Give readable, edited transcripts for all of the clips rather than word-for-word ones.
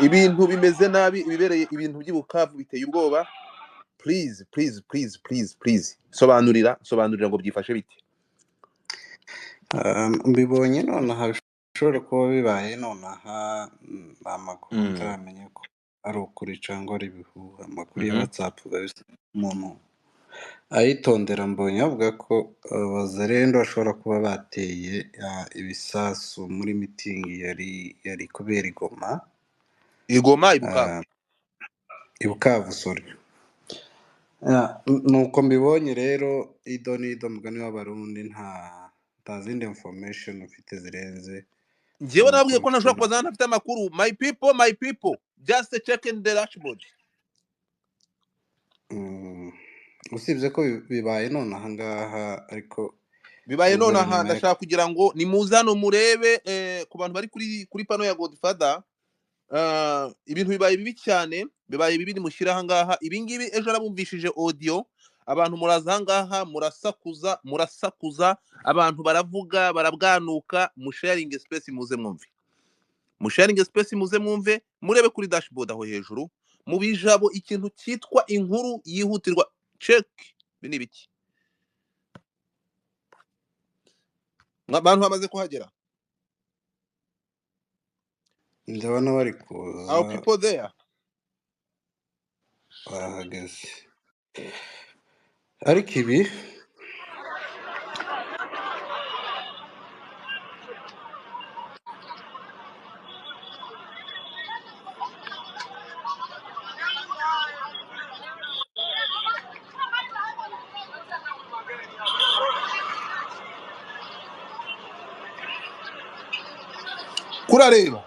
Ibintu bimeze nabi, ibibereye ibintu by'i Bukavu biteye ubwoba. Please, please, please, please, please, sobanurira, sobanurira ngo byifashe bite. Mbibonye nonaha, bishobora kuba bibaye nonaha. Amakuru utaramenya ko ari ukuri cyangwa ari ibihuha, amakuru ya WhatsApp biba bisa umuntu ayitondera. Mbonye avuga ko Wazalendo bashobora kuba bateye ibisasu muri mitingi yari kubera i Goma. I Goma, i Bukavu. I Bukavu, sorry. Nuko mbibonye rero, ido n'ido mugani w'Abarundi, nta zindi information mfite zirenze Njyewe nababwiye amakuru ko ntashobora mfite. Kubaza ntafite amakuru. My people, my people, just check in the dashboard. Usibye ko bibaye none ahangaha, ariko bibaye nonaha. guverinoma ya Ndashaka kugira ngo nimuze hano murebe, ku bantu bari kuri pano ya Godfather, ibintu bibaye bibi cyane, bibaye bibi. Nimushyire ahangaha ibingibi. Ejo narabumvishije audio, abantu muraza ahangaha murasakuza, murasakuza, abantu baravuga, barabwanuka. Musharinge space muze mwumve, musharinge space muze mwumve, murebe kuri dashboard aho hejuru mu bijabo ikintu cyitwa inkuru yihutirwa. Check, ibi ni ibiki? Abantu bamaze kuhagera? Ndabona bari Our kuza. people there. Barahageze, ariko ibi Kurareba.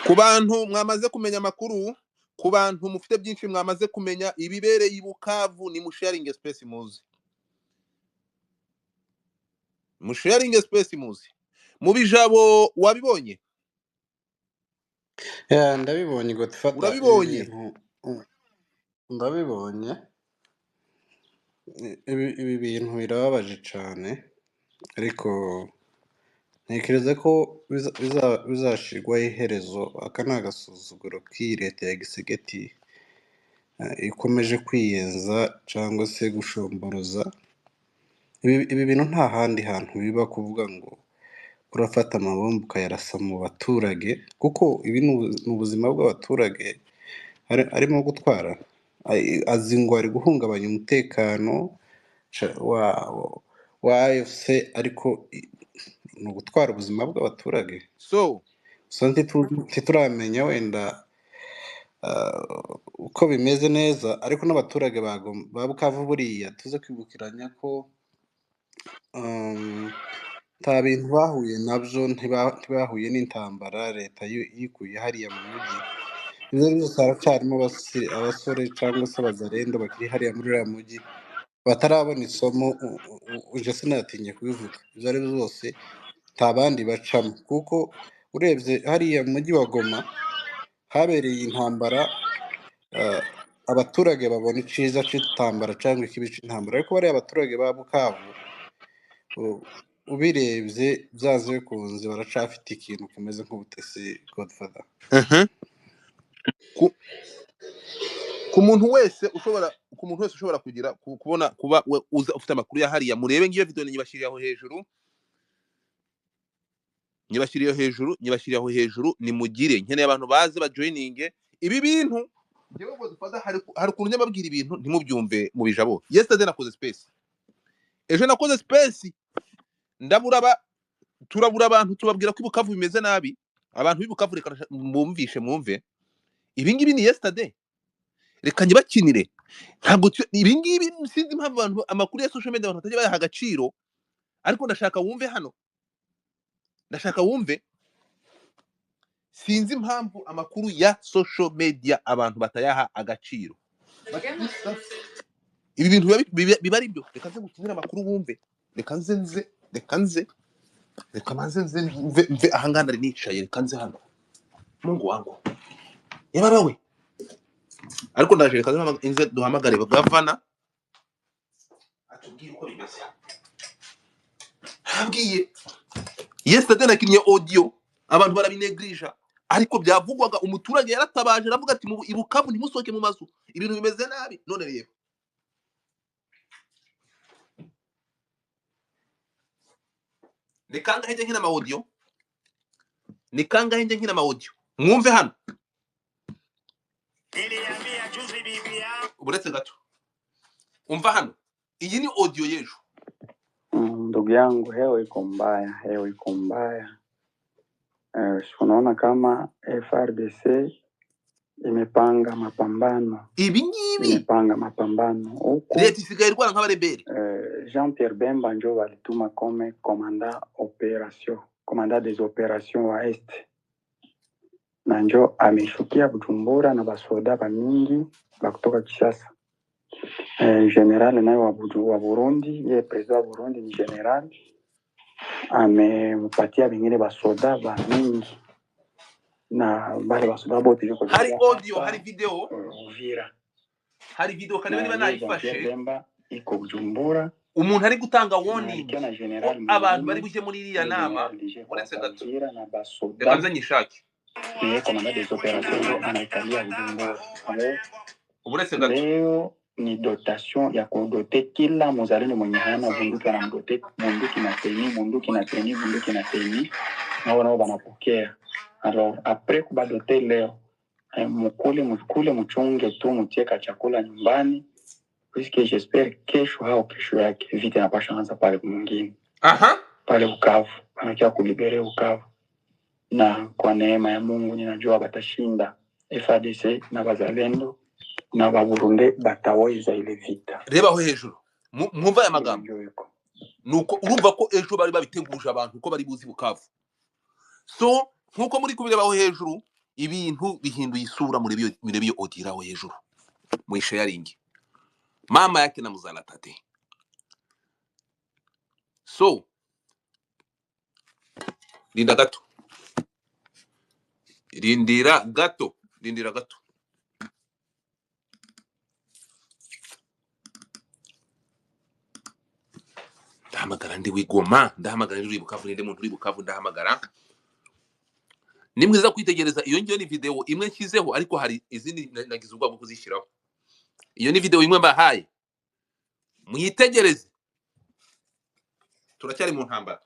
Ku bantu mwamaze kumenya amakuru, ku bantu mufite byinshi mwamaze kumenya ibibereye i Bukavu, ni musharinge space muzi, musharinge space muzi. Mu bijabo wabibonye? Ya, ndabibonye Godfather, ibi Urabibonye? bintu, ndabibonye. Ibi bintu birababaje cyane, ariko ntekereza ko bizashirwaho iherezo. Aka ni agasuzuguro k'iyi leta ya Gisegeti, ikomeje kwiyeza cyangwa se gushomboroza. Ibi bintu nta handi hantu biba, kuvuga ngo urafata amabombe ukayarasa mu baturage, kuko ibi ni ubuzima bw'abaturage arimo gutwara. Azi ngo ari guhungabanya umutekano wa AFC, ariko ni ugutwara ubuzima bw'abaturage. So So ntituramenya wenda uko bimeze neza, ariko n'abaturage ba Bukavu buriya tuze kwibukiranya ko nta bintu bahuye nabyo, ntibahuye n'intambara leta yikuye hariya mu mujyi. Ibyo ari byo byose haracyarimo abasore cyangwa se abazarendo bakiri hariya muri uriya mujyi batarabona isomo. Uje sinatinye kubivuga, ibyo ari byo byose nta bandi bacamo, kuko urebye hariya mu mujyi wa Goma habereye intambara, abaturage babona iciza c'intambara cyangwa ikibi c'intambara, ariko bariya abaturage ba Bukavu ubirebye byanze bikunze baracafite ikintu kimeze nk'ubutesi, Godfather. Ku muntu wese ushobora kugira kubona kuba we uza ufite amakuru ya hariya, murebe ngiyo video nyibashyiriye aho hejuru, nyibashyiriye hejuru, nyibashyiriye aho hejuru. Nimugire nkeneye abantu baze bajoininge ibi bintu. Njyewe Godfather, hari ukuntu njya mbabwira ibintu ntimubyumve mu bijabo. Yesterday nakoze space, ejo nakoze space, ndabura turabura abantu, tubabwira ko i Bukavu bimeze nabi. Abantu b'i Bukavu, reka mwumvishe, mwumve ibi ngibi ni yesterday, reka nyibakinire. Ntabwo ibi ngibi sinzi impamvu abantu amakuru ya social media abantu batajya bayaha agaciro, ariko ndashaka wumve hano, ndashaka wumve. Sinzi impamvu amakuru ya social media abantu batayaha agaciro. But ibi bintu biba ari byo. Reka nze ngukinire amakuru wumve, reka nze nze reka nze reka manze nze mve ahangaha nari nicaye, reka nze hano. Mungu wangu, yababa we. Ariko ndaje, reka nze duhamagare gavana atubwire uko bimeze. Nabwiye yesterday nakinnye audio, abantu barabinegrija, ariko byavugwaga, umuturage yaratabaje aravuga ati i Bukavu ntimusohoke mu mazu, ibintu bimeze nabi. None reba ni kangahe njye nkina ama audio, ni kangahe njye nkina ama audio, mwumve hano. Uretse gato umva hano, iyi ni audio y'ejo. Ndugu yangu, hewa iko mbaya, hewa iko mbaya. Unaona kama FRDC imepanga mapambano, ibi ngibi imepanga mapambano huku. Leta isigaye irwana nk'abarebere. Jean Pierre Bemba njo walituma comme commandant operation, commandant des opérations wa Est, na njo ameshukia Bujumbura na basoda bamingi ba kutoka Kinshasa. General naye wa Burundi, ye president wa Burundi ni general, amempatia bengine basoda ba mingi na bale basoda bote yuko hari deja audio, hari hapa video, Uvira, hari video kandi na niba ye Jean Pierre nayifashe Bemba iko Bujumbura umuntu ari gutanga na warning alikia na ko general abantu bari mwingine bujye muri iriya ye nama. general deja iko Uretse hapa gato Uvira na reka basoda nze nyishake. ye commandant des opérations ndo anaikalia Bujumbura. Alors Uretse gato leo ni dotation ya kudote kila muzalendo mwenye hana bunduki, anamdote bunduki na teni, bunduki na teni, bunduki na teni, nao nao banapokea. Alors après kubadote leo mukule mukule, mchunge tu, mutie ka chakula nyumbani, puisque j'espère kesho au kesho yake vita inapasha anza pale mwingine aha pale Bukavu, wanakia kulibere Bukavu, na kwa neema ya Mungu ninajua batashinda FARDC na bazalendo na baburunde bataweza ile vita. Reba aho hejuru mwumva aya Ile magambo. ndio iko Nuko urumva ko ejo bari babiteguje abantu ko bari buzi Bukavu. So nkuko muri kubireba aho hejuru, ibintu bihinduye isura. Muri iyo audio aho hejuru mu sharing mama yake na muzala tate. So linda gato, rindira gato, rindira gato. Ndahamagara ndi wigoma, ndahamagara ndi uri Bukavu, ninde muntu uri Bukavu ndahamagara. Ni mwiza kwitegereza iyo ngiyo ni video imwe nshyizeho, ariko hari izindi nagize ubwoba bwo kuzishyiraho. Iyo ni video imwe mbahaye, mwitegereze. Turacyari mu ntambara.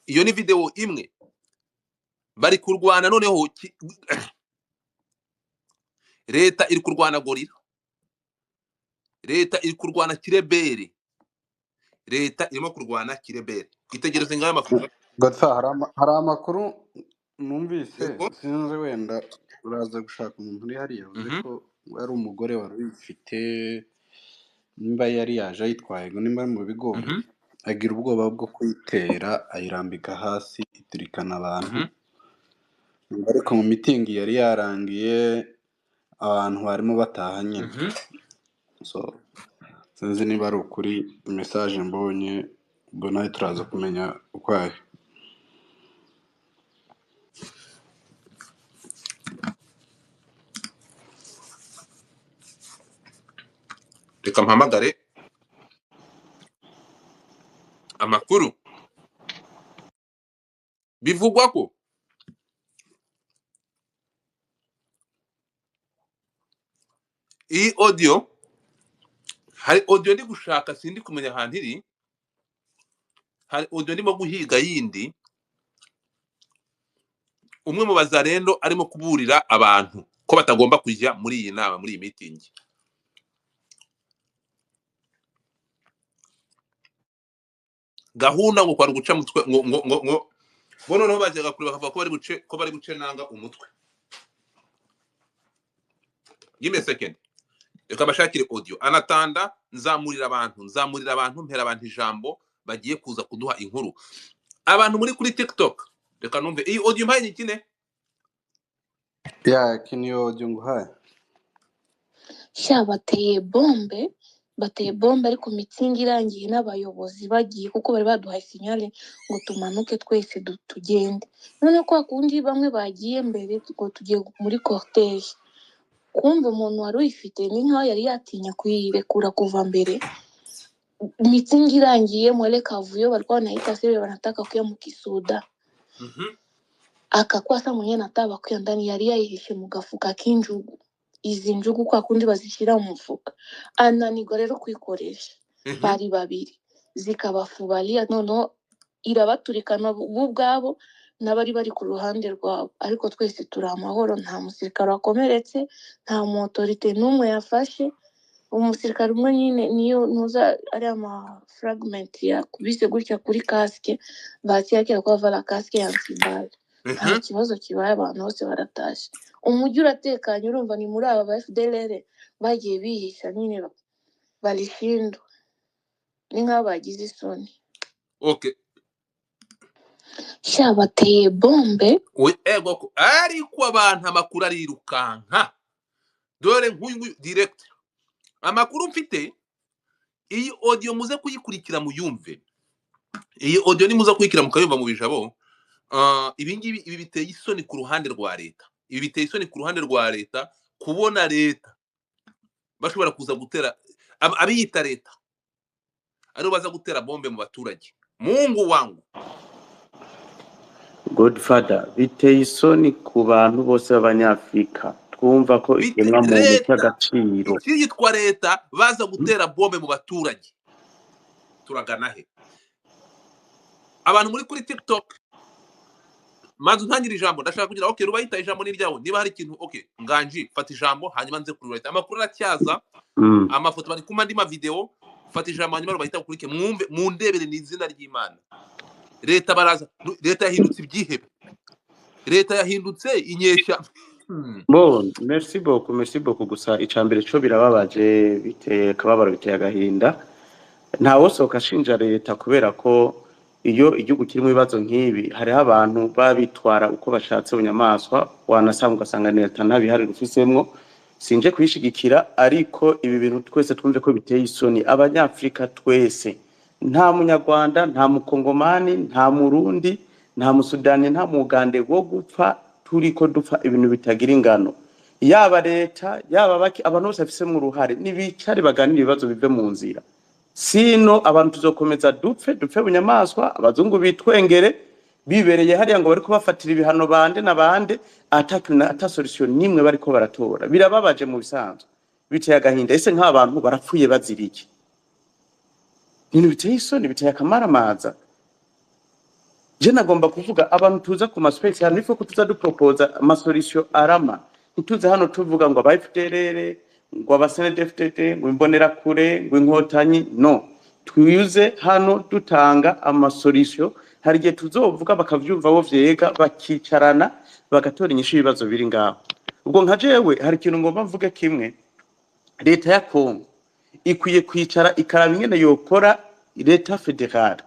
Iyo ni video imwe bari kurwana noneho leta iri kurwana gorira, leta iri kurwana kirebere, leta irimo kurwana kirebere. Itegereze ngayo amakuru. Godfa, hari amakuru numvise, Yego. sinzi wenda uraza gushaka umuntu uri hariya yavuze ko ari umugore wari uyifite, nimba yari yaje ayitwaye ngo nimba ari mu bigori, agira ubwoba bwo kuyitera ayirambika hasi iturikana abantu. Ariko mu mitingi yari yarangiye abantu barimo bataha nyine. So sinzi niba ari ukuri message mbonye, ubwo nawe turaza kumenya uko ari. Reka mpamagare amakuru. Bivugwa ko iyi audio, hari audio ndi gushaka sindi kumenya ahantu iri, hari audio ndimo guhiga yindi, umwe mu bazarendo arimo kuburira abantu ko batagomba kujya muri iyi nama, muri iyi meeting. Gahunda ngo kwari guca mutwe ngo ngo ngo ngo bo noneho bajyaga kure bakavuga ko bari buce nanga umutwe. Give me a second. Reka mbashakire audio. Anatanda nzamurira abantu, nzamurira abantu, mpera abantu ijambo bagiye kuza kuduha inkuru. Abantu muri kuri TikTok, Reka numve iyi audio mpaye nyikine. Ya kiniyo audio nguhaye. Sha bateye bombe, bateye bombe, ariko mitsingi irangiye n'abayobozi bagiye, kuko bari baduhaye signal ngo tumanuke twese tugende. None kwa kundi bamwe bagiye mbere ngo tugiye muri cortège, kumva umuntu wari uyifite ni nkaho yari yatinya kuyirekura kuva mbere. Mitsingi irangiye mwele kavuyo walikuwa wanaita sebe wanataka kuya mukisuda, akakuwa sa mwenyewe nataka bakuya ndani, yari yayihishe mu gafuka k'injugu, izi njugu kwa kundi bazishyira mu mufuka, ananirwa rero kuyikoresha. Bari babiri zikabafubalia, noneho irabaturikana bo ubwabo n'abari bari ku ruhande rwabo, ariko twese turi amahoro, nta musirikare wakomeretse, nta mu autorité n'umwe yafashe. Umusirikare umwe nyine niyo ntuza ari ama fragment yakubise gutya kuri casque, bahati yake alikuwa avala casque ya anti-balle. Nta kibazo kibaye, abantu bose baratashe, umujyi uratekanye. Urumva ni muri aba ba FDLR bagiye bihisha nyine balishindwa, ni nk'aho bagize isoni. Okay. Sha bateye bombe. We ego ariko abantu amakuru arirukanka. Dore nk'uyu nguyu direct amakuru mfite, iyi audio muze kuyikurikira muyumve. Iyi audio nimuza kuyikurikira mukayumva mu bijabo. Ibi ngibi, ibi biteye isoni ku ruhande rwa leta, ibi biteye isoni ku ruhande rwa leta, kubona leta bashobora kuza gutera abiyita leta aribo baza gutera bombe mu baturage. Mungu wangu. Godfather, biteye isoni ku bantu bose b'Abanyafurika twumva ko Bite ikiremwamuntu leta cy'agaciro. Ikiyitwa leta baza gutera bombe mu baturage, turagana he? Abantu muri kuri TikTok, manzu ntangire ijambo, ndashaka kugira okay Rubayita, ijambo ni ryawe niba hari ikintu. Okay Nganji, fata ijambo hanyuma nze kuri Rubayita, amakuru aracyaza. Amafoto bari kuma andi ma video. Fata ijambo hanyuma Rubayita ukurike, mwumve mundebere ni izina ry'Imana. Leta baraza, leta yahindutse ibyihebe, leta yahindutse inyeshya. Bon, merci beaucoup, merci beaucoup. Gusa icambere co birababaje, biteye akababaro, biteye agahinda. Ntawosohoka ashinja leta, kubera ko iyo igihugu kirimo ibibazo nk'ibi hariho abantu babitwara uko bashatse bunyamaswa, wanasanga ugasanga leta nta bihari rufisemwo. Sinje kuyishigikira, ariko ibi bintu twese twumve ko biteye isoni. Abanyafrika twese, nta Munyarwanda, nta Mukongomani, nta Murundi, nta Musudani, nta Mugande wo gupfa turiko dupfa ibintu bitagira ingano. Yaba leta, yaba baki, abantu bose bafisemwo uruhare nibicare baganire, ibibazo bive mu nzira. Sino abantu tuzokomeza dupfe, dupfe bunyamaswa, abazungu bitwengere bibereye hariya ngo bariko bafatira ibihano bande na bande, ata solution nimwe bariko baratora. Birababaje mu bisanzwe, biteye agahinda. Ese nk'abantu barapfuye bazira iki? Ibintu biteye isoni, biteye akamaramaza. Je nagomba kuvuga, abantu tuza ku ma space hano ifo ko tuza dupropoza ama solution arama, ntituze hano tuvuga ngo aba FDLR, ngo aba CNDD-FDD, ngo imbonerakure, ngo inkotanyi. No twiyuze hano dutanga ama solution. Hari igihe tuzovuga bakavyumva, bo vyega bakicarana bagatora inyishu y'ibibazo biri ngaho. Ubwo nka jewe hari ikintu ngomba mvuge kimwe: leta ya Kongo ikwiye kwicara ikaraba ingene yokora leta fédérale,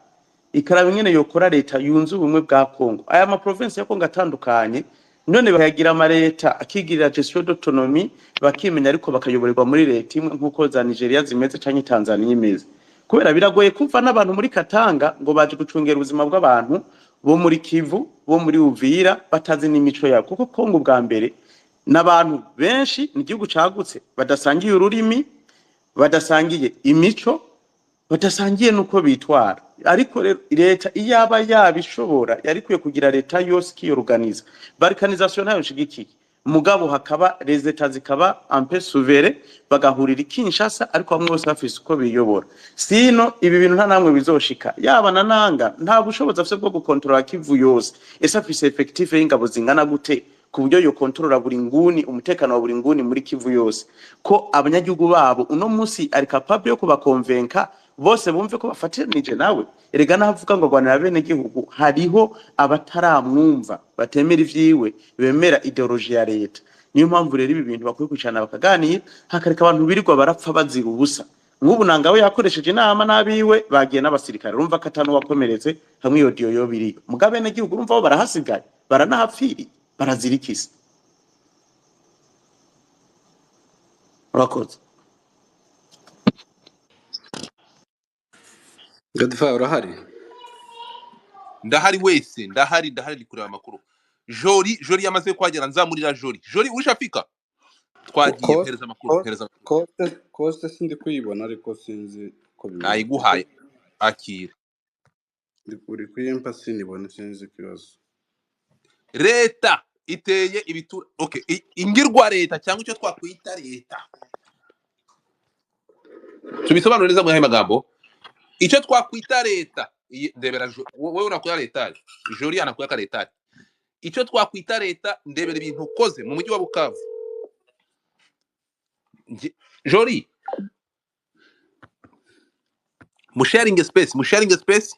ikaraba ingene yokora leta yunze ubumwe bwa Kongo. Aya ma province ya Kongo atandukanye none bakayagira amaleta akigirira gestion d'autonomie, bakimenya, ariko bakayoborerwa muri leta imwe nk'uko za Nigeria zimeze canke Tanzania imeze, kubera biragoye kumva n'abantu muri Katanga ngo baje gucungera ubuzima bw'abantu bo muri Kivu, bo muri Uvira, batazi n'imico yabo, kuko Kongo bwa mbere n'abantu benshi, ni igihugu cagutse, badasangiye ururimi, badasangiye imico, badasangiye n'uko bitwara. Ariko rero leta iyaba yabishobora yari ikwiye kugira leta yose ikiyoruganiza. Balkanisation ntayo nshigikiye, mugabo hakaba les états zikaba un peu souverain, bagahurira i Kinshasa, ariko bamwe bose bafise uko biyobora. Sino ibi bintu nta namwe bizoshika. Yaba na Nanga nta bushobozi afise bwo gukontorora Kivu yose. Ese afise effectif y'ingabo zingana gute ku buryo yokontorora buri nguni, umutekano wa buri nguni muri Kivu yose, ko abanyagihugu babo uno munsi ari capable yo kubakonvenka bose bumve ko bafatanije nawe? Erega navuga ngo agwanira bene gihugu, hariho abataramwumva, batemera ivyiwe, bemera idéologie ya leta. Niyo mpamvu rero ibi bintu bakwiye kwicarana bakaganira, hakareka abantu birirwa barapfa bazira ubusa. Nk'ubu Nangawe yakoresheje inama n'abiwe bagiye n'abasirikare, urumva ko atanu wakomeretse hamwe iyo diyo yo biriyo. Mugabe n'igihugu urumva bo barahasigaye, baranahapfiriye, barazirikiza. Urakoze. Godfrey urahari? Ndahari wese, ndahari ndahari, ndi kureba amakuru. Jori, Jori yamaze kuhagera, nzamurira Jori. Jori urishafika? Twagiye, Koste mpereza amakuru, mpereza amakuru. koste sindi kuyibona ariko sinzi uko bimeze. Nayiguhaye, akira. Uri kuyimpa sinibona, sinzi ikibazo. Leta iteye ibitura, okay, ingirwa leta cyangwa icyo twakwita leta, tubisobanure neza mu yahe magambo. Icyo twakwita leta ndebera wowe unakuya leta, Jori anakuya ka leta. Icyo twakwita leta, ndebera ibintu ukoze mu mujyi wa Bukavu. Jori, musharinge space, musharinge space,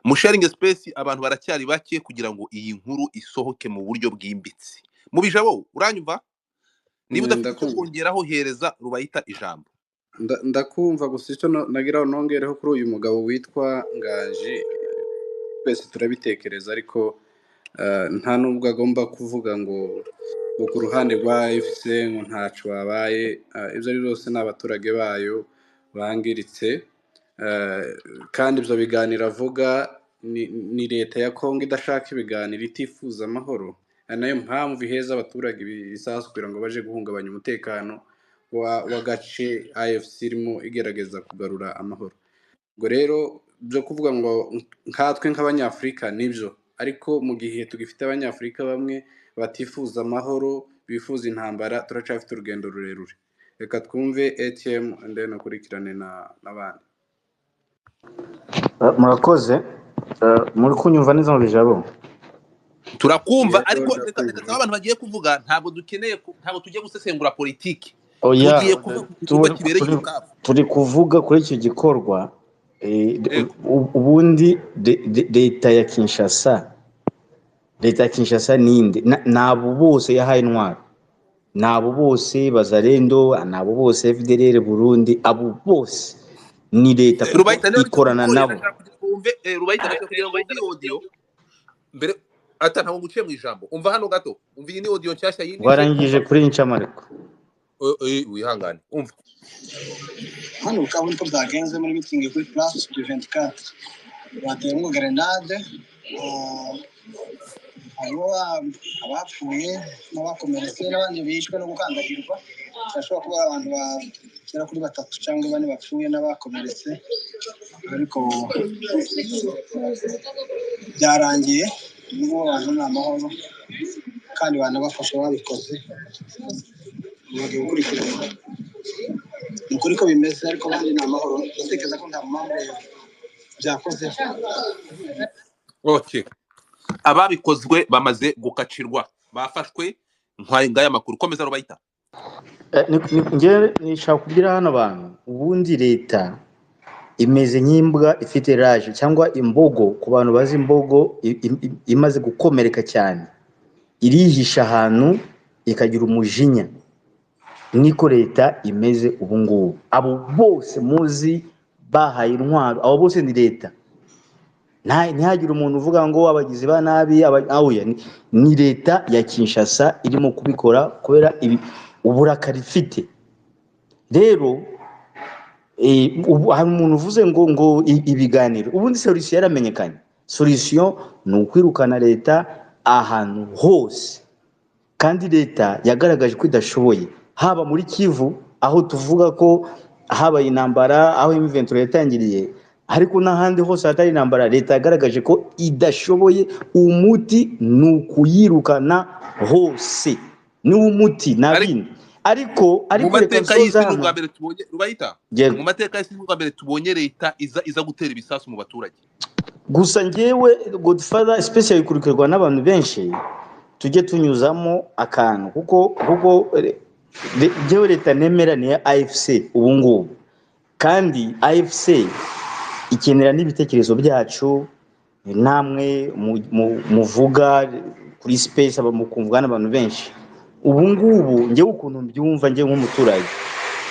musharinge space. Abantu baracyari bake kugira ngo iyi nkuru isohoke mu buryo bwimbitse. Mu bijabo uranyumva? Niba udafite icyo Ndakumva. kongeraho, hereza Rubayita ijambo. Ndakumva gusa icyo nagira ngo nongereho kuri uyu mugabo witwa Nganji, twese turabitekereza ariko nta nubwo agomba kuvuga ngo ku ruhande rwa AFC ngo ntaco babaye. Ibyo ari byose ni abaturage bayo bangiritse. Kandi ibyo biganiro avuga ni leta ya Kongo idashaka ibiganiro, itifuza amahoro. Ari nayo mpamvu iheza abaturage ibisasu kugira ngo baje guhungabanya umutekano w'agace AFC irimo igerageza kugarura amahoro. Ubwo rero byo kuvuga ngo nkatwe nk'abanyafurika nibyo, ariko mu gihe tugifite abanyafurika bamwe batifuza amahoro, bifuza intambara, turacyafite urugendo rurerure. Reka twumve ATM and then akurikirane n'abandi. Murakoze. Muri kunyumva neza mu bijabo? Turakumva. Yego, Ariko reka ndakumva. Nsaba abantu bagiye kuvuga, ntabwo dukeneye ntabwo tugiye gusesengura politiki, Oya, tugiye kuvuga ku gikorwa turi kibereye turi Bukavu. turi kuvuga kuri icyo gikorwa. Yego. Ubundi leta ya Kinshasa, leta ya Kinshasa ninde? Nabo bose yahaye intwaro, nabo bose Bazarendo, nabo bose FDLR Burundi, abo bose ni leta kuko Rubayita niba ikorana bitakugoye, nabo. ndashaka kugira ngo wumve Rubayita, ndashaka kugira ngo wumve iyi audio mbere ata ntabwo nguciye mu ijambo. Umva hano gato, umva iyi ni audio nshyashya yinjije. Warangije kuri incamariko. Wihangane umva. Hano Bukavu niko byagenze muri mitingi kuri Place du 24, bateyemo grenade, hariho abapfuye n'abakomeretse n'abandi bishwe no gukandagirwa. Birashobora kuba ari abantu bagera kuri 3 cyangwa 4 bapfuye n'abakomeretse, ariko byarangiye n'ubu abantu ni amahoro kandi banabafasha babikoze, bagiye gukurikirana. Ni ukuri ko bimeze, ariko abandi ni amahoro. Ndatekereza ko nta mpamvu byakoze. Okay, ababikozwe bamaze gukacirwa, bafashwe. Ngaya makuru, komeza Rubayita. Njye nishaka kubwira hano abantu, ubundi leta imeze nk'imbwa ifite rage cyangwa imbogo. Ku bantu bazi imbogo imaze gukomereka cyane, irihisha ahantu ikagira umujinya. Niko leta imeze ubu ngubu. Abo bose muzi bahaye intwaro, abo bose ni leta. Ntihagire umuntu uvuga ngo abagizi ba nabi, oya, ni leta ya Kinshasa irimo kubikora kubera uburakari ifite. Rero ubu hari umuntu uvuze ngo ibiganiro, ubundi solution yaramenyekanye. Solution ni ukwirukana leta ahantu hose, kandi leta yagaragaje ko idashoboye, haba muri Kivu aho tuvuga ko habaye intambara, aho M23 yatangiriye, ariko n'ahandi hose hatari intambara leta yagaragaje ko idashoboye. Umuti ni ukuyirukana hose, ni umuti nta bindi. Ariko Mu ariko reka mateka y'isi nsoza ni hano. ubwa mbere tubonye Rubayita, Yego. mu mateka y'isi ni ubwa mbere tubonye leta iza gutera ibisasu mu baturage. Gusa njyewe Godfather special ikurikirwa n'abantu benshi, tujye tunyuzamo akantu kuko njyewe leta nemera ni iya AFC ubu ngubu, kandi AFC ikenera n'ibitekerezo byacu namwe muvuga kuri space, aba mukumvwa n'abantu benshi. Ubu ngubu njyewe ukuntu mbyumva, njyewe nk'umuturage,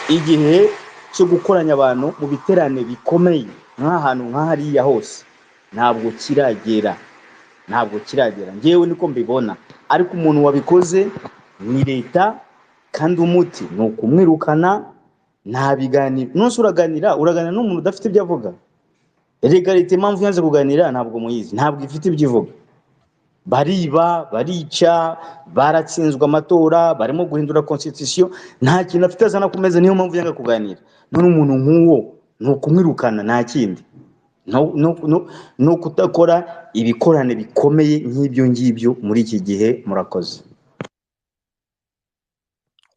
igihe cyo gukoranya abantu mu biterane bikomeye nk'ahantu nk'ahariya hose ntabwo kiragera, ntabwo kiragera. Njyewe niko mbibona, ariko umuntu wabikoze ni leta, kandi umuti ni ukumwirukana. Nta biganiro. Nonse uraganira n'umuntu udafite ibyo avuga? Erega leta impamvu yanze kuganira ntabwo muyizi, ntabwo ifite ibyo ivuga. Bariba, barica, baratsinzwe amatora, barimo guhindura constitution, nta kintu afite azana ku meza, niyo mpamvu yanga kuganira. None umuntu nk'uwo ni ukumwirukana, nta kindi. No kudakora ibikorane bikomeye nk'ibyo ngibyo muri iki gihe. Murakoze.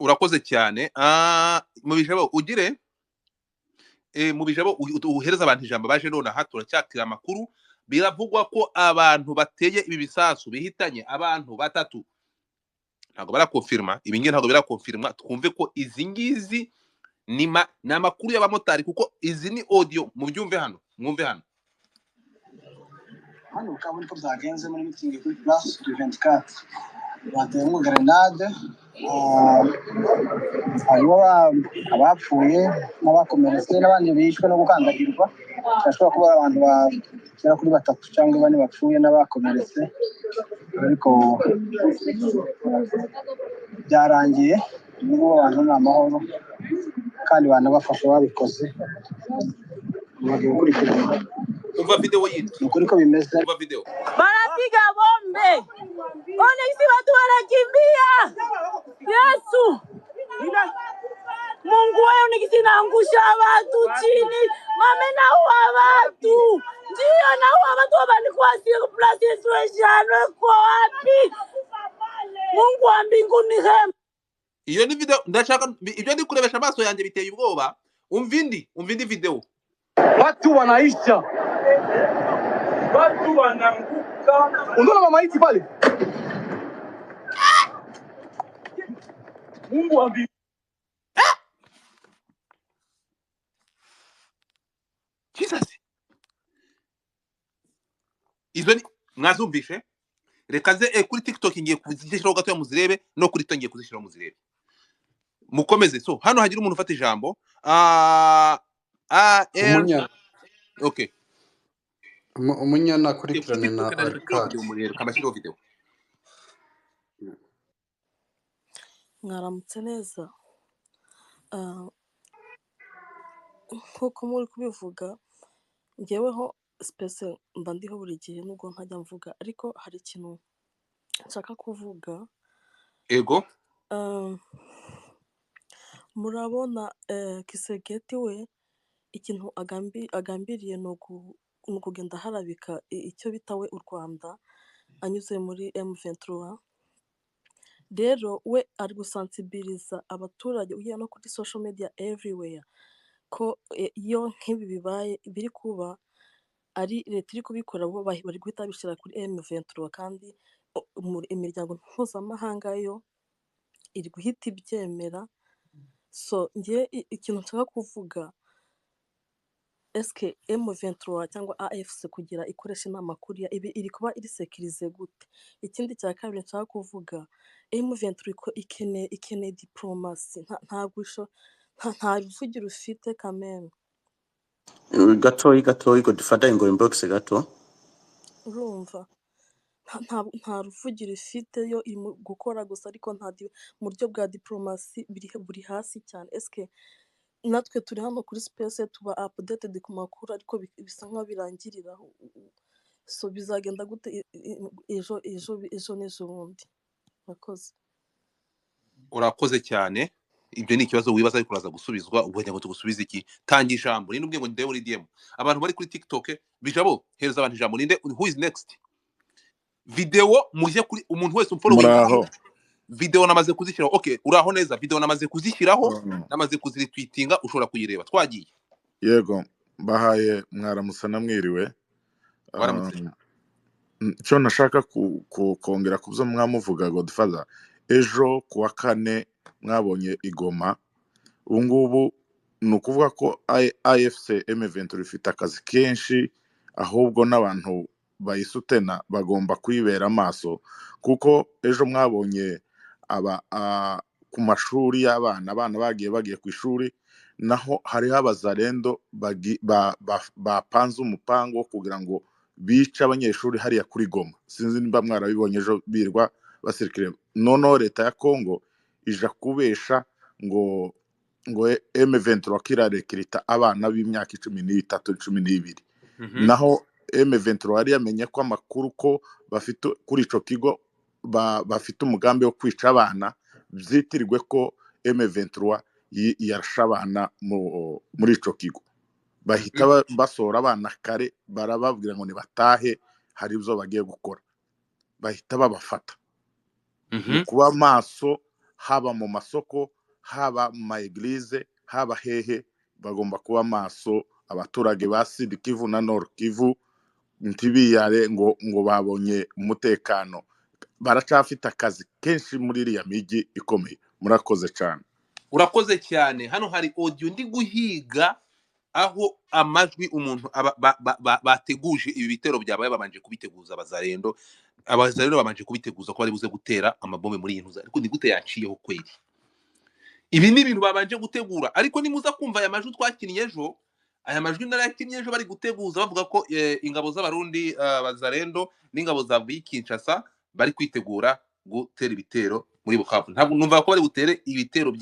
Urakoze cyane. Mu bijabo ugire mu bijabo uhereza abantu ijambo baje nonaha. Turacyakira amakuru, biravugwa ko abantu bateye ibi bisasu bihitanye abantu batatu. Ntabwo barakonfirma ibi ngibi, ntabwo birakonfirma. Twumve ko izi ngizi ni amakuru y'abamotari, kuko izi ni audio. Mubyumve hano, mwumve hano. Hano ukabona uko byagenze muri mitingi kuri Place du 24, bateyemo grenade, harimo abapfuye n'abakomeretse n'abandi bishwe no gukandagirwa. Hashobora kuba ari abantu bagera kuri batatu cyangwa bane bapfuye n'abakomeretse, ariko byarangiye. Ubu abantu ni amahoro kandi banabafasha babikoze, bagiye gukurikirana. Umva video yindi, Ni ukuri ko bimeze. umva video. Banapiga bombe, ona isi watu wanakimbia. Yesu Mungu wewe, nikisi naangusha watu chini, mame naua watu, ndio naua watu wabalikuwa place kwa wapi? Mungu wa mbinguni hema. Iyo ni video ndashaka, ibyo ndi kurebesha amaso yanjye biteye ubwoba. Umva indi video. Watu wanaisha, watu wanaanguka. Unaona mamaiti pale? Mungu wa mbinguni. Jesus, izo ni mwazumvishe. Reka nze kuri TikTok ngiye kuzishyiraho gatoya muzirebe, no kuri Twitter ngiye kuzishyiraho muzirebe. Mukomeze. So hano hagira umuntu ufata ijambo. A R Umunyana okay. Umunyana Kuri akurikirane na TikTok ndaje gushyiraho Arikadi. video murebe, kamashyiraho video. Mwaramutse neza. Ah, nk'uko muri kubivuga, njyeweho sipesi mba ndiho buri gihe nubwo ntajya mvuga, ariko hari ikintu nshaka kuvuga. Ego. Ah, murabona Kisegeti we ikintu agambiriye ni ukugenda aharabika icyo bita we u Rwanda anyuze muri M23. Rero we ari gusansibiliza abaturage ugiye no kuri social media everywhere ko iyo nk'ibi bibaye biri kuba ari leta iri kubikora, bo bari guhita babishyira kuri M23, kandi imiryango mpuzamahanga yo iri guhita ibyemera. So njye ikintu nshaka kuvuga, eske M23 cyangwa AFC kugira ikoresha inama kuriya ibi iri kuba iri sekirize gute? Ikindi cya kabiri nshaka kuvuga, M23 ikeneye diplomasi, ntabwo nta ruvugiro ufite kameme. Gatoyi gatoyi Godfather, ngo inbox gato. Urumva nta ruvugiro ifite, yo iri gukora gusa, ariko nta mu buryo bwa diplomasi buri hasi cyane. Eske natwe turi hano kuri space tuba updated ku makuru, ariko bisa nkaho birangirira aho. So bizagenda gute ejo ejo ejo n'ejo bundi? Murakoze. Urakoze cyane. Ibyo ni ikibazo wibaza ariko uraza gusubizwa. Ubwo ngo tugusubize iki? Tanga ijambo. Ninde ubwiye ngo ndebe muri DM? Abantu bari kuri TikTok, bijabo hereza abantu ijambo. Ninde, who is next? Video mujye kuri umuntu wese umfollowing. Muraho. Video namaze kuzishyiraho. Okay, uraho neza. Video namaze kuzishyiraho, namaze kuziretweetinga, ushobora kuyireba. Twagiye. Yego, mbahaye mwaramutse namwiriwe. Waramutse. Icyo nashaka kongera ku byo mwamuvuga Godfather, ejo ku wa kane mwabonye igoma. Ubu ngubu ni ukuvuga ko AFC M23 ifite akazi kenshi, ahubwo n'abantu bayisutena bagomba kuyibera amaso, kuko ejo mwabonye aba ku mashuri y'abana, abana bagiye ku ishuri, Naho hariho abazarendo bapanze umupango wo kugira ngo bice abanyeshuri hariya kuri Goma. Sinzi nimba mwarabibonye ejo birwa basirikire. Noneho leta ya Kongo ija kubesha ngo M23 kirarekirita abana b'imyaka 13 12. Naho M23 yari yamenye ko amakuru ko bafite kuri ico kigo bafite umugambi wo kwica abana, byitirirwe ko M23 yarashe abana muri ico kigo. Bahita basohora abana kare, barababwira ngo nibatahe hari ibyo bagiye gukora, bahita babafata. Ni kuba maso, haba mu masoko, haba mu ma eglise, haba hehe, bagomba kuba maso. Abaturage ba Sud Kivu na Nord Kivu ntibiyare ngo babonye umutekano, baracafite akazi kenshi muri iriya miji ikomeye. Murakoze cyane. Urakoze cyane. Hano hari audio ndi guhiga aho amajwi umuntu bateguje ibi bitero byabaye, babanje kubiteguza abazarendo babanje kubiteguza ko bari buze gutera amabombe muri iyi ntuza, ariko ni gute yaciyeho kweli? Ibi ni ibintu babanje gutegura, ariko nimuza kumva aya majwi twakinnye ejo, aya majwi narayakinnye ejo bari guteguza bavuga ko ingabo z'abarundi abazarendo n'ingabo za Kinshasa bari kwitegura gutera ibitero muri Bukavu. Ntabwo numva ko bari butere ibitero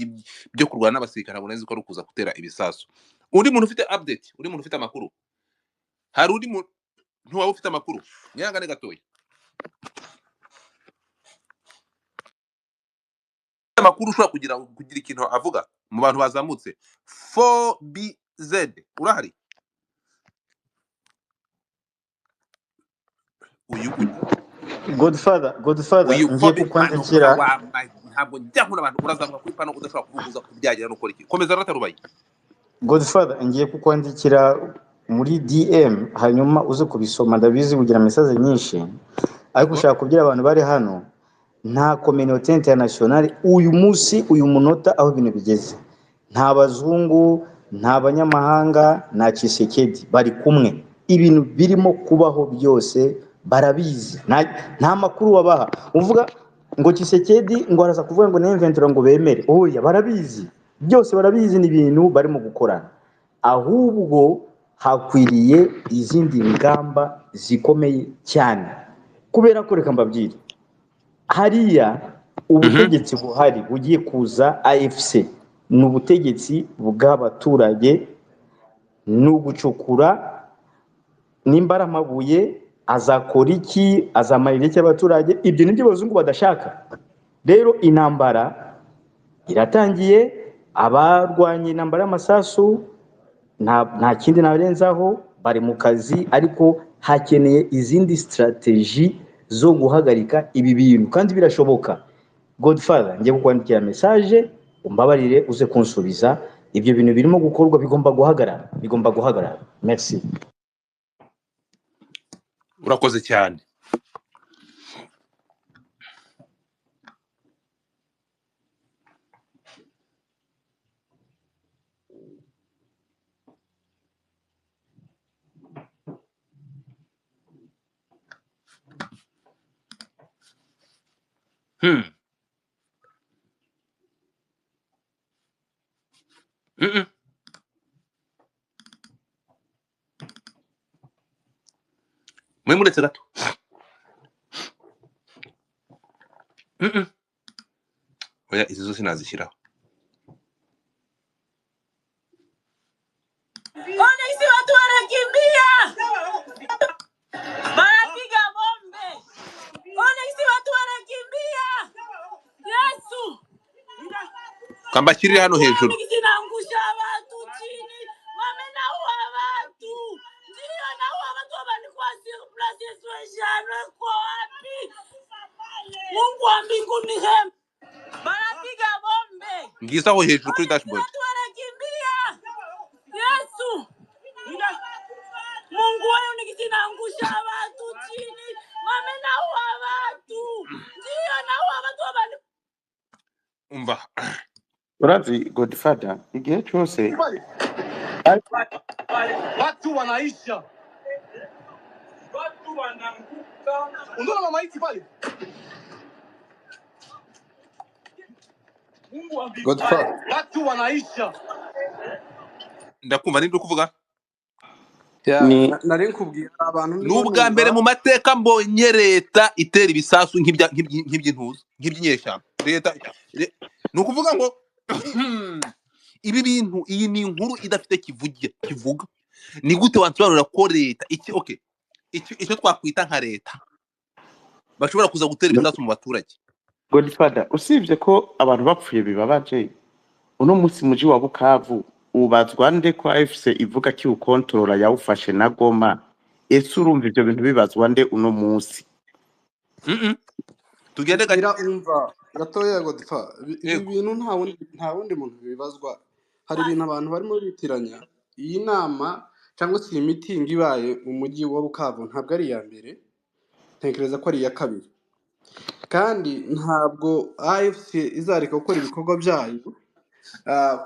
byo kurwana n'abasirikare, ntabwo nzi ko ari ukuza gutera ibisasu. Undi muntu ufite update, undi muntu ufite amakuru, hari undi muntu waba ufite amakuru? Nyangane gatoya amakuru ushobora kugira ikintu avuga mu bantu bazamutse. 4BZ urahari? Uyu Godfather uyu ngiye 4B pano kukwandikira. ntabwo njya nkunda abantu urazamuka kuri pano udashobora kuvuguza kubyagira no gukora iki. Komeza ratarubaye. Godfather ngiye kukwandikira muri DM hanyuma uze kubisoma, ndabizi kugira message nyinshi, ariko ushaka kubwira abantu bari hano nta communauté internationale uyu munsi, uyu munota aho ibintu bigeze, nta bazungu, nta banyamahanga, nta Tshisekedi bari kumwe. Ibintu birimo kubaho byose barabizi, nta makuru wabaha uvuga ngo Tshisekedi ngo araza kuvuga ngo ni M23 ngo bemere. Oya, barabizi byose, barabizi, ni ibintu barimo gukorana. Ahubwo hakwiriye izindi ngamba zikomeye cyane, kubera ko reka mbabwire, hariya ubutegetsi buhari bugiye kuza AFC ni ubutegetsi bw'abaturage, ni ugucukura nimba ari amabuye azakora iki, azamarira iki abaturage. Ibyo nibyo abazungu badashaka. Rero intambara iratangiye, abarwanya intambara y'amasasu nta kindi narenzaho, bari mu kazi, ariko hakeneye izindi strategy zo guhagarika ibi bintu kandi birashoboka. Godfather ngiye kukwandikira message, umbabarire uze kunsubiza. Ibyo bintu birimo gukorwa bigomba guhagarara, bigomba guhagarara. Merci. Urakoze cyane. Mwe muretse gato. Oya, izi zo sinazishyiraho. Ona isi watu wanakimbia, wanapiga bombe. Ona isi watu wanakimbia. Yesu, Kambashyirire hano hejuru. Zinaangusha watu chini, wamenaua watu. Ndio naua watu walikuwa sur place Yesu kwa wapi? Mungu wa mbinguni hem. Wanapiga bombe. Ngiza aho hejuru kuri dashboard. Watu wanakimbia. Yesu. Mungu wao nikitinaangusha watu chini, wamenaua watu. Ndio naua watu wali Umva. Urazi Godfather igihe cyose Watu wanaisha, watu wanaanguka. Unaona mamaiti pale? Mungu wa mbinguni. Godfather. Watu wanaisha. Ndakumva, ninde uri kuvuga? Ya, Ni nari nkubwira abantu Ni ndimo ubwa mbere numva mu mateka mbonye leta itera ibisasu nk'iby'intuza, nk'iby'inyeshyamba. Leta ni ukuvuga ngo ibi bintu, iyi ni inkuru idafite kivuga. Ni gute wansobanurira ko leta iki, okay, icyo twakwita nka leta bashobora kuza gutera ibisasu mu baturage? Godfather, usibye ko abantu bapfuye bibabaje, uno munsi muji wa Bukavu ubazwa nde ko AFC ivuga ko iwukontorora yawufashe na Goma? Ese urumva ivyo bintu bibazwa nde uno munsi? Tugende gake. Bira umva gatoya Godfa, ibi Yego. bintu nta wundi muntu bibazwa. Hari ibintu abantu barimo bitiranya. Iyi nama cyangwa se iyi mitingi ibaye mu mujyi wa Bukavu ntabwo ari iya mbere, ntekereza ko ari iya kabiri, kandi ntabwo AFC izareka gukora ibikorwa byayo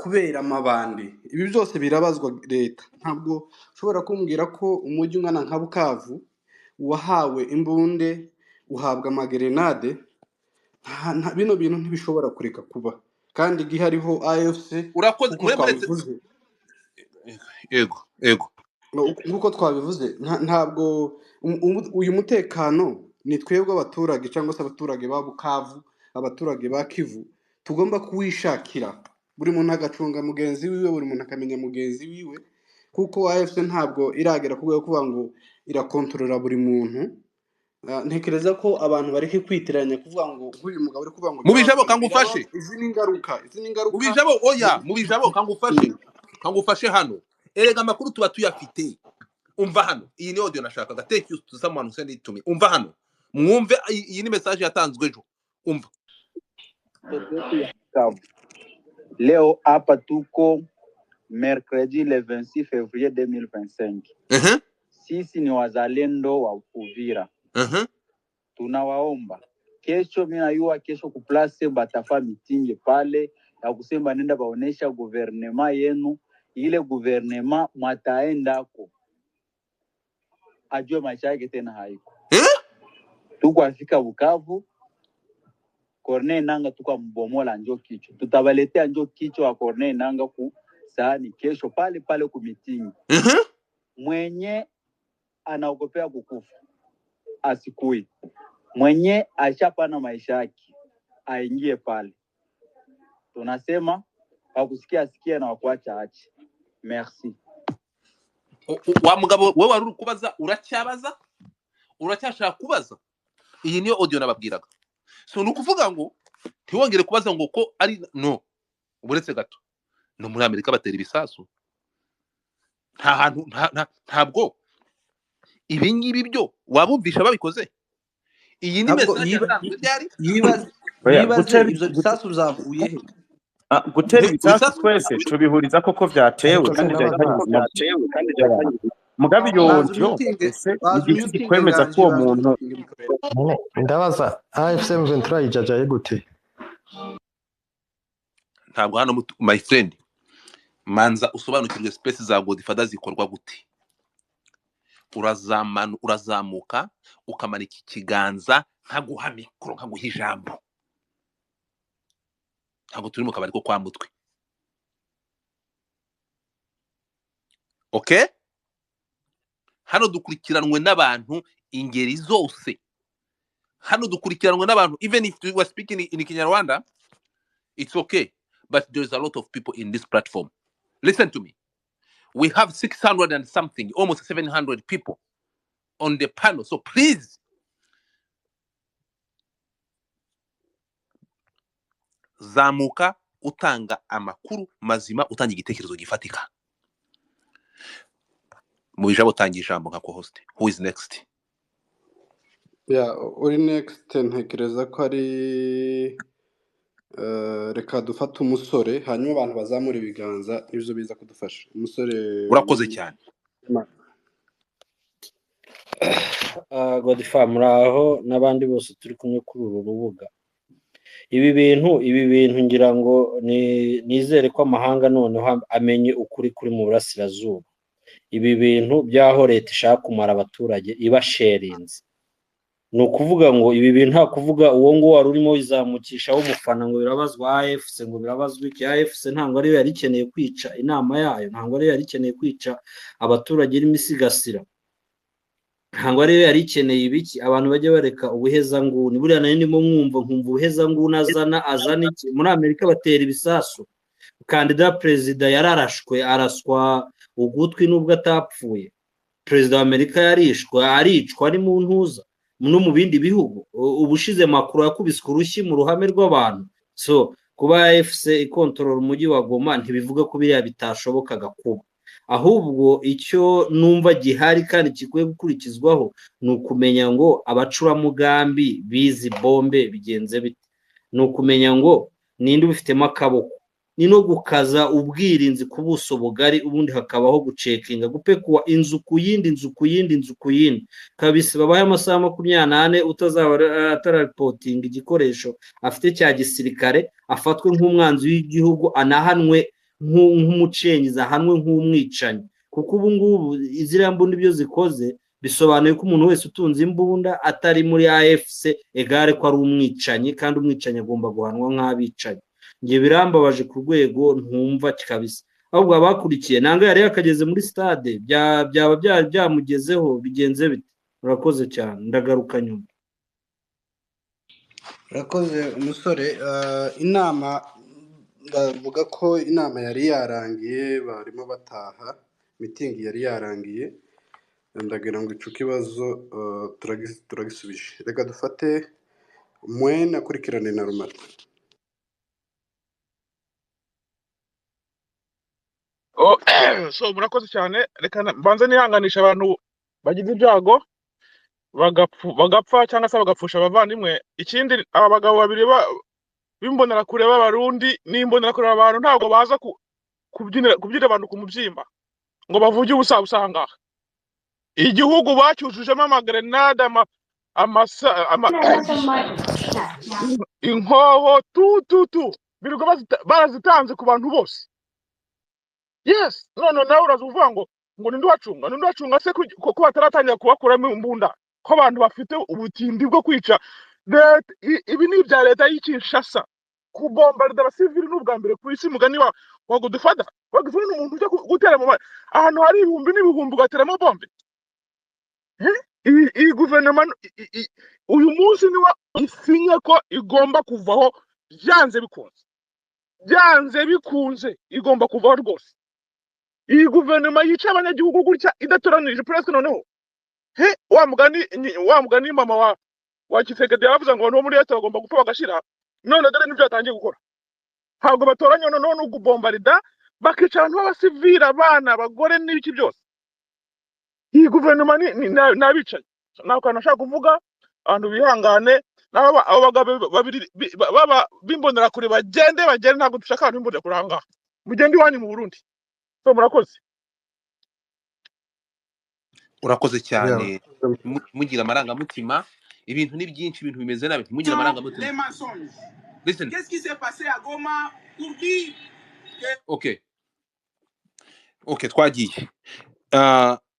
kubera amabandi. Ibi byose birabazwa leta. Ntabwo ushobora kumbwira ko umujyi ungana nka Bukavu wahawe imbunde, uhabwa amagerenade, bino bintu ntibishobora kureka kuba, kandi igihe hariho AFC Urakoze nk'uko mwe muretse. twabivuze. Yego, yego. Nk'uko twabivuze, ntabwo uyu mutekano ni twebwe abaturage cyangwa se abaturage ba Bukavu, abaturage ba Kivu tugomba kuwishakira, buri muntu agacunga mugenzi wiwe, buri muntu akamenya mugenzi wiwe, kuko AFC ntabwo iragera ku rwego kuvuga ngo irakontorora buri muntu. Ntekereza ko abantu bareke kwitiranya kuvuga ngo nk'uyu mugabo uri kuvuga ngo Mu bijabo birabazwa, kangufashe. izi ni ingaruka, izi ni Mu ingaruka bijabo, oya, mu bijabo kangufashe. Kangufashe hano. Erega amakuru tuba tuyafite. Umva hano, iyi ni audio nashakaga. Thank you to someone who sent it to me. Umva hano. Mwumve iyi ni message yatanzwe ejo. Umva. Leo hapa tuko mercredi le 26 février 2025. Sisi ni wazalendo wa Uvira. Tunawaomba kesho, mimi najua kesho kuplace batafa mitingi pale ya kusema nenda baonesha guvernema yenu, ile guvernema mwataendako ajue maisha yake tena haiko. Tuko afika Bukavu, Corneille Nanga tuko mbomola njo kichwa, tutabaletea njo kichwa wa Corneille Nanga ku saani kesho pale pale ku mitingi. Mwenye anaogopea kukufa asikui, mwenye ashapana maisha yake aingie pale. Tunasema wakusikia asikie na wakuacha ache. Merci. Wa mugabo wewe wari uri kubaza, uracyabaza, uracyashaka kubaza. Iyi niyo audio nababwiraga. So ni ukuvuga ngo ntiwongere kubaza ngo ko ari no, uretse gato no muri Amerika batera ibisasu, nta hantu ntabwo ibi ngibi byo wabumvisha babikoze. Iyi ni ntabwo message yatanzwe ryari? Oya, yibaze gutera ibyo bisasu byavuye he? Gutera ibisasu Ibisasu twese tubihuriza koko vyatewe Ariko se kandi ndabaza, byahitanye mugabe iyo Baza audio, umutinge, ese ni baza igiki umutinge kikwemeza ko Nganji, uwo baza muntu umutinge Mukabera. none ndabaza AFC M23 ijajaye gute? Ntabwo hano my friend, manza usobanukirwe space za Godfather zikorwa gute. Urazamuka ukamanika ikiganza nkaguha mikoro, nkaguha ijambo. Ntabwo turi mu kabari ko kwa mutwe. Okay? Hano dukurikiranwe n'abantu ingeri zose. Hano dukurikiranwe n'abantu, even if we were speaking in Kinyarwanda, it's okay. But there's a lot of people in this platform. Listen to me. We have 600 and something, almost 700 people on the panel. So please, zamuka utanga amakuru mazima, utanga igitekerezo gifatika. Mu ijambo utanga ijambo nka co-host. Who is next? Ya, uri next ntekereza ko ari reka dufate umusore, hanyuma abantu bazamura ibiganza nibyo biza kudufasha. Umusore Urakoze cyane. Godfrey muraho n'abandi bose turi kumwe kuri uru rubuga. Ibi bintu ngira ngo nizere ko amahanga noneho amenye ukuri kuri mu burasirazuba. Ibi bintu by'aho leta ishaka kumara abaturage ibasherinze. Ni ukuvuga ngo ibi bintu nta kuvuga uwo nguwo wari urimo wizamukisha w'umufana ngo birabazwa AFC, ngo birabazwa iki. AFC ntabwo ariyo yari ikeneye kwica inama yayo, ntabwo ariyo yari ikeneye kwica abaturage irimo isigasira, ntabwo ariyo yari ikeneye ibiki. Abantu bajya bareka ubuhezanguni. Buriya nari ndimo mwumva nkumva ubuhezanguni azana iki. Muri Amerika batera ibisasu, kandida perezida yararashwe araswa ugutwi nubwo atapfuye. Perezida wa Amerika yarishwe, aricwa ari mu ntuza no mu bindi bihugu. Ubushize Macron yakubiswe urushyi mu ruhame rw'abantu. So kuba AFC ikontorora umujyi wa Goma ntibivuga ko biriya bitashobokaga kuba, ahubwo icyo numva gihari kandi gikwiye gukurikizwaho ni ukumenya ngo abacuramugambi bizi bombe bigenze bite, ni ukumenya ngo ninde ubifitemo akaboko, ni no gukaza ubwirinzi ku buso bugari, ubundi hakabaho gucekinga, gupekuwa inzu ku yindi, inzu ku yindi, inzu ku yindi kabisa. Babahe amasaha 24, utazaba atararepotinga igikoresho afite cya gisirikare afatwe nk'umwanzi w'igihugu, anahanwe nk'umucengezi, ahanwe nk'umwicanyi. Kuko ubu ngubu ziriya mbunda ibyo zikoze bisobanuye ko umuntu wese utunze imbunda atari muri AFC egare ko ari umwicanyi, kandi umwicanyi agomba guhanwa nk'abicanyi. Njye birambabaje ku rwego ntumva kabisa. Ahubwo abakurikiye nanga yari yakageze muri stade byaba byamugezeho bigenze bite? Urakoze cyane, ndagaruka nyuma. Urakoze umusore. Inama bavuga ko inama yari yarangiye, barimo bataha, mitingi yari yarangiye. Ndagira ngo ico kibazo turagisubije. Reka dufate mwene akurikirane na Rumata. So murakoze cyane. Reka mbanze nihanganisha abantu bagize ibyago bagapfa cyangwa se bagapfusha abavandimwe. Ikindi aba bagabo babiri b'imbonerakure b'Abarundi n'imbonerakure abantu ntabwo baza kubyinira abantu ku mubyimba ngo bavuge ubusa usanga igihugu bacyujujemo amagrenade, inkoho tu birirwa barazitanze ku bantu bose. Yes, none nawe uraza uvuga ngo ninde ubacunga, ninde ubacunga se ko bataratangira kubakuramo imbunda, ko abantu bafite ubutindi bwo kwica. Ibi ni ibya leta y'i Kinshasa kubombarda abasivili n'ubwa mbere ku isi. Mugani wa Godfather, Godfather ni umuntu ujya gutera mu ahantu hari ibihumbi n'ibihumbi ugateramo bombe. Iyi guverinoma uyu munsi niwe isinye ko igomba kuvaho byanze bikunze, byanze bikunze igomba kuvaho rwose. Iyi guverinoma yica abanyagihugu gutya idatoranije presque. Noneho he wa mugani mama wa Tshisekedi yaravuze ngo abantu bo muri Est bagomba gupfa bagashira. None dore nibyo yatangiye gukora, ntabwo batoranya noneho no gubombarida bakica abantu b'abasivili, abana, abagore n'ibiki byose. Iyi guverinoma ni abicanyi. Nta kantu nashaka kuvuga, abantu bihangane. N'abo abo bagabo babiri baba b'imbonerakure bagende, ntabwo dushaka abantu b'imbonerakure aha ngaha. Mugende iwanyu mu Burundi. So murakoze. Urakoze cyane. Mugira amarangamutima, ibintu ni byinshi, ibintu bimeze nabi, ntimugire amarangamutima. Les mensonges. Listen. Qu'est-ce qui s'est passé à Goma pour dire que Okay, twagiye.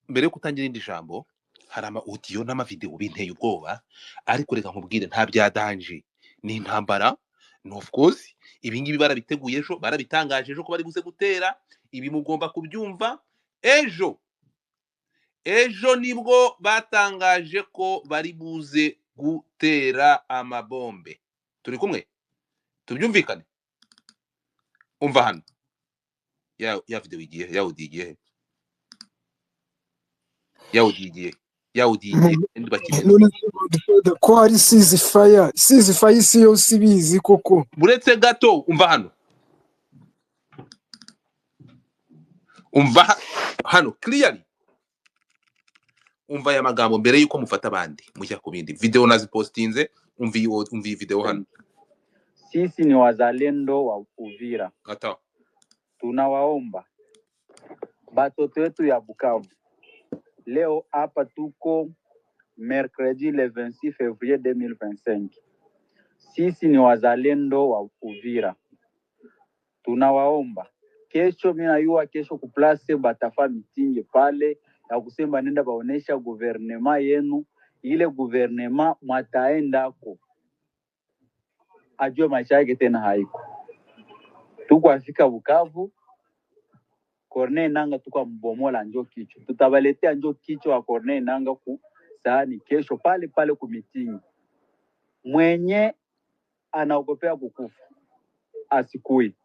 Mbere yo kutangira irindi jambo, hari ama audio n'amavideo binteye ubwoba, ariko reka nkubwire nta bya danger, ni intambara. No, of course ibi ngibi barabiteguye ejo, barabitangaje ejo ko bari buze gutera ibi, mugomba kubyumva. Ejo nibwo batangaje ko bari buze gutera amabombe. Turi kumwe, tubyumvikane. Umva hano ya video igiye, ya audio igiye, ya audio igiye, ya audio igiye, ndi bakireza. None ko hari ceasefire isi yose ibizi koko. Buretse gato, umva hano, umva hano clearly, umva aya magambo mbere yuko mufata abandi mujya ku bindi. Video nazipostinze, umva iyi video hano. Sisi ni wazalendo wa Uvira, Ata tunawaomba batoto wetu ya Bukavu. Leo hapa tuko mercredi le 26 février 2025. Sisi ni wazalendo wa Uvira, tunawaomba kesho, mimi najua kesho kuplace batafa mitingi pale ya kusema nenda baonesha guvernema yenu Ile guvernema mwataendako ajue maisha yake tena haiko. Tukwafika Bukavu, Corneille Nanga tukambomola njo kichwa, tutabaletea njo kichwa wa Corneille Nanga ku sahani kesho pale pale kumitingi. Mwenye anaogopea kukufa asikui,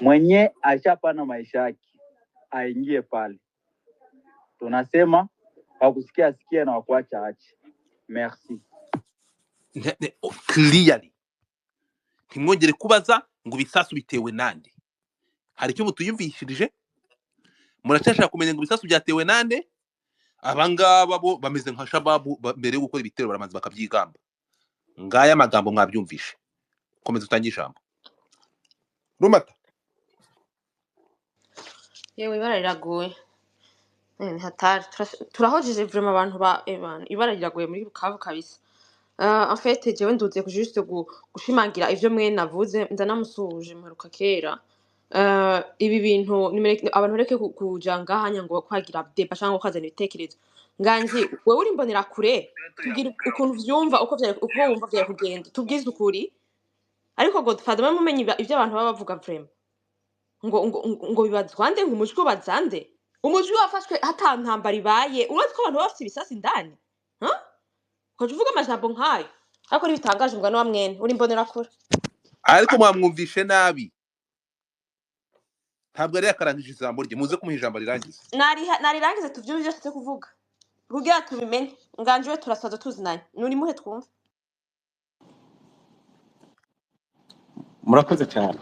mwenye ashapana maisha yake aingie pale. Tunasema wakusikia asikie na wakuacha ache. Merci. Clearly ntimwongere kubaza ngo ibisasu bitewe nande. Hari icyo mutuyumvishirije? Muracyashaka kumenya ngo ibisasu byatewe nande? Abangaba bo bameze nka shababu mbere yo gukora ibitero baramanza bakabyigamba. Ngaya magambo mwabyumvishe. Komeza utange ijambo. Rumata. Yewe, ibara riragoye. Ni hatari. Turahojeje vraiment abantu ba ebana, ibara riragoye muri Bukavu kabisa. En fait jewe nduze ku juste gushimangira ivyo mwe navuze, ndanamusuhuje mperuka kera. Ibi bintu abantu bareke kuja ngahanya ngo kwagira débat cyangwa kwazana ibitekerezo. Nganji, wewe uri imbonera kure, tubwire ukuntu vyumva, uko vyari, uko wumva vyari kugenda, tubwize ukuri. Ariko Godfather, mwe mumenye ivyo abantu baba bavuga vraiment, ngo bibazwa nde, ngo umujwi ubazande, umujwi wafashwe hata ntambara ibaye. Urazi ko abantu baba bafite ibisasi indani, huh? Ukaca uvuga amajambo nk'ayo, ariko ntibitangaje umugani wa mwene uri imbonera kure. Ariko mwamwumvishe nabi. Ntabwo yari yakarangije ijambo rye. Muze kumuha ijambo rirangize. Narirangize tuvyumve ivyo ashatse kuvuga kugira tubimenye. Nganji we turasaza tuzinanye, nuri muhe twumve. Murakoze cyane.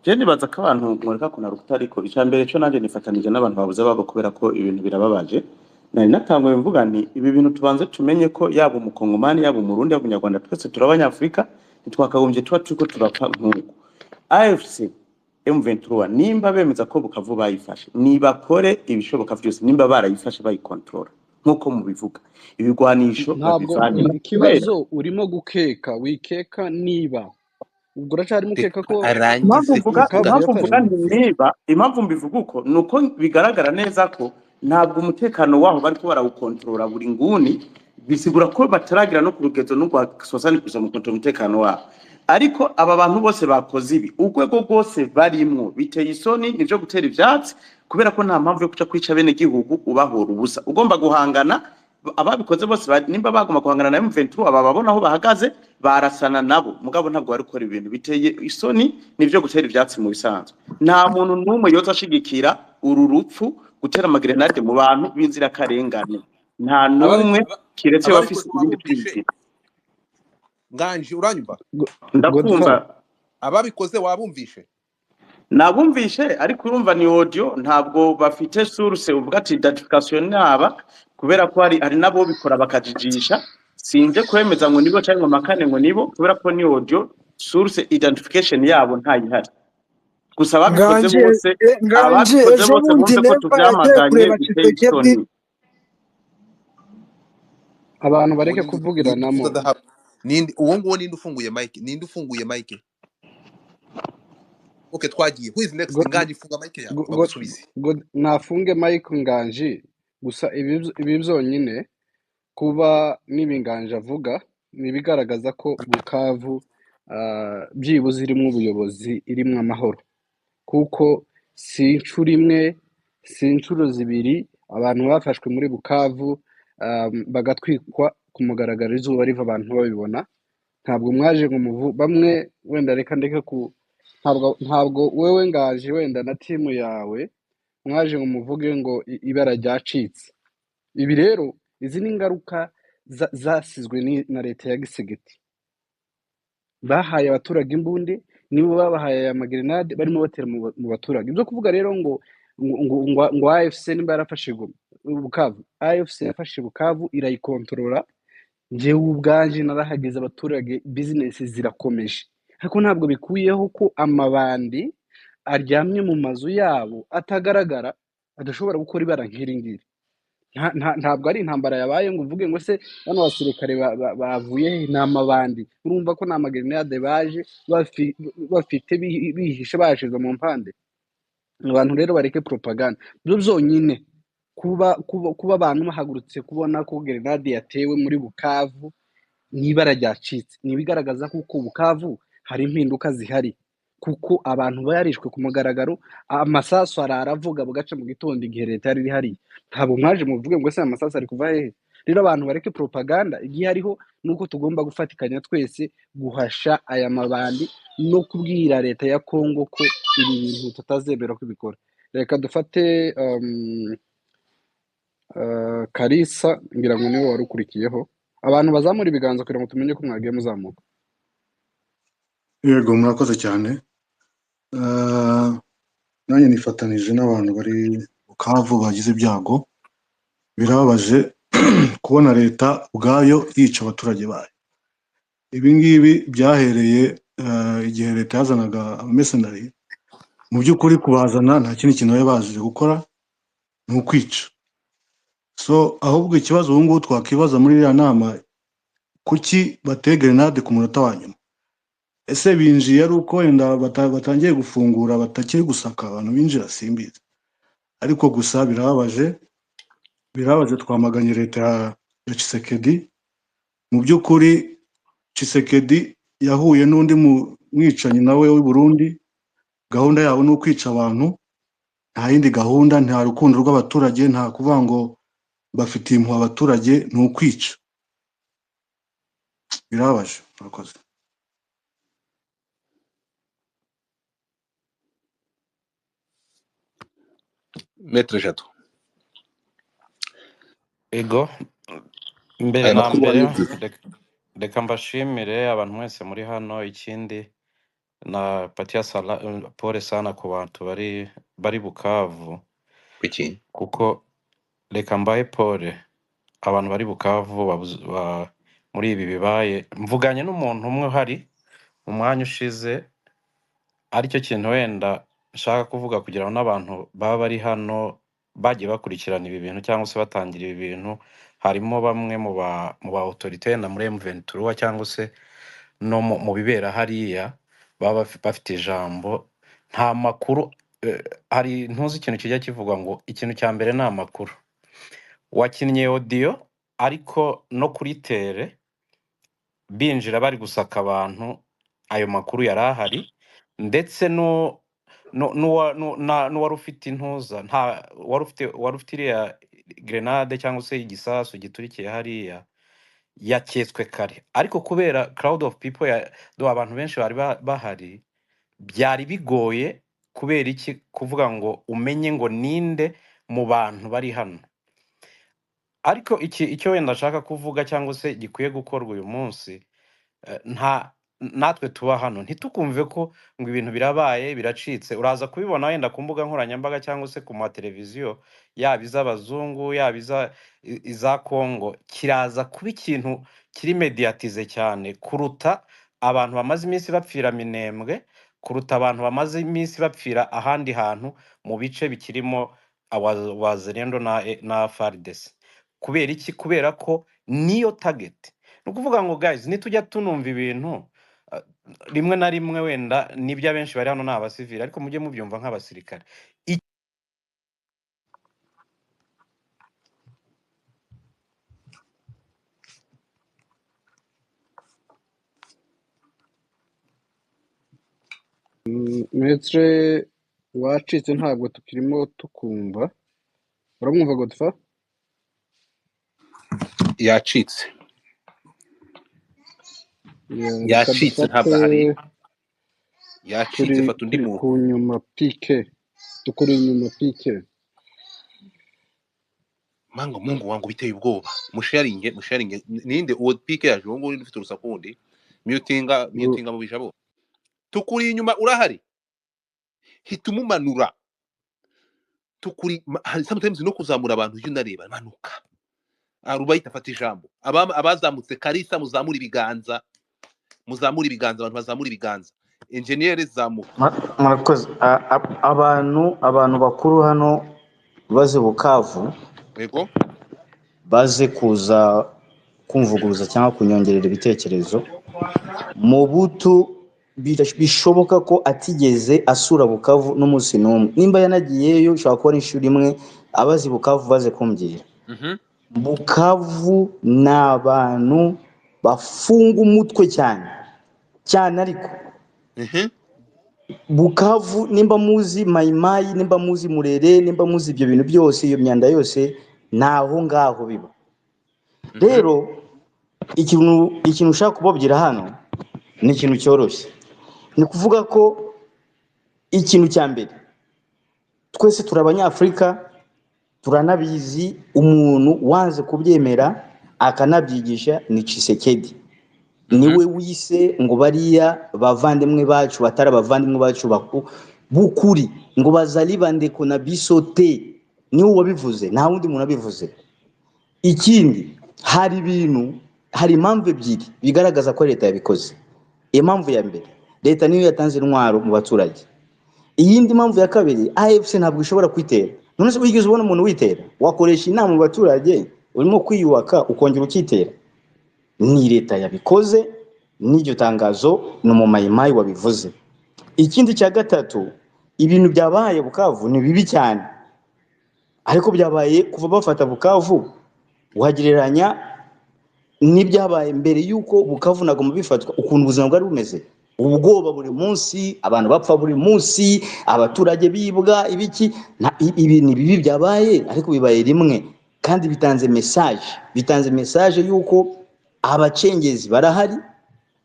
Je nibaza ko abantu mureka kunarukuta, ariko icya mbere cyo nanjye nifatanije n'abantu babuze babo kubera ko ibintu birababaje. Nari natanguye mvuga nti ibi bintu tubanze tumenye ko yaba umukongomani, yaba umurundi, yaba umunyarwanda, twese turi abanyafurika, ntitwakagombye tuba turiko turapfa nk'uko. AFC M23 nimba bemeza ko Bukavu bayifashe, nibakore ibishoboka vyose, nimba barayifashe bayikontorora nk'uko mubivuga, ibigwanisho Ntabwo babivane kubera ikibazo urimo gukeka, wikeka niba ubwo uracarimo ukeka ko Arangize impamvu mvuga Bukavu impamvu mvuga yafashwe. nti niba, impamvu mbivuga uko ni uko bigaragara neza ko ntabwo umutekano waho bariko barawukontorora buri nguni, bisigura ko bataragira no ku rugezo n'urwa sosani kuza mu kontrola umutekano wabo. Ariko aba bantu bose bakoze ibi, urwego rwose barimwo biteye isoni, nivyo gutera ivyatsi, kubera ko nta mpamvu yo kuca kwica bene gihugu ubahora ubusa. Ugomba guhangana ababikoze bose nimba bagomba guhangana na M23, aba babona aho bahagaze barasana nabo, mugabo ntabwo bari gukora ibintu biteye isoni, nivyo gutera ivyatsi mu bisanzwe. Nta muntu n'umwe yoza ashigikira uru rupfu, gutera amagrenade mu bantu b'inzirakarengane, nta n'umwe kiretse Ababikoze bafise ibindi wabumvishe? byizira. Nganji, uranyumva? Ndakumva. Godfather, Ababikoze wabumvishe? Nabumvishe, ariko urumva ni audio, ntabwo bafite source uvuga ati identification naba, kubera ko hari nabo bikora bakajijisha. Sinje kwemeza ngo nibo cyangwa makane ngo nibo, kubera ko ni audio, source identification yabo ntayihari. Gusa ababikoze Nganji, bose, Nganji, ababikoze ejo bose bundi bumve ko Neva yagiye tuvyamaganye, kureba biteye Tshisekedi. isoni. Abantu Uwo bareke ninde, ninde kuvugiranamo. uvuze adahabwa? Ninde uwo nguwo? Ninde ufunguye mic? Ninde ufunguye mic? Okay, twagiye. Who is next? Nganji, funga mic yawe bagusubize. Nafunge Mike Nganji. Gusa ibi byonyine kuba n'ibinganje avuga ni ibigaragaza ko Bukavu byibuze irimo ubuyobozi, irimo amahoro, kuko si inshuro imwe, si inshuro zibiri abantu bafashwe muri Bukavu bagatwikwa ku mugaragaro izuba riva abantu babibona. Ntabwo mwaje ngo muvu bamwe wenda reka ndeke ku ntabwo wewe Ngaje wenda na timu yawe mwaje ngo muvuge ngo ibara ryacitse. Ibi rero izi ni ingaruka zasizwe na leta ya Gisegeti. Bahaye abaturage imbunde, nibo babahaye aya magrenade barimo batera mu baturage. Ibyo kuvuga rero ngo AFC nimba yarafashe Goma, Bukavu, AFC yafashe Bukavu irayikontorora. Njyewe ubwanje narahageze, abaturage bizinesi zirakomeje, ariko ntabwo bikuyeho ko amabandi aryamye mu mazu yabo atagaragara, adashobora gukora ibara nk'iri ngiri. Ntabwo ari intambara yabaye ngo uvuge ngo se bano basirikare bavuye he, ni amabandi. Urumva ko ni amagrenade baje bafite bihishe, bayashize mu mpande. Abantu rero bareke propaganda. Byo byonyine Kuba abantu bahagurutse kubona ko gerenade yatewe muri Bukavu n'ibara ryacitse, ni ibigaragaza kuko Bukavu hari impinduka zihari, kuko abantu barishwe ku mugaragaro, amasasu araravuga bugaca mu gitondo igihe leta yari iri hariya. Ntabwo mwaje muvuge ngo ese aya masasu ari kuva hehe? Rero abantu bareke propaganda, igihe hariho nuko tugomba gufatikanya twese guhasha aya mabandi no kubwira leta ya Kongo ko ibi bintu tutazemera ko ibikora. Reka dufate Kalisa, ngira ngo niwe wari ukurikiyeho. Abantu bazamura ibiganza kugira ngo tumenye ko mwagiye muzamuka. Yego, murakoze cyane. Nanjye nifatanije n'abantu bari Bukavu bagize ibyago. Birababaje kubona leta ubwayo yica abaturage bayo. Ibi ngibi byahereye igihe leta yazanaga abamesenari. Mu by'ukuri kubazana nta kindi kintu bari baje gukora, ni ukwica. So ahubwo ikibazo ubu ngubu twakwibaza muri iriya nama, kuki bateye gerenade ku munota wa nyuma? Ese binjiye ari uko wenda batangiye gufungura, batakiri gusaka abantu binjira? Simbizi, ariko gusa birababaje, birababaje. Twamaganye leta ya Tshisekedi. Mu by'ukuri Tshisekedi yahuye n'undi mwicanyi nawe w'i Burundi. Gahunda yabo ni ukwica abantu, nta yindi gahunda, nta rukundo rw'abaturage, nta kuvuga ngo bafitiye impuhwe abaturage, ni ukwica. Birababaje, murakoze. Maître Jado, Ego, mbere aya na makuru mbere wayumvise? reka mbashimire abantu mwese muri hano. Ikindi na patia sala, pole sana ku bantu bari Bukavu, Kuki? kuko reka mbahe pole abantu bari Bukavu muri ibi bibaye. Mvuganye n'umuntu umwe uhari mu mwanya ushize, aricyo kintu wenda nshaka kuvuga kugira ngo n'abantu baba bari hano bagiye bakurikirana ibi bintu cyangwa se batangira ibi bintu, harimo bamwe mu ba autorité wenda muri M23 cyangwa se no mu bibera hariya baba bafite ijambo. Nta makuru, hari ntuzi ikintu kijya kivugwa ngo ikintu cya mbere ni amakuru. Wakinnye audio, ariko no kuri tere binjira bari gusaka abantu, ayo makuru yari ahari, ndetse no n'uwari ufite intuza, nta wari ufite iriya grenade cyangwa se igisasu giturikiye hariya yaketswe kare, ariko kubera crowd of people ya do abantu benshi bari bahari, byari bigoye kubera iki kuvuga ngo umenye ngo ninde mu bantu bari hano. Ariko iki icyo wenda nshaka kuvuga cyangwa se gikwiye gukorwa uyu munsi, nta natwe tuba hano ntitukumve ko ngo ibintu birabaye biracitse. Uraza kubibona wenda ku mbuga nkoranyambaga cyangwa se ku mateleviziyo, yaba iz'abazungu, yaba iza Kongo, kiraza kuba ikintu kiri médiatisé cyane kuruta abantu bamaze iminsi bapfira Minembwe, kuruta abantu bamaze iminsi bapfira ahandi hantu mu bice bikirimo Wazalendo na FARDC. Kubera iki? Kubera ko niyo target. Ni ukuvuga ngo guys, nitujya tunumva ibintu rimwe na rimwe, wenda nibyo abenshi bari hano ni abasivili, ariko mujye mubyumva nk'abasirikare. Maître wacitse, ntabwo tukirimo tukumva. Uramwumva Godfa? Yacitse. Yeah, reka Yacitse, ntabwo dufate ahari. Yacitse. Turi Fata undi turi muntu. ku nyuma pike, tukuri inyuma pike. Mango mungu wangu, biteye ubwoba. Musharinge, musharinge. Ninde uwo? Pike yaje uwo nguwo ufite urusaku wundi. Mutinga, mutinga mu bijabo. Tukuri inyuma, urahari? Hita umumanura. Tukuri hari sometimes no kuzamura abantu ujya unareba manuka. Rubayita, afata ijambo. Abazamutse, Karisa, muzamura ibiganza, muzamura ibiganza, abantu bazamura ibiganza. Engineer, zamuka. Murakoze. Abantu bakuru hano baze Bukavu, Yego. baze kuza kumvuguruza cyangwa kunyongerera ibitekerezo. Mobutu bishoboka ko atigeze asura Bukavu n'umunsi n'umwe. Nimba yanagiyeyo, ushobora kubona inshuro imwe. Abazi Bukavu baze kumbwira. Bukavu ni abantu bafunga umutwe cyane cyane, ariko Bukavu nimba muzi Mayimayi, nimba muzi Murere, nimba muzi ibyo bintu byose, iyo myanda yose naho ngaho biba. Rero ikintu ushaka kubabwira hano ni ikintu cyoroshye, ni ukuvuga ko ikintu cya mbere twese turi abanyafurika, turanabizi, umuntu wanze kubyemera akanabyigisha ni Tshisekedi. Niwe wise ngo bariya bavandimwe bacu batari abavandimwe bacu b'ukuri, ngo bazali bandeko na bisote, niwe wabivuze, nta wundi muntu wabivuze. Ikindi, hari ibintu, hari impamvu ebyiri bigaragaza ko leta yabikoze. Impamvu ya mbere, leta niyo yatanze intwaro mu baturage. Iyindi mpamvu ya kabiri, AFC ntabwo ishobora kwitera. None se wigeze ubona umuntu witera? Wakoresha inama mu baturage urimo kwiyubaka ukongera ukitera? Ni leta yabikoze, n'iryo tangazo ni umumayimayi wabivuze. Ikindi cya gatatu, ibintu byabaye Bukavu ni bibi cyane, ariko byabaye kuva bafata Bukavu, wagereranya n'ibyabaye mbere y'uko Bukavu na Goma bifatwa, ukuntu ubuzima bwari bumeze, ubwoba buri munsi, abantu bapfa buri munsi, abaturage bibwa ibiki. Ibi ni bibi byabaye, ariko bibaye rimwe kandi bitanze message, bitanze message y'uko abacengezi barahari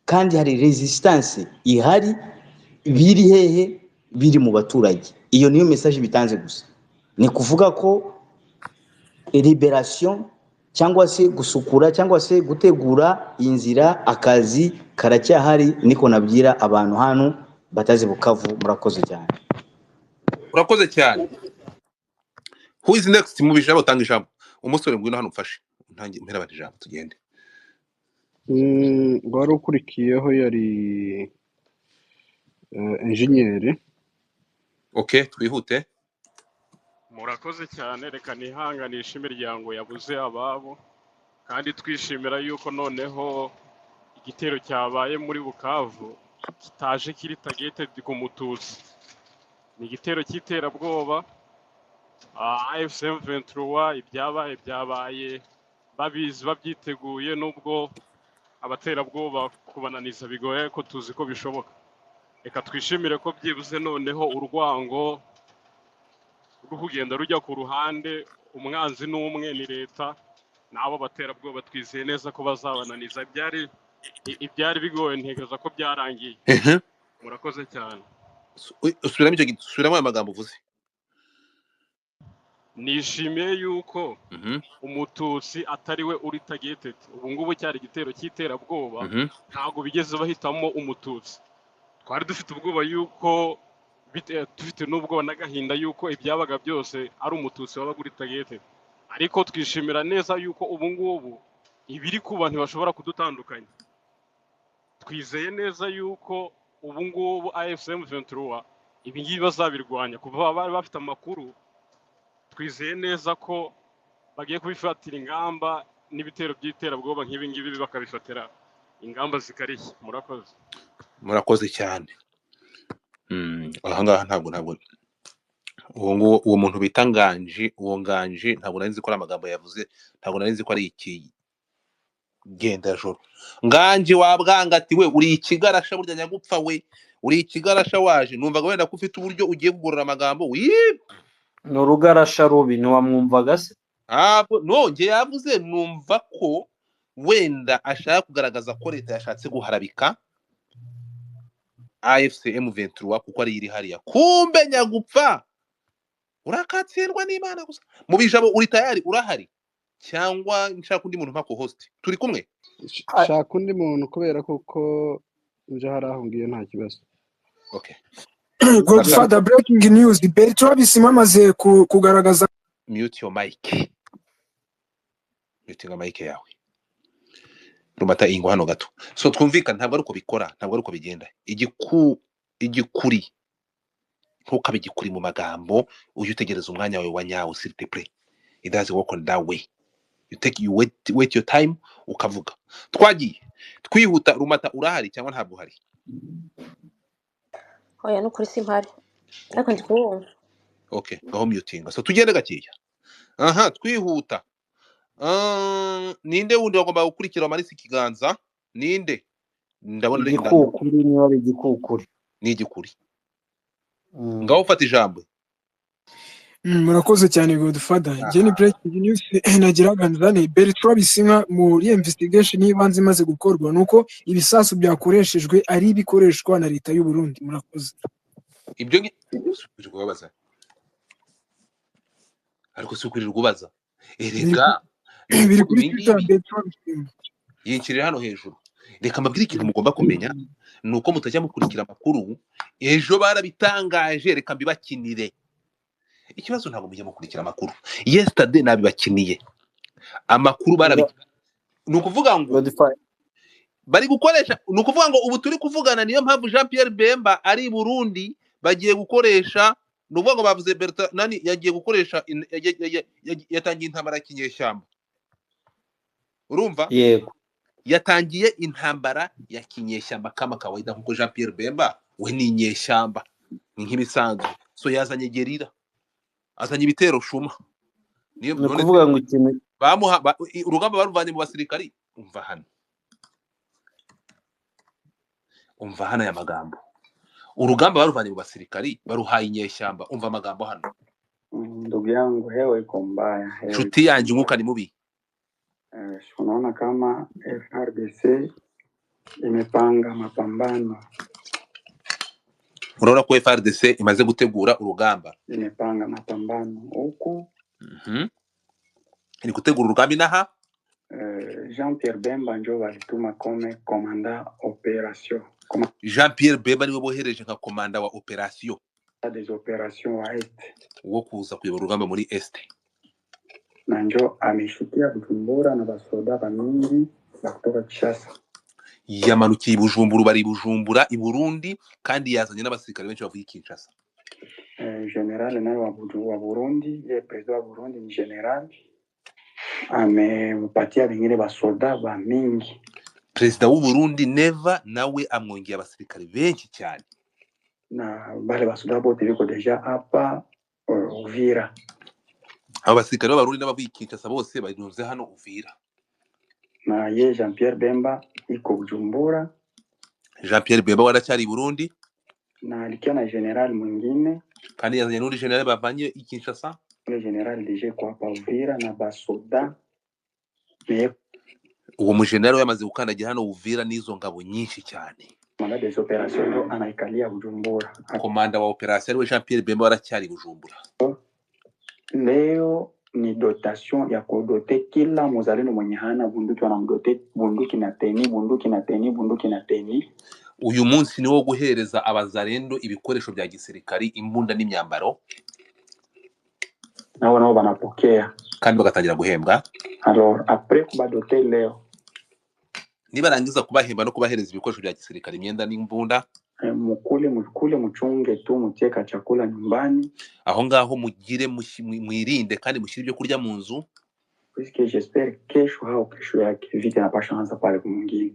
kandi hari resistance ihari. Biri hehe? Biri mu baturage. Iyo niyo message bitanze gusa. Ni kuvuga ko liberation cyangwa se gusukura cyangwa se gutegura inzira, akazi karacyahari. Niko nabwira abantu hano batazi Bukavu. Murakoze cyane. Urakoze cyane. Who is next mu bijabo? Tanga ijambo. Umusore, ngwino hano umfashe, ntange mpera abantu ijambo tugende. Wari ukurikiyeho yari engineer. Okay, twihute. Murakoze cyane. Reka nihanganishe imiryango yabuze ababo, kandi twishimira yuko noneho igitero cyabaye muri Bukavu kitaje kiri targeted ku Mututsi. Ni igitero cy'iterabwoba. AFC M23 ibyabaye byabaye babizi, babyiteguye, nubwo abaterabwoba kubananiza bigoye, ko tuzi ko bishoboka. Reka twishimire ko byibuze noneho urwango rwo kugenda rujya ku ruhande. Umwanzi ni umwe, ni leta n'abo baterabwoba. Twizeye neza ko bazabananiza. Ibyari bigoye ntekereza ko byarangiye. Murakoze cyane. Usubiramo icyo subiramo aya magambo uvuze. Nishimiye yuko Umututsi atari we uri targeted ubu ngubu. Cyari igitero cy'iterabwoba, ntabwo bigeze bahitamo Umututsi. Twari dufite ubwoba yuko dufite n'ubwoba n'agahinda yuko ibyabaga byose ari Umututsi wabaga uri targeted, ariko twishimira neza yuko ubu ngubu ibiri kuba ntibashobora kudutandukanya. Twizeye neza yuko ubu ngubu AFC M23 ibi ngibi bazabirwanya. Kuva bari bafite amakuru, twizeye neza ko bagiye kubifatira ingamba, n'ibitero by'iterabwoba nk'ibi ngibi bakabifatira ingamba zikarishye. Murakoze. Murakoze cyane. Aha ngaha ntabwo uwo nguwo, uwo muntu bita Nganji, uwo Nganji ntabwo nari nzi ko ari amagambo yavuze, ntabwo nari nzi ko ari ikigendajoro. Nganji wabwanga ati we uri ikigarasha, burya nyagupfa we uri ikigarasha. Waje numvaga wenda ko ufite uburyo ugiye kugorora amagambo wi. Ni urugarasha rubi, ntiwamwumvaga se? Ntabwo nongeye yavuze, numva ko wenda ashaka kugaragaza ko leta yashatse guharabika AFC M23 kuko ari iri hariya. Kumbe nyagupfa urakatsindwa n'Imana gusa. Mu bijabo uri tayari, urahari cyangwa nshaka undi muntu mpako host turi kumwe? Shaka undi muntu kubera kuko nje hari aho ngiye, nta kibazo. Okay. Godfather, breaking news: Bertrand Bisimwa amaze kugaragaza. Mute your mic, mutinga mic yawe. Rumata ingwa hano gato so twumvikane. Ntabwo ari uko bikora, ntabwo ari uko bigenda. Igikuri ntukabe igikuri mu magambo, ujye utegereza umwanya wawe wa nyawo, s'il te plaît. It doesn't work on that way. You take, you wait, wait your time ukavuga. Twagiye twihuta. Rumata, urahari cyangwa ntabwo uhari? Oya, ni ukuri simpari, ariko Okay. ndi kubumva. Okay, ngaho mutinga so tugende gakeya. Aha, twihuta. Ninde wundi wagomba gukurikira wamanitse ikiganza? Ninde? Ndabona ari Igikukuri, niba ari igikukuri. Ni igikuri. Ngaho ufata ijambo. Murakoze cyane Godfather. Njye ni Aha. breaking news nagiraga nzane. Bertrand Bisimwa, muri investigation y'ibanze imaze gukorwa nuko ibisasu byakoreshejwe ari ibikoreshwa na leta y'u Burundi. Murakoze. Ibyo si ukwirirwa ubabaza, ariko si ukwirirwa ubaza. Biri Erega ni biri uko kuri ibi Twitter ngibi Bertrand Bisimwa. yincirira hano hejuru. Reka mbabwire ikintu mugomba kumenya, ni uko mutajya mukurikira amakuru. Ejo barabitangaje, reka mbibakinire. Ikibazo ntabwo mujya mukurikira amakuru. Yesterday nabibakiniye amakuru, ni ukuvuga ngo Godfather. bari gukoresha, ni ukuvuga ngo ubu turi kuvugana, niyo mpamvu Jean Pierre Bemba ari i Burundi, bagiye gukoresha, ni ukuvuga ngo bavuze Bertrand nani yagiye gukoresha yatangiye intambara ya kinyeshyamba, urumva? Yego. Yatangiye intambara ya kinyeshyamba kama kawaida, nkuko Jean Pierre Bemba we ni inyeshyamba, ni nk'ibisanzwe. So yazanye gerira, azanye ibitero shuma. Niyo Ni none se ukuvuga ngo ikintu bamuha urugamba baruvanye mu basirikari. Umva hano, umva hano aya magambo. Urugamba baruvanye mu basirikari baruhaye inyeshyamba. Umva amagambo hano. Ndugu yangu, hewa iko mbaya, hewa iko Nshuti yanjye, mbaya. umwuka ni mubi. Unaona kama FRDC imepanga mapambano, Urabona ko FRDC imaze gutegura urugamba, imepanga mapambano huku. Iri gutegura urugamba inaha. Jean Pierre Bemba njo walituma kome komanda operation, Jean Pierre Bemba niwe bohereje nka komanda wa operation, komanda des operations wa est, wo kuza kuyobora urugamba muri este, na njo ameshukia Bujumbura na basoda bamingi ba kutoka Kinshasa. Yamanukiye i Bujumbura, bari i Bujumbura i Burundi, kandi yazanye n'abasirikare benshi bavuye i Kinshasa. General naye wa Burundi, ye president wa Burundi ni general, amempatia bengine basoda ba mingi. Perezida w'u Burundi Neva nawe amwongeye abasirikare benshi cyane, na bale basoda bote biko deja hapa Uvira. Abo basirikare b'Abarundi n'abavuye i Kinshasa bose barunze hano Uvira. Na ye Jean Pierre Bemba iko Bujumbura, Jean Pierre Bemba waracyari i Burundi, na alikia na general mwingine, kandi yazanye n'undi general bavanye i Kinshasa. Ule general deja iko hapa Uvira na basoda me Uwo mujenerali we yamaze gukandagira hano Uvira n'izo ngabo nyinshi cyane. komanda des operations ndo anaikalia Bujumbura. Komanda wa operation ariwe Jean Pierre Bemba waracyari i Bujumbura. Leo ni dotation ya kudote kila muzalendo mwenye hana bunduki, wanamdote bunduki na teni, bunduki na teni, bunduki na teni. Uyu munsi ni wo guhereza abazarendo ibikoresho bya gisirikari, imbunda n'imyambaro, nao nao banapokea kandi bagatangira guhembwa. Alors après kubadote leo, Nibarangiza kubahemba no kubahereza ibikoresho bya gisirikare, imyenda n'imbunda, mukule mukule, muchunge tu, mutieka chakula nyumbani, aho ngaho mugire mwirinde kandi mushyire ibyo kurya mu nzu, puisque j'espère kesho au kesho yake vita inapasha anza pale kumwingine,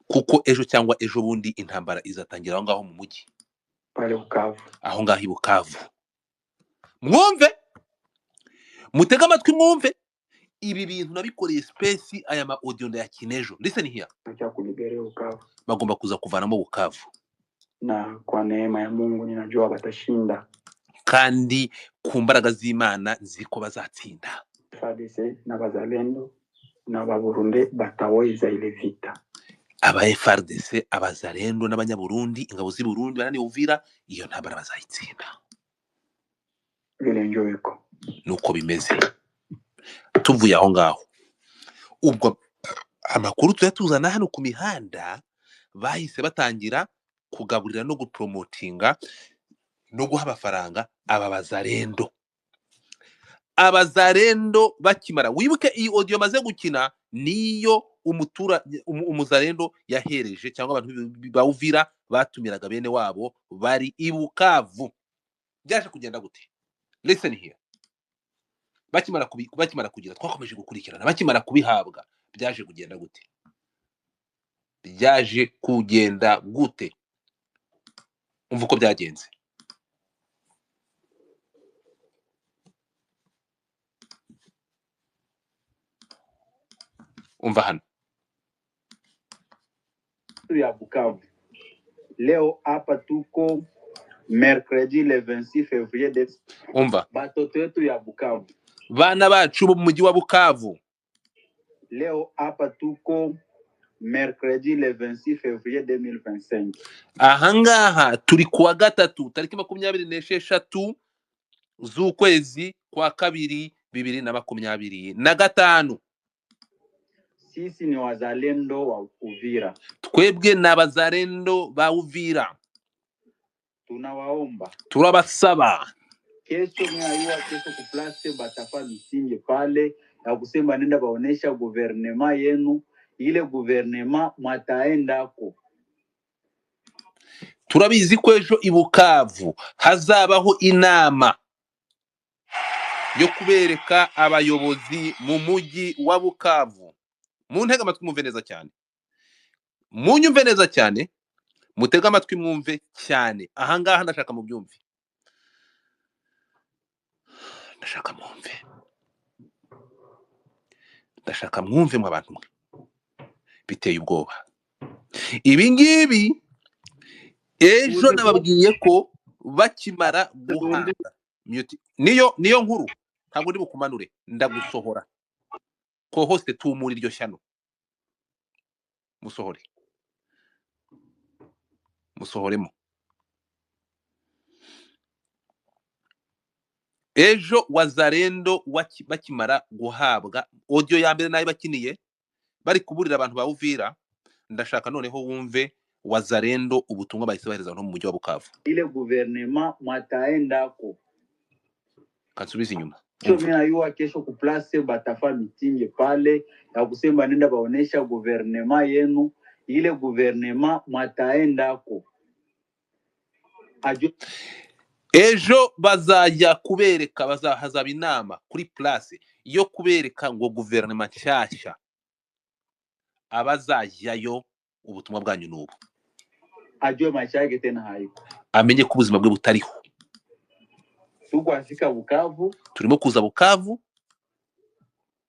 kuko ejo cyangwa ejo bundi intambara izatangira aho ngaho mu mujyi, pale Bukavu, aho ngaho i Bukavu. Mwumve, mutege amatwi mwumve ibi bintu nabikoreye space, aya ma audio ndayakina ejo. Listen here. Cha kulibere Bukavu, Bagomba kuza kuvanamo Bukavu, na kwa neema ya Mungu ninajua watashinda. Kandi ku mbaraga z'Imana nzi ko bazatsinda. FARDC na bazalendo na baburundi bataweza ile vita. Aba FARDC, abazalendo n'abanyaburundi, ingabo z'i Burundi bananiye Uvira, iyo ntambara bazayitsinda. Vile njo iko. Nuko bimeze. Tuvuye aho ngaho, ubwo amakuru tuyatuzana hano ku mihanda, bahise batangira kugaburira no gupromotinga no guha amafaranga aba bazarendo. Abazarendo bakimara, wibuke iyi audio maze gukina niyo umutura umuzarendo yahereje, cyangwa abantu ba Uvira batumiraga bene wabo bari i Bukavu. Byaje kugenda gute? Listen here. Bakimara kugira, twakomeje gukurikirana, bakimara kubihabwa byaje kugenda gute? Byaje kugenda gute? Umva uko byagenze. Umva hano ya Bukavu. Leo hapa tuko mercredi le 26 février de Umva batoto yetu ya Bukavu. Bana bacu bo mu mujyi wa Bukavu. Leo hapa tuko mercredi le 26 février 2025. Ahangaha turi kuwa gatatu tariki 26 z'ukwezi kwa kabiri 2025. Sisi ni wazalendo wa Uvira. Twebwe ni abazalendo ba Uvira. Tunawaomba Turabasaba kesho mnayua kesho kuplace batafa misingi pale ya kusema nenda baonesha guvernema yenu ile guvernema mwataendako. Turabizi ko ejo i Bukavu hazabaho inama yo kubereka abayobozi mu mujyi wa Bukavu. Muntege amatwi mwumve neza cyane, munyumve neza cyane, mutege amatwi mwumve cyane. Ahangaha ndashaka mubyumve, ndashaka mwumve, ndashaka mwumve mwe abantu mwe. Biteye ubwoba ibi ngibi. Ejo Uzi ko nababwiye ko bakimara undi guhanga mute niyo nkuru, ntabwo ndi bukumanure, ndagusohora ko hoste tumura iryo shyano, musohore, musohoremo. Ejo wazarendo bakimara guhabwa audio ya mbere nayo bakiniye bari kuburira abantu ba Uvira. Ndashaka noneho wumve wazarendo ubutumwa bahise bahereza abantu mu mujyi wa Bukavu. Ile guvernema mwataendako. Kansubiza inyuma Kesho umva. mnayua kesho kuplace batafa mitingi pale ya kusema nenda baonesha guvernema yenu ile guvernema mwataendako. Ajo Ejo bazajya kubereka, hazaba inama kuri place yo kubereka ngo guverinoma nshyashya abazajyayo ubutumwa bwanyu nubu, ajue maisha yake tena haiko. amenye ko ubuzima bwe butariho. Tuko afika Bukavu, Turimo kuza Bukavu,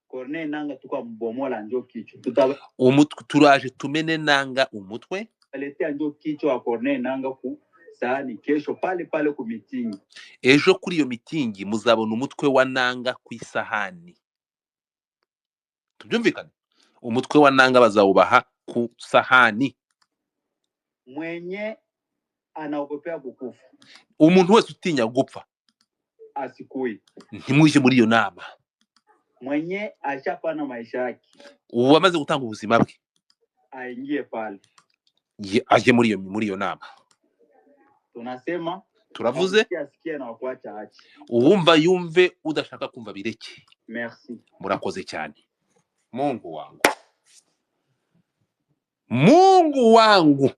Corneille Nanga tuko mbomola njo kichwa. Umutwe turaje tumene Nanga umutwe. Tutaletea njo kichwa wa Corneille Nanga ku sahani kesho pale pale ku mitingi. Ejo kuri iyo mitingi muzabona umutwe wa Nanga ku isahani. Tubyumvikane, umutwe wa Nanga bazawubaha ku sahani. Mwenye anaogopea kukufa Umuntu wese utinya gupfa asikui. ntimuje muri iyo nama. Mwenye ashapana maisha yake Uwamaze gutanga ubuzima bwe aingie pale. aje muri iyo nama. Tunasema Turavuze, akusikia asikie na wakuacha ache. uwumva yumve, udashaka kumva bireke. Merci. Murakoze cyane. Mungu wangu, Mungu wangu.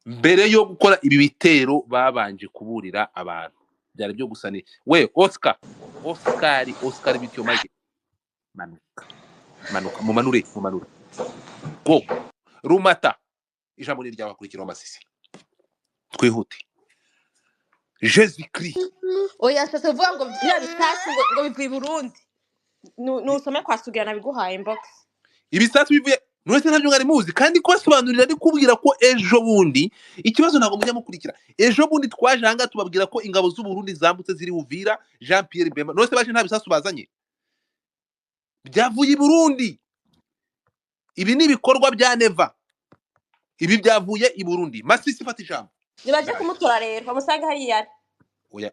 Mbere yo gukora ibi bitero babanje kuburira abantu, byari byo gusa ni we Oscar, Oscar bityo Mike, manuka manuka, mumanure mumanure, go Rumata, ijambo ni ryawe, akurikiraho Masisi, twihute. Jesus Christ. Oya nshatse kuvuga ngo biriya bisasu ngo bivuye i Burundi. Nusome kwa Sugira nabiguhaye inbox. Ibisasu bivuye nuretse ntabyo mwari muzi, kandi kubasobanurira ari kubwira ko ejo bundi ikibazo ntabwo mujya mukurikira. Ejo bundi twaje ahangaha tubabwira ko ingabo z'u Burundi zambutse ziri Uvira, Jean Pierre Bemba nuretse baje nta bisasu bazanye, byavuye i Burundi. Ibi ni ibikorwa bya Neva, ibi byavuye i Burundi. Masisi fata ijambo. Nibaje Ndaje. kumutora rero bamusange hariya ari. Oya,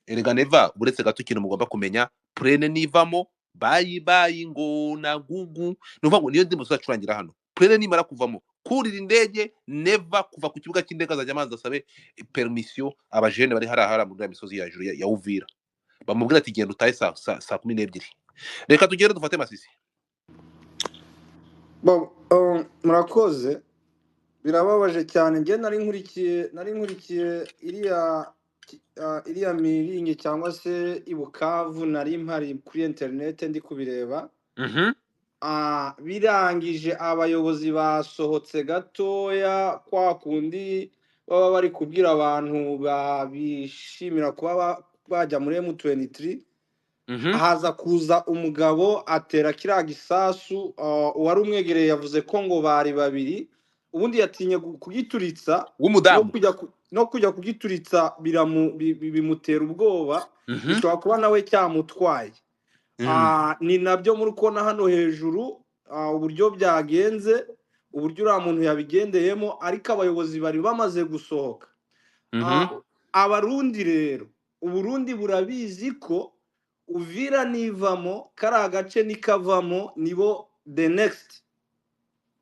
erega Neva, uretse gato ikintu mugomba kumenya, prene nivamo bayi bayi ngo na gugu, ni ukuvuga ngo niyo ndimo tuzacurangira hano. Prene nimara kuvamo kurira indege, Neva kuva ku kibuga cy'indege azajya amanza asabe permission abajene bari hariya muri ya misozi ya hejuru ya Uvira, bamubwira ati genda utahe saa 12. Reka tugende dufate Masisi. Bo, murakoze. Birababaje cyane. Njye nari nkurikiye iriya miringi cyangwa se i Bukavu, nari mpari kuri interinete ndi kubireba. Birangije abayobozi basohotse gatoya kwa kundi baba bari kubwira abantu bishimira kuba bajya muri M23. Haza kuza umugabo atera kiriya gisasu. Uwari umwegereye yavuze ko ngo bari babiri, ubundi yatinye kugituritsa no w'umudamu kujya no kujya kugituritsa bimutera ubwoba, bishobora kuba nawe cyamutwaye. Ni nabyo muri kubona hano hejuru, uburyo byagenze, uburyo uriya muntu yabigendeyemo, ariko abayobozi bari bamaze gusohoka. Abarundi rero, Uburundi burabizi ko Uvira nivamo, kariya gace nikavamo, nibo the next.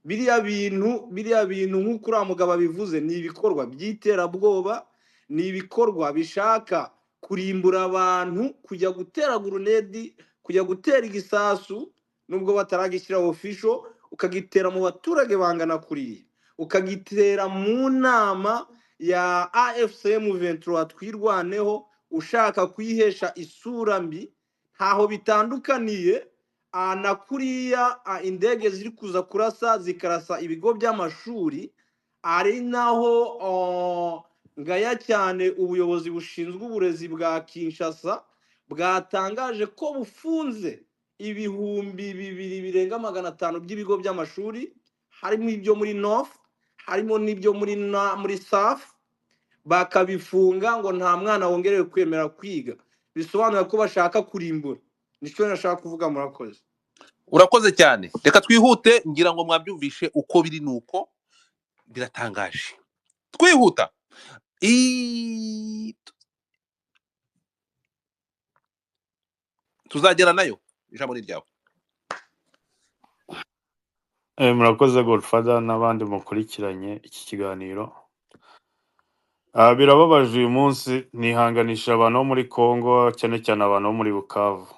Biriya bintu nk'uko uriya mugabo abivuze, ni ibikorwa by'iterabwoba, ni ibikorwa bishaka kurimbura abantu, kujya gutera gurunedi, kujya gutera igisasu nubwo bataragishyira official, ukagitera mu baturage bangana kuriya, ukagitera mu nama ya AFC M23 twirwaneho, ushaka kuyihesha isura mbi. Ntaho bitandukaniye na kuriya indege ziri kuza kurasa zikarasa ibigo by'amashuri, ari naho ngaya cyane ubuyobozi bushinzwe uburezi bwa Kinshasa bwatangaje ko bufunze 2500 by'ibigo by'amashuri, harimo ibyo muri North, harimo n'ibyo muri South, bakabifunga ngo nta mwana wongerewe kwemera kwiga, bisobanura ko bashaka kurimbura. Nicyo nashaka kuvuga, murakoze. Urakoze cyane, reka twihute, ngira ngo mwabyumvishe uko biri, nuko biratangaje. Twihuta, tuzagera nayo, ijambo ni ryawe. Murakoze Godfather n'abandi mukurikiranye iki kiganiro. Birababaje uyu munsi, nihanganisha abantu bo muri Congo, cyane cyane abantu bo muri Bukavu.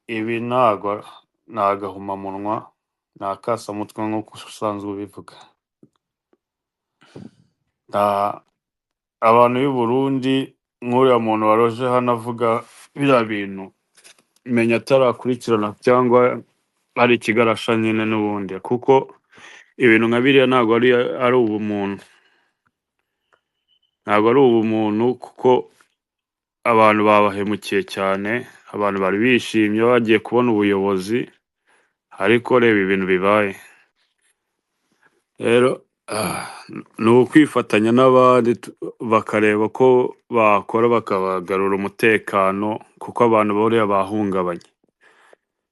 Ibi ntago ni agahomamunwa, ni akasamutwe nk'uko usanzwe ubivuga. Abantu b'i Burundi, nk'uriya muntu waroje hano avuga biriya bintu, menya atarakurikirana cyangwa ari ikigarasha nyine n'ubundi, kuko ibintu nka biriya ntabwo ari ubumuntu, ntabwo ari ubumuntu, kuko abantu babahemukiye cyane, abantu bari bishimye bagiye kubona ubuyobozi, ariko reba ibintu bibaye. Rero ni ukwifatanya n'abandi bakareba ko bakora bakabagarura umutekano, kuko abantu buriya bahungabanye.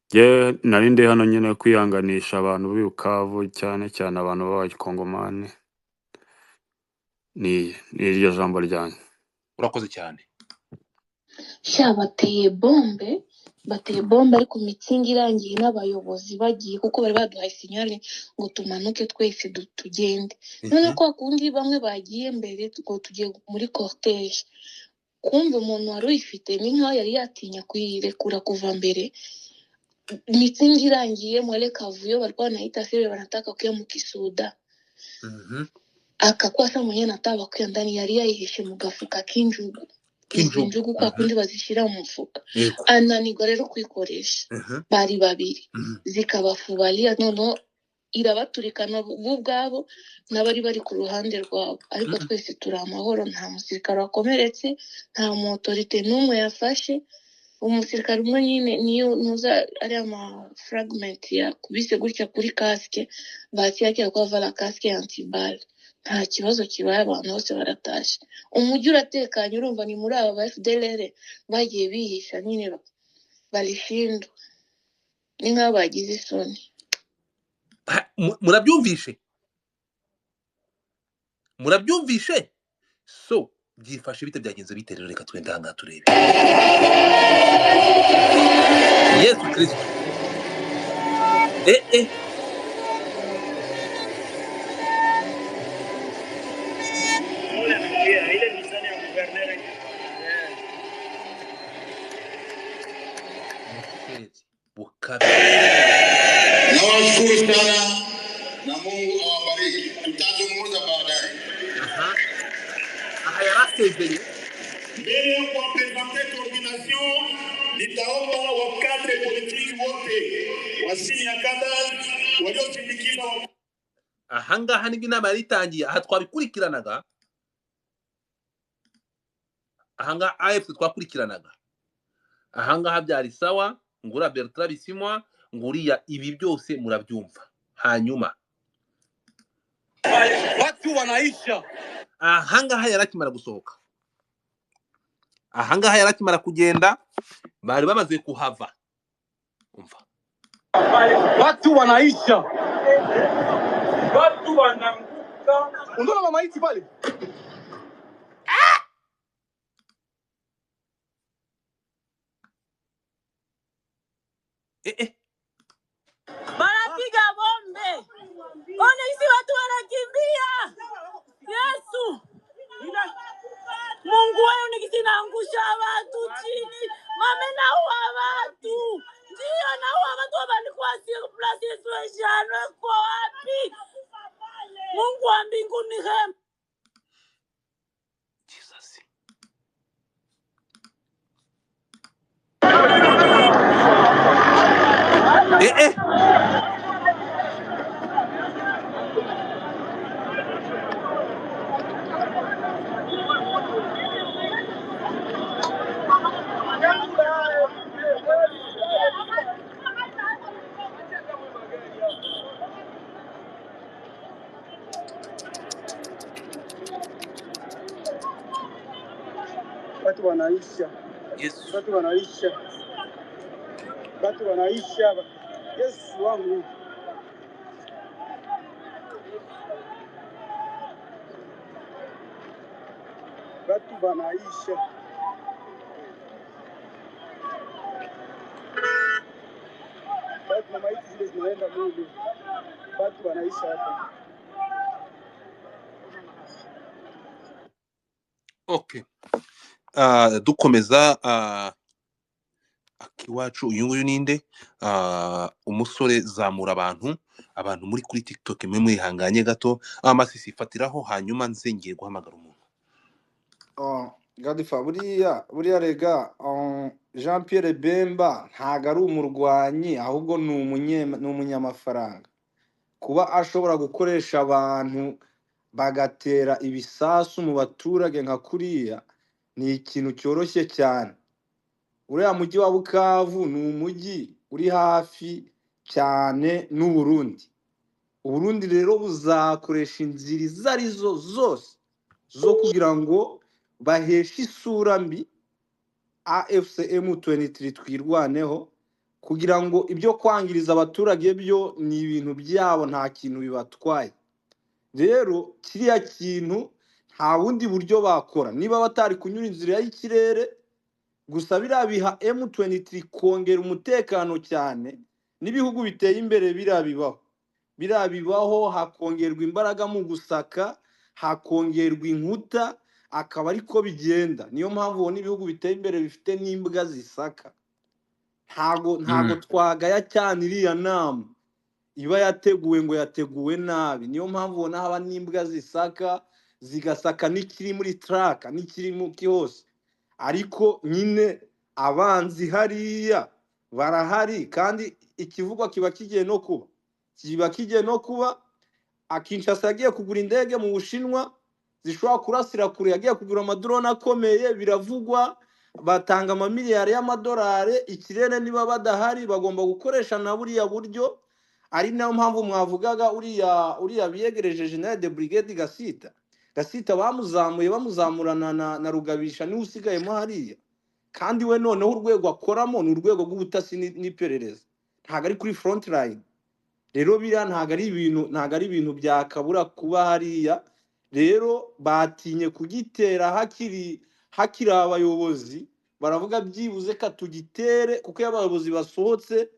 Njye nari ndi hano nyine kwihanganisha abantu b'i Bukavu, cyane cyane abantu b'abakongomani. Ni iryo jambo ryanjye. Urakoze cyane. Sha bateye bombe, ariko mitsingi irangiye n'abayobozi bagiye, kuko bari baduhaye sinyale ngo tumanuke twese tugende. None kwa kundi bamwe bagiye mbere ngo tugiye muri cortege, kumva umuntu wari uyifite ni nkaho yari yatinya kuyirekura kuva mbere. Mitsingi irangiye mwele kavuyo walikuwa wanaita siri wanataka kuya mukisuda, akakuwa sa mwenyewe nataka kuya ndani yari yayihishe mu gafuka k'injugu, izi njugu kwa kundi bazishyira mu mufuka, ananirwa rero kuyikoresha. Bari babiri zikabafubalia, noneho irabaturikana bo ubwabo n'abari bari ku ruhande rwabo, ariko twese turi amahoro, nta musirikare wakomeretse, nta mu autorité n'umwe yafashe. Umusirikare umwe nyine niyo ntuza ari ama fragment yakubise gutya kuri casque, bahati yake yakuwa avala casque ya antibale, nta kibazo kibaye, abantu bose baratashe, umujyi uratekanye. Urumva ni muri aba ba FDLR bagiye bihisha nyine barishindwa, ni nk'aho bagize isoni. Murabyumvishe, murabyumvishe. So byifashe bite, byagenze bite rero? Reka twende aha ngaha turebe. Yesu Kristo. Bukavu. Nawashukuru sana na Mungu awabariki. Tutazungumza baadaye. Aha yarasezeye. Mbele ya kuwapresente coordination, nitaomba wakadre politiki wote wa senior cadres waliosindikiza Aha ngaha nibwo inama yari itangiye, aha twabikurikiranaga, aha ngaha AFC twakurikiranaga, Ahangaha byari sawa, ngura Bertrand Bisimwa, nguriya, ibi byose murabyumva. Hanyuma Watu wanaisha. Ahangaha yarakimara gusohoka, ahangaha yarakimara kugenda, bari bamaze kuhava. Umva, Watu wanaisha. Watu wanaanguka. Unaona mamaiti pale? Banapiga bombe. Ona isi watu wanakimbia. Yesu. Mungu wenu nikisinaangusha watu chini. Mame naua watu. Ndio naua watu walikuwa sur place Yesu kwa wapi? Mungu wa mbinguni rehema. Jesus. Watu wanaisha. Yesu. Watu wanaisha. Watu wanaisha. Yesu wangu. Watu wanaisha. Watu na maiti zile zinaenda Mungu. Watu wanaisha hapa. Okay. Dukomeza akiwacu uyu nguyu ninde? Umusore zamura abantu muri kuri TikTok mwe mwihanganye gato. Amasisi fatiraho hanyuma nze ngiye guhamagara umuntu. Oh, Gadifa, buriya rega Jean Pierre Bemba ntago ari umurwanyi, ahubwo ni umunyamafaranga. Kuba ashobora gukoresha abantu bagatera ibisasu mu baturage nka kuriya ni ikintu cyoroshye cyane. Uriya mujyi wa Bukavu ni umujyi uri hafi cyane n'u Burundi. Uburundi rero buzakoresha inzira izo arizo zose zo kugira ngo baheshe isura mbi AFC M23 twirwaneho, kugira ngo ibyo kwangiriza abaturage byo ni ibintu byabo, nta kintu bibatwaye. Rero kiriya kintu nta bundi buryo bakora niba batari kunyura inzira y'ikirere gusa. Biriya biha M23 kongera umutekano cyane, n'ibihugu biteye imbere biriya bibaho, hakongerwa imbaraga mu gusaka, hakongerwa inkuta, akaba ariko bigenda. Niyo mpamvu ubona ibihugu biteye imbere bifite n'imbwa zisaka. Ntago twagaya cyane iriya nama iba yateguwe ngo yateguwe nabi. Niyo mpamvu ubona haba n'imbwa zisaka, zigasaka n'ikiri muri traka n'ikiri mu hose. Ariko nyine abanzi hariya barahari, kandi ikivugwa kiba kigiye no kuba, Kinshasa yagiye kugura indege mu Bushinwa zishobora kurasira kure, yagiye kugura amadrone akomeye, biravugwa batanga amamiliyari y'amadolari. Ikirere niba badahari bagomba gukoresha na buriya buryo. Ari nayo mpamvu mwavugaga uriya biyegereje General de Brigade Gasita bamuzamuye, bamuzamurana na Rugabisha, niwe usigayemo hariya. Kandi we noneho urwego akoramo ni urwego rw'ubutasi n'iperereza, ntabwo ari kuri front line. Rero biriya ntabwo ari ibintu byakabura kuba hariya. Rero batinye kugitera hakiri abayobozi, baravuga byibuze ka tugitere, kuko iyo abayobozi basohotse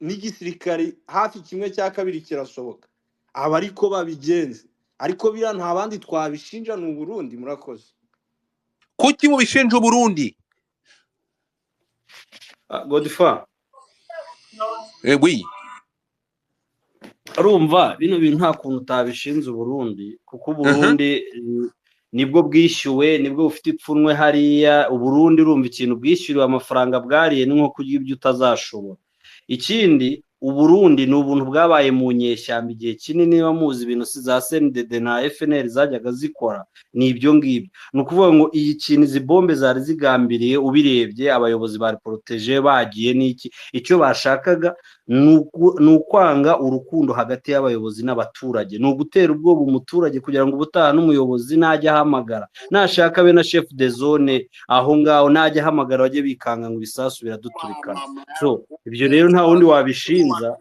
n'igisirikari hafi 1/2 kirasohoka, aba ariko babigenza. Ariko biriya nta bandi twabishinja, ni Uburundi. Murakoze. Kuki mubishinja Uburundi? Godfa, Oui. Urumva bino bintu nta kuntu utabishinze Uburundi, kuko Uburundi nibwo bwishyuwe, nibwo bufite ipfunwe hariya. Uburundi urumva ikintu bwishyuriwe amafaranga bwariye ni nko kurya ibyo utazashobora. Ikindi Uburundi ni ubuntu bwabaye mu nyeshyamba igihe kinini, niba muzi ibintu si za CNDD na FNL zajyaga zikora, ni ibyo ngibyo. Ni ukuvuga ngo iyi kintu izi bombe zari zigambiriye, ubirebye abayobozi bari protege bagiye n'iki, icyo bashakaga ni ukwanga urukundo hagati y'abayobozi n'abaturage, ni ugutera ubwoba umuturage kugira ngo ubutaha n'umuyobozi najya ahamagara, nashaka abe na chef de zone aho ngaho najya ahamagara bajye bikanga ngo ibisasu biraduturikana. So ibyo rero nta wundi wabishinza,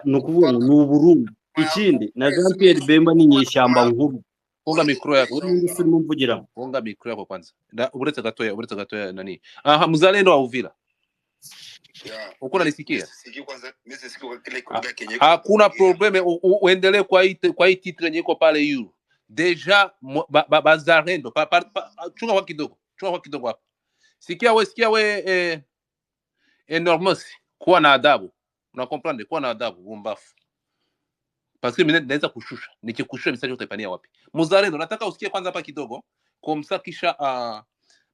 ni ukuvuga ngo ni Uburundi. Ikindi na Jean Pierre Bemba ni inyeshyamba nkuru. Funga mikro yako. Ubu ninde urimo mvugiramo? Funga mikro yako kwanza. Uretse gatoya, uretse gatoya nani. Aha, mzalendo wa Uvira. Uko unanisikia? Hakuna probleme, uendelee kwa hii titre yenye iko pale yulu. Deja bazalendo chunga kwa kidogo, chunga kwa kidogo hapa. Sikia we enormous, kuwa na adabu. Una comprendre, kuwa na adabu bumbafu. Parce que mimi naweza kushusha. Nikikushusha message utaipania wapi? Mzalendo, nataka usikie kwanza hapa kidogo. Kwa msakisha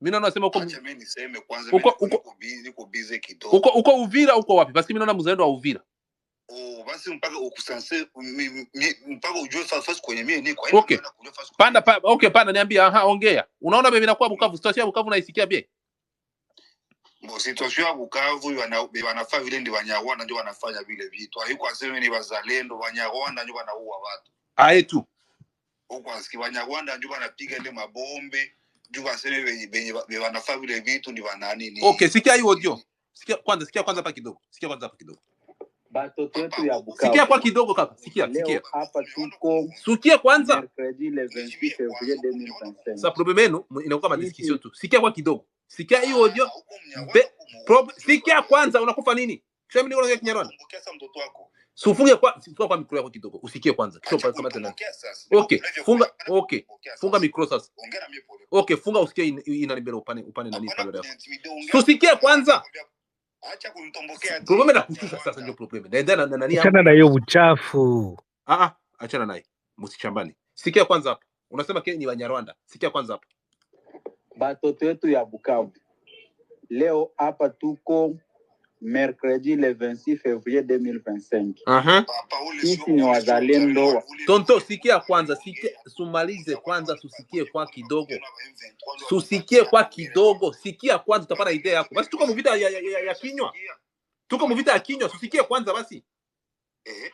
mimi naona nasema uko Acha mimi niseme kwanza, mimi uko niko uko niko busy kidogo. Uko Uvira uko wapi? Parce que mimi naona mzalendo wa Uvira. Oh, basi mpaka ukusanse mpaka ujue fasi kwenye mimi niko. Haina Okay. maana kujua fasi kwenye Panda okay, panda niambie, aha, ongea. Unaona mimi nakuwa Bukavu, situation ya Bukavu naisikia bie? Bo situation ya Bukavu wanafaa vile ndi Wanyarwanda ndio wanafanya vile vitu. Haiko aseme ni wazalendo, Wanyarwanda ndio wanaua watu. Aye tu. Huko asiki Wanyarwanda ndio wanapiga ile mabombe, ndio waseme wenye wanafaa vile vitu ni wanani ni. Okay, sikia hiyo audio. Sikia kwanza hapa kidogo. Sikia kwanza hapa kidogo. Batoto wetu ya Sikia Bukavu. kwa kidogo kaka. Sikia, Leo sikia. hapa tuko Sikia kwanza. mercredi le 28 février 2025. Sa problème yenu inakuwa madiscussion Sisi tu. Sikia kwa kidogo. Sikia hiyo audio. Sikia kwanza unakufa nini? Kisha mimi niko naongea Kinyarwanda. Sufunge kwa funga kwa mikro yako kidogo. Usikie kwanza. Kisha upate kama tena. Okay, funga okay. Funga mikro sasa. Okay, funga usikie inanibela upane nani kamera yako. Usikie kwanza. Probleme na kushusha sasa ndio probleme. Naenda na nani hapo? Achana na hiyo uchafu. Achana naye. Msichambane. Sikia kwanza hapa. Unasema ke ni Wanyarwanda. Sikia kwanza hapa. Batoto wetu ya Bukavu. Leo hapa tuko mercredi le 26 février 2025. Sisi ni wazalendo wa Tonto, sikia kwanza, sikia, sumalize kwanza, tusikie kwa kidogo. Tusikie kwa kidogo, sikia kwanza utapata idea yako. Basi tuko mvita ya kinywa. Tuko mvita ya kinywa, tusikie kwanza basi.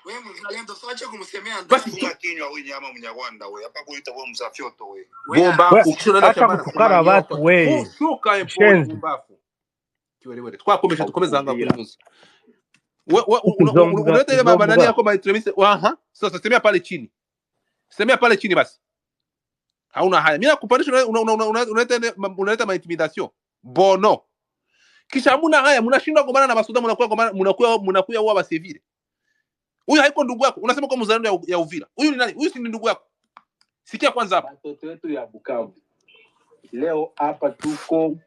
Wewe mzalendo sio kumsemea Basi ndani kinywa wewe nyama Mnyarwanda wewe. Hapa kuita wewe msafyoto wewe. Bomba We, ukishona acha shambani kutukana watu we. Shuka empoli Shenzi. bumbafu. Kiwelewele. Twakomeje tukomeza anga Uvira. kuri muzi. Unaleta ile baba nani yako maitremise. Aha. Sasa semea pale chini. Semea pale chini basi. Hauna haya. Mimi nakupandisha unaleta ma intimidation. Bono. Kisha hamuna haya, mnashindwa gombana na Basuda, mnakuwa huwa basivile. Huyu haiko ndugu yako. Unasema kwa mzalendo ya Uvira. Huyu ni nani? Huyu si ndugu yako. Sikia kwanza hapa. Batoto wetu ya Bukavu. Leo hapa tuko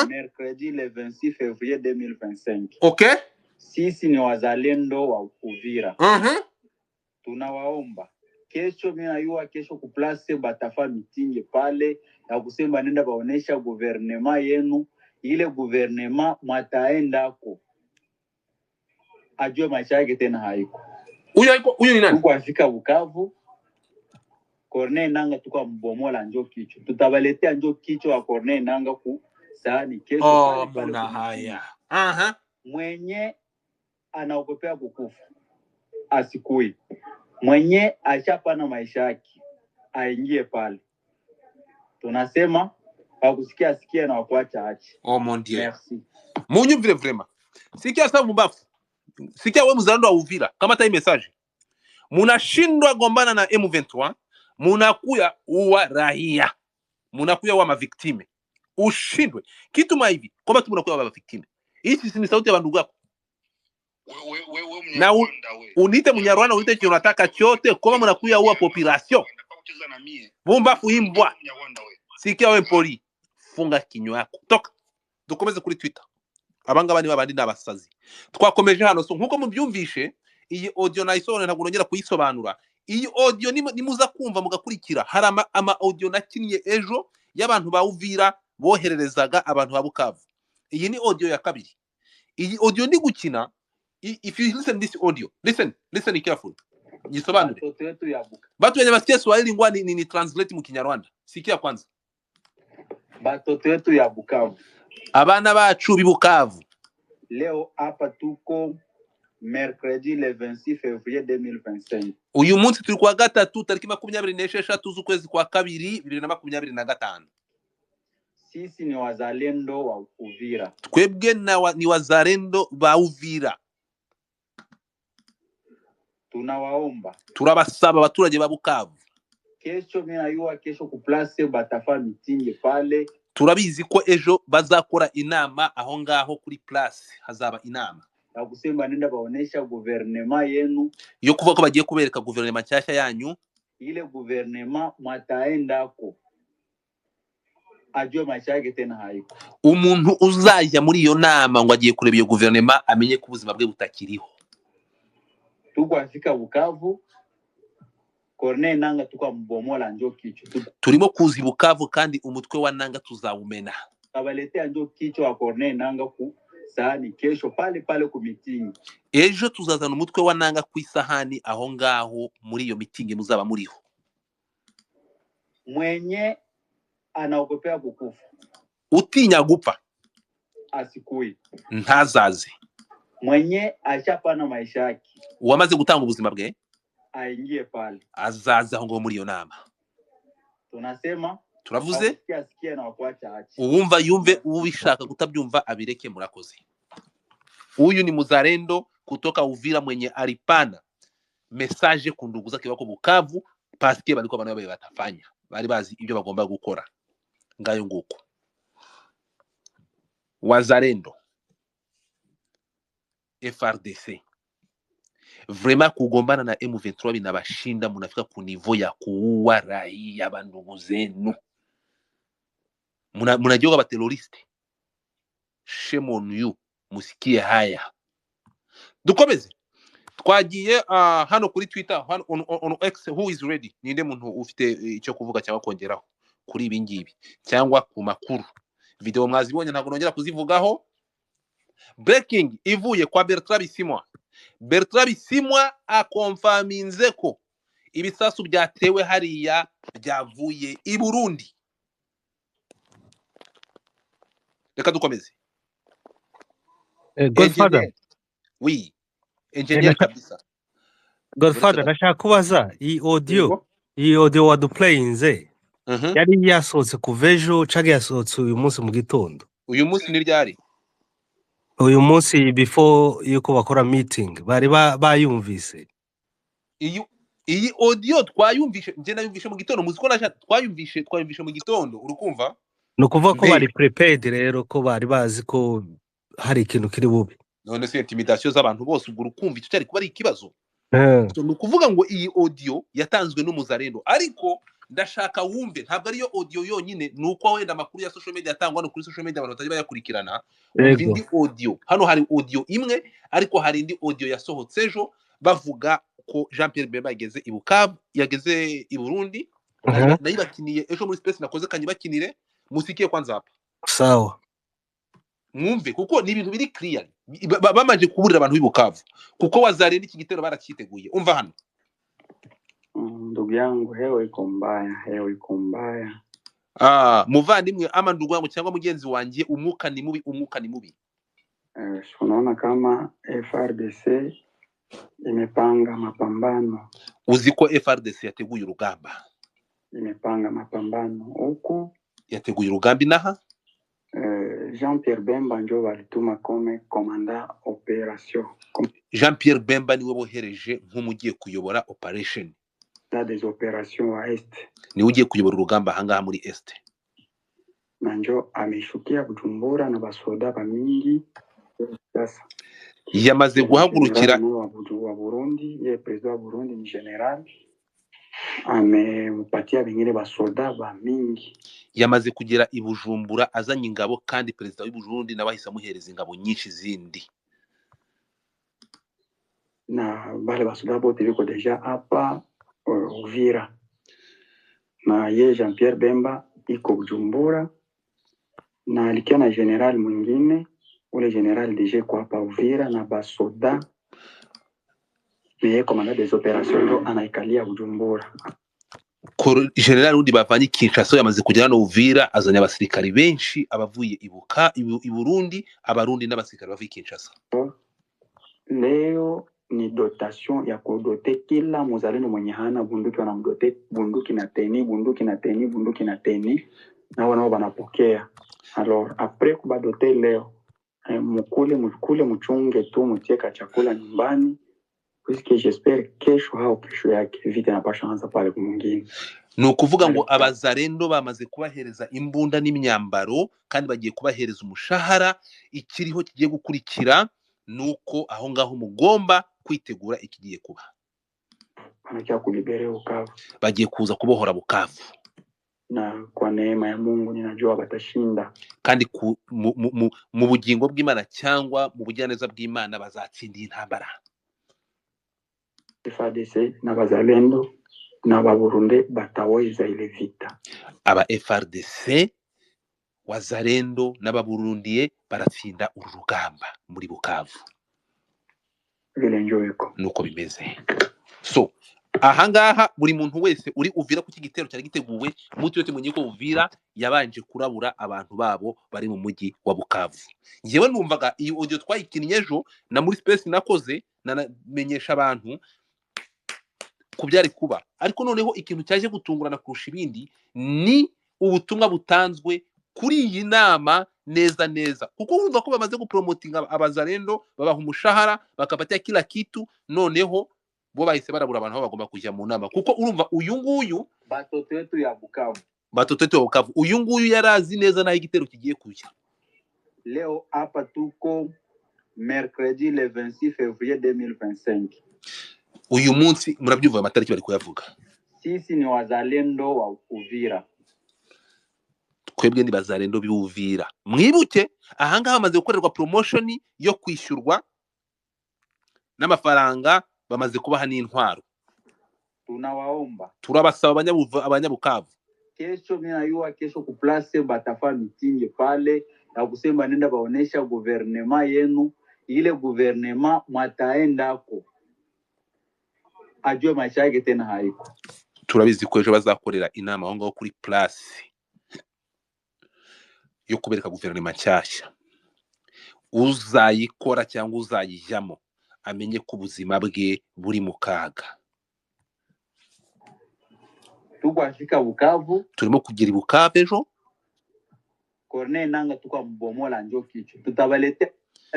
mercredi le 26 février 2025. Okay. Sisi ni wazalendo wa Uvira. Tunawaomba kesho, mimi najua kesho kuplace batafa mitingi pale ya kusema nenda baonesha guvernema yenu, ile guvernema mwataendako ajue maisha yake tena haiko. Huyu ni nani? Tuko afika Bukavu, Corneille Nanga tuko mbomola njo kichwa. Tutabaletea njo kichwa wa Corneille Nanga ku sahani kesho Oh, pale pale muna ku haya. Aha. Mwenye anaogopea kukufa asikui. Mwenye ashapana maisha yake aingie pale. Tunasema wakusikia asikie na wakuacha ache. Oh mon Dieu. Merci. Munyu vile vrema. Sikia sasa mbafu. Sikia wewe mzalendo wa Uvira, kama hata hii message. Munashindwa gombana na M23, munakuya uwa raia. Munakuya wa maviktime. Ushindwe. Kitu maivi, kwamba tu munakuya wa maviktime. Hii si ni sauti ya bandugu yako. Na uniite Mnyarwanda, uniite chenye unataka chote, kwamba munakuya uwa population. Bumbafu imbwa. Sikia wewe poli. Funga kinywa yako. Toka. Dukomeze kuri Twitter. Abangaba ni babandi n'abasazi. Twakomeje hano so nkuko mubyumvishe iyi audio nayisobanura ntabwo nongera kuyisobanura. Iyi audio nimuza kumva mugakurikira hari ama audio nakinnye ejo y'abantu ba Uvira bohererezaga abantu ba Bukavu. Iyi ni audio ya kabiri. Iyi audio ndi gukina If you listen this audio, listen, listen careful, nisobanure. Batoto yetu ya Batu wenye basikia Swahili ngwa ni translate mu Kinyarwanda. Sikia kwanza. Batoto yetu ya Bukavu, Abana bacu b'i Bukavu, leo hapa tuko mercredi le 26 février 2025. Uyu munsi turi kuwa gatatu tariki 26 z'ukwezi kwa kabiri 2025. Sisi ni wazalendo wa Uvira, Twebwe ni wazalendo ba Uvira, tunawaomba turabasaba abaturage ba Bukavu, kesho, mimi najua kesho kuplace batafa mitingi pale, turabizi ko ejo bazakora inama aho ngaho kuri place, hazaba inama ya kusema nenda baonesha guvernema yenu, yo kuvuga ko bagiye kubereka guverinoma nshyashya yanyu. Ile guvernema mwataendako ajue maisha yake tena haiko. Umuntu uzajya muri iyo nama ngo agiye kureba iyo guverinoma amenye ko ubuzima bwe butakiriho. Tuko afika Bukavu, Corneille Nanga tukambomola njo kichwa, Turimo kuza i Bukavu kandi umutwe wa Nanga tuzawumena. Tukabaletea njo kichwa wa Corneille Nanga ku sahani kesho pale pale ku mitingi. Ejo tuzazana umutwe wa Nanga ku isahani aho ngaho muri iyo mitingi muzaba muriho. Mwenye anaogopea kukufa Utinya gupfa asikui, ntazaze. Mwenye ashapana maisha yake Uwamaze gutanga ubuzima bwe aingie pale. azaze aho ngaho muri iyo nama. Tunasema Turavuze, wakusikia sikia na wakuacha ache. uwumva yumve, ubishaka kutabyumva abireke. Murakoze. Huyu ni muzalendo kutoka Uvira mwenye alipana message ku ndugu zake bako Bukavu paske balikuwa bana batafanya bari bazi ibyo bagomba gukora. Ngayo nguko wazalendo FRDC vraiment kugombana na M23 binabashinda, munafika ku niveau ya kuua raia bandugu zenu, munageuka ba terroriste. Shame on you, musikie haya. Dukomeze, twagiye hano kuri Twitter, hano on X, who is ready? Ninde muntu ufite icyo kuvuga cyangwa kongeraho kuri ibi ngibi cyangwa ku makuru? Video mwazibonye, ntabwo nongera kuzivugaho. Breaking ivuye kwa Bertrand Bisimwa. Bertrand Bisimwa akonfaminze ko ibisasu byatewe hariya byavuye i Burundi. Reka dukomeze. Godfather. Engineer, oui, engineer kabisa. Godfather, ndashaka kubaza iyi audio, Yego. iyi audio waduplayinze yari yasohotse kuva ejo canke yasohotse uyu munsi mu gitondo? Uyu munsi ni ryari? Uyu munsi before yuko bakora meeting bari bayumvise. Iyi audio twayumvishe, nje nayumvishe mu gitondo, muzi ko nasha twayumvishe mu gitondo, urukumva? Ni ukuvuga ko Mbe bari prepared rero, ko bari bazi ko hari ikintu kiri bube. None se intimidation z'abantu bose ubwo urukumva icyo cyari kuba ari ikibazo? So, ni ukuvuga ngo iyi audio yatanzwe n'umuzarendo, ariko ndashaka wumve ntabwo ariyo audio yonyine, ni uko wenda amakuru ya social media atangwa no kuri social media abantu batajya bayakurikirana. Umva Yego. indi audio, hano hari audio imwe, ariko hari indi audio yasohotse ejo bavuga ko Jean Pierre Bemba yageze i Bukavu, yageze i Burundi. Nayibakiniye ejo muri space nakoze, kanyibakinire musikie kwanza hapa. Sawa. Mwumve kuko ni ibintu biri clear. Bamaze kuburira abantu b'i Bukavu kuko wazarenda iki gitero baracyiteguye. Umva hano. Ndugu yangu, hewa iko mbaya, hewa iko mbaya. Muvandimwe ama ndugu yangu cyangwa mugenzi wanjye, umwuka ni mubi, umwuka ni mubi. Si unaona kama FRDC imepanga mapambano, Uzi ko FRDC yateguye urugamba, imepanga mapambano huku. Yateguye urugamba inaha. Jean Pierre Bemba njo walituma kome komanda operation, Jean Pierre Bemba niwe bohereje nk'umugiye kuyobora operation, commandant des operations wa est, niwe ugiye kuyobora urugamba ahangaha muri est, na njo ameshukia Bujumbura na basoda bamingi. Sasa Yamaze ye guhagurukira general mwe wa Burundi, ye president wa Burundi ni general, amempatia bengine basoda bamingi. Yamaze kugera i Bujumbura azanye ingabo, kandi perezida w'i Burundi nawe ahise amuhereza ingabo nyinshi zindi. Na bale basoda bote biko deja hapa Uvira, na ye Jean Pierre Bemba iko Bujumbura, na alikia na general mwingine Ule général déjà kwa hapa Uvira na basoda mais commandant des opérations ndo anaikalia Bujumbura. General wundi bavanye Kinshasa yamaze kugera hano Uvira, azanye abasirikari benshi abavuye ibuka i Burundi, abarundi n'abasirikari bavuye Kinshasa. Leo ni dotation ya kudote kila muzalendo mwenye hana bunduki, wanamdote bunduki na teni, bunduki na teni, bunduki na teni, na wanao banapokea. Alors après kubadote leo mukule mukule, mchunge tu, mutie ka chakula nyumbani, puisque j'espère kesho au kesho yake vita inapasha anza pale mwingine. Ni ukuvuga ngo abazarendo bamaze kubahereza imbunda n'imyambaro kandi bagiye kubahereza umushahara. Ikiriho kigiye gukurikira nuko aho ngaho mugomba kwitegura ikigiye kuba. Wanakia kulibere Bukavu, bagiye kuza kubohora Bukavu, na kwa neema ya Mungu ninajua watashinda. Kandi mu bugingo bw'Imana cyangwa mu bugiraneza bw'Imana bazatsinda iyi ntambara. FARDC na bazalendo na baburundi bataweza ile vita. Aba FARDC, wazalendo n'ababurundiye baratsinda uru rugamba muri Bukavu. Vile njo iko nuko bimeze. So ahangaha buri muntu wese uri Uvira ku gitero cyari giteguwe, mutu yote mwenye ko Uvira yabanje kurabura abantu babo bari mu mujyi wa Bukavu. Njyewe numvaga iyi audio twayikinnye ejo na muri space nakoze nanamenyesha abantu ku byari kuba, ariko noneho ikintu cyaje gutungurana kurusha ibindi ni ubutumwa butanzwe kuri iyi nama neza neza, kuko urumva ko bamaze gupromotinga abazarendo, babaha umushahara, bakapatia kila kitu, noneho bo bahise barabura abantu aho bagomba kujya mu nama, kuko urumva uyu nguyu batoto wetu ya Bukavu, batoto wetu ya Bukavu, uyu nguyu yarazi neza naho igitero kigiye kujya. Leo hapa tuko mercredi le 26 février 2025. Uyu munsi murabyumva amatariki bari kuyavuga. Sisi ni wazalendo wa Uvira. Twebwe ni bazalendo b'Uvira. Mwibuke ahangaha bamaze gukorerwa promotion yo kwishyurwa n'amafaranga, bamaze kubaha n'intwaro. Tunawaomba, turabasaba abanyabukavu, kesho mimi najua kesho ku place batafa mitingi pale ya kusema nenda baonesha gouvernement yenu, ile gouvernement mwataendako ajue maisha yake tena haiko. Turabizi ko ejo bazakorera inama aho ngaho kuri place yo kubereka guverinoma nshyashya. Uzayikora cyangwa uzayijyamo amenye ko ubuzima bwe buri mu kaga. Tukwashika Bukavu, turimo kugera i Bukavu ejo. Corneille Nanga tukambomola njo kichwa, tutabaletea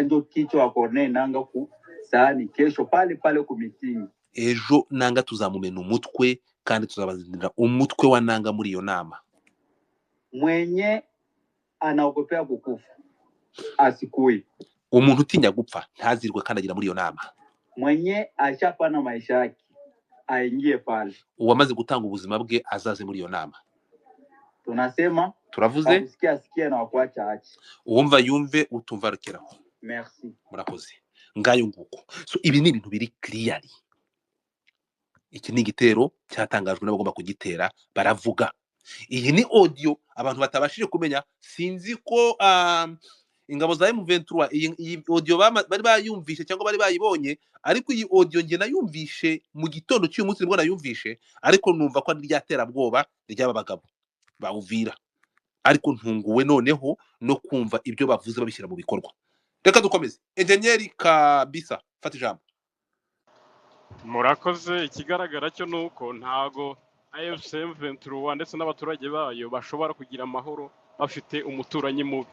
njo kichwa wa Corneille Nanga ku sahani kesho pale pale ku mitingi. Ejo Nanga tuzamumena umutwe kandi tuzabazindira umutwe wa Nanga muri iyo nama. Mwenye anaogopea kukufa asikui. Umuntu utinya gupfa ntazirwe kandagira muri iyo nama. Mwenye ashapana maisha yake aingie pale. Uwamaze gutanga ubuzima bwe azaze muri iyo nama. Tunasema turavuze, kusikia sikia na wakuacha ache. Uwumva yumve, utumva rekeraho. Merci. Murakoze. Ngayo nguko. So ibi ni ibintu biri clearly. Iki ni igitero cyatangajwe n'abagomba kugitera baravuga. Iyi ni audio abantu batabashije kumenya, sinzi ko ingabo za M23 iyi audio bari bayumvishe cyangwa bari bayibonye, ariko iyi audio nge nayumvishe mu gitondo cy'uyu munsi nibwo nayumvishe, ariko numva ko ari ryaterabwoba ry'aba bagabo ba Uvira, ariko ntunguwe noneho no kumva ibyo bavuze babishyira mu bikorwa. Reka dukomeze. Engineer kabisa, fata ijambo. Murakoze. Ikigaragara cyo nuko ntago AFC M23 ndetse n'abaturage bayo bashobora kugira amahoro bafite umuturanyi mubi.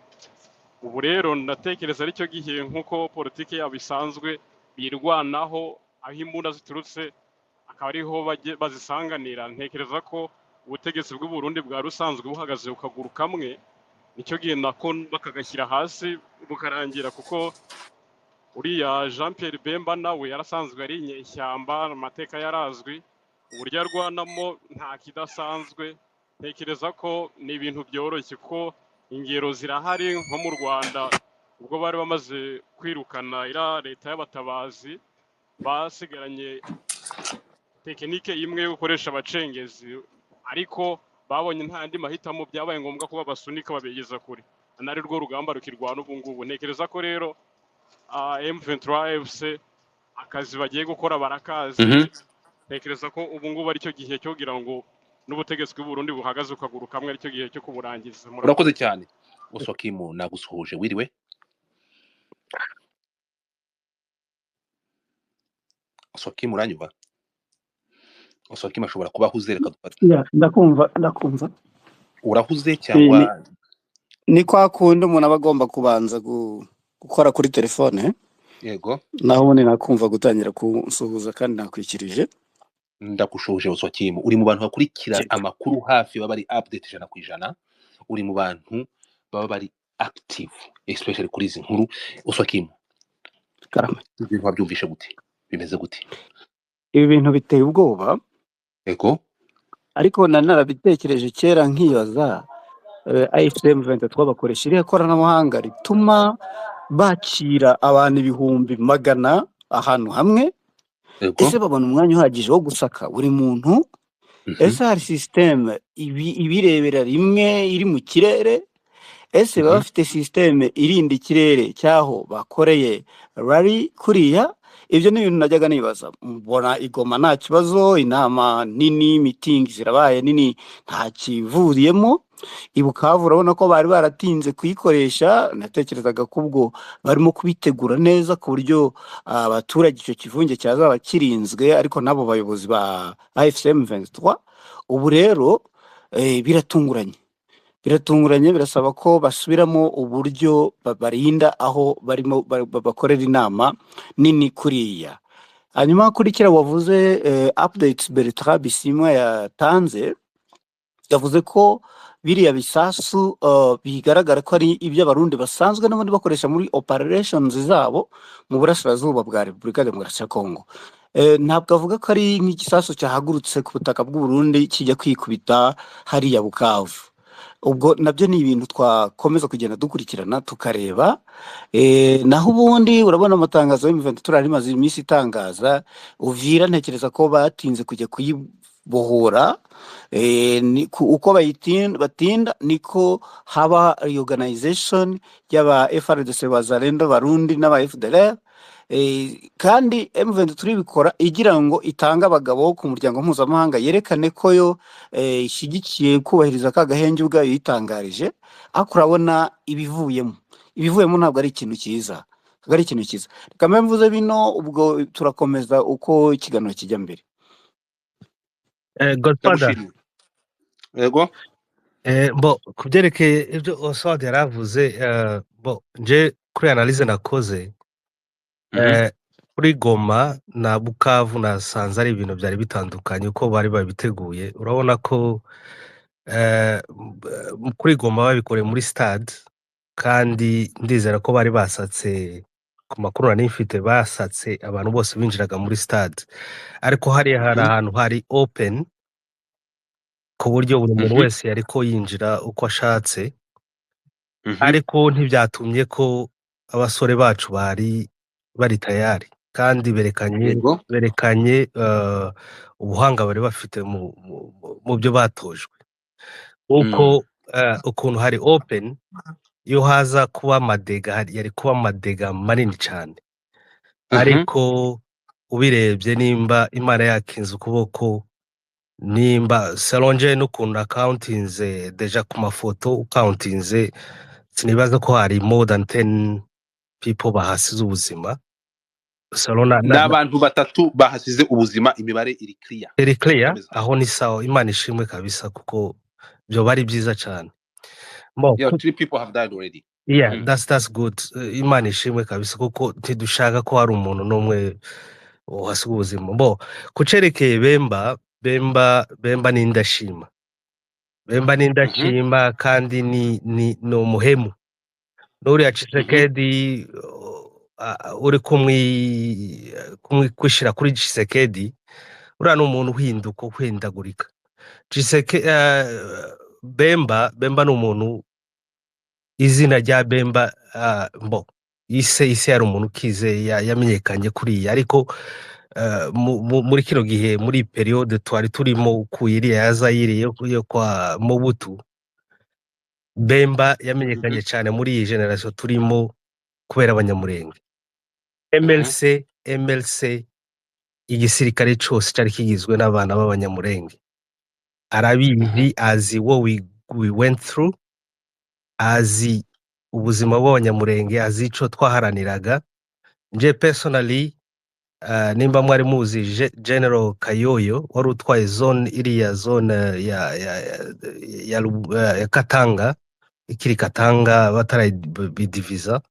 Ubu rero ndatekereza aricyo gihe nk'uko politiki yabo isanzwe birwanaho, aho imbunda ziturutse akaba ariho bazisanganira. Ntekereza ko ubutegetsi bw'u Burundi bwa rusanzwe buhagaze ku kaguru kamwe, nicyo gihe nako bakagashyira hasi bukarangira, kuko uriya Jean Pierre Bemba nawe yarasanzwe ari inyeshyamba, amateka yarazwi, uburyo arwanamo nta kidasanzwe. Ntekereza ko ni ibintu byoroshye ko ingero zirahari nko mu Rwanda ubwo bari bamaze kwirukana iriya leta y'abatabazi, basigaranye tekinike imwe yo gukoresha abacengezi, ariko babonye nta yandi mahitamo, byabaye ngombwa ko babasunika babegeza kure. nari rwo rugamba rukirwana ubu ngubu. Ntekereza ko rero M23 FC akazi bagiye gukora barakazi. Ntekereza ko ubu ngubu aricyo gihe cyo kugira ngo n'ubutegetsi bw'u Burundi buhagaze ukaguru kamwe, aricyo gihe cyo kuburangiza. Urakoze Murakoze. cyane Oswakimu, nagusuhuje, wiriwe. Oswakimu, uranyumva? Oswakimu ashobora kuba ahuze, reka dufate. Yeah, ndakumva ndakumva. Urahuze Ni, cyangwa ni kwa kundi umuntu aba agomba kubanza gukora kuri telefone, yego? Naho ubundi nakumva gutangira kunsuhuza kandi nakwikirije. Ndagushoje Oswakimu, uri mu bantu bakurikira Yego. amakuru hafi, baba bari update 100%, uri mu bantu baba bari active especially kuri izi nkuru. Oswakimu, Karame. ibintu wabyumvishe gute? Bimeze gute? Ibi bintu biteye ubwoba, Yego. ariko nari narabitekereje kera nkibaza AFC M23 bakoresha irihe koranabuhanga rituma bakira abantu 100,000 ahantu hamwe? Yego. Ese babona umwanya uhagije wo gusaka buri muntu? Ese hari sisiteme ibirebera rimwe iri mu kirere? Ese baba bafite sisiteme irinda ikirere cy'aho bakoreye rari kuriya? Ibyo ni ibintu najyaga nibaza. Mbona igoma nta kibazo, inama nini, mitingi zirabaye nini, nta kivuriyemo. I Bukavu urabona ko bari baratinze kuyikoresha, natekerezaga ko ubwo barimo kubitegura neza ku buryo abaturage icyo kivunge cyazaba kirinzwe, ariko n'abo bayobozi ba AFC M23 ubu rero biratunguranye. Biratunguranye, birasaba ko basubiramo uburyo barinda aho barimo bakorera inama nini kuriya. Hanyuma kuri kiriya wavuze updates Bertrand Bisimwa yatanze, yavuze ko biriya bisasu bigaragara ko ari iby'Abarundi basanzwe n'ubundi bakoresha muri operations zabo mu burasirazuba bwa Repubulika ya Demokarasi ya Kongo. Ntabwo avuga ko ari nk'igisasu cyahagurutse ku butaka bw'u Burundi kijya kwikubita hariya Bukavu. Ubwo nabyo ni ibintu twakomeza kugenda dukurikirana tukareba. Naho ubundi urabona amatangazo y'M23 yari imaze iminsi itangaza Uvira, ntekereza ko batinze kujya kuyibohora. Uko batinda niko haba reorganization y'aba FARDC, Wazalendo, Barundi n'aba FDLR. Kandi M23 bikora igira ngo itange abagabo ku muryango mpuzamahanga, yerekane ko yo ishyigikiye kubahiriza ka gahenge ubwayo yitangarije, ariko urabona ibivuyemo ntabwo ari ikintu cyiza, ntabwo ari ikintu cyiza. Reka mbe mvuze bino, ubwo turakomeza uko ikiganiro kijya mbere. Godfather. Ndagushimiye. Yego. Bo ku byerekeye ibyo Oswald yaravuze, bo nje kuri analyse nakoze kuri Goma na Bukavu nasanze ari ibintu byari bitandukanye uko bari babiteguye. Urabona ko kuri Goma babikoreye muri stade, kandi ndizera ko bari basatse, ku makuru nari mfite, basatse abantu bose binjiraga muri stade, ariko hariya hari ahantu hari open ku buryo buri muntu wese yari ko yinjira uko ashatse, ariko ntibyatumye ko abasore bacu bari bari tayari kandi berekanye Yego. berekanye ubuhanga bari bafite mu byo batojwe, uko ukuntu hari open, iyo haza kuba amadega yari kuba amadega manini cyane, ariko ubirebye nimba Imana yakinze ukuboko, nimba selonje n'ukuntu accountinze deja ku mafoto ucountinze, sinibaza ko hari more than 10 people bahasize ubuzima. Salona Ni abantu 3 bahasize ubuzima, imibare iri clear. Iri clear, Komeza. aho ni sawa, Imana ishimwe kabisa, kuko byo bari byiza cyane. Bo, Yeah, 3 people have died already. Yeah, that's good. Imana ishimwe kabisa, kuko ntidushaka ko hari umuntu n'umwe uhasiga ubuzima. Bo, kucerekeye Bemba, Bemba ni indashima. Bemba ni indashima kandi ni umuhemu. Nuriya Tshisekedi uri kwishira kuri Tshisekedi, uriya ni umuntu uhinduka, uhindagurika. Bemba ni umuntu, izina rya Bemba mbo ise yari umuntu ukize, yamenyekanye kuriya, ariko muri kino gihe, muri periode twari turimo, kuyiriya ya Zaire yo kwa Mobutu, Bemba yamenyekanye cyane muri iyi generation turimo kubera Abanyamurenge. MLC, MLC, igisirikare cyose cyari kigizwe n'abana b'Abanyamurenge. Arabizi, azi what we went through, azi ubuzima bw'Abanyamurenge, azi ico twaharaniraga. Nje personally, nimba mwari muzi General Kayoyo wari utwaye zone, iriya zone ya Katanga, ikiri Katanga batarabidiviza,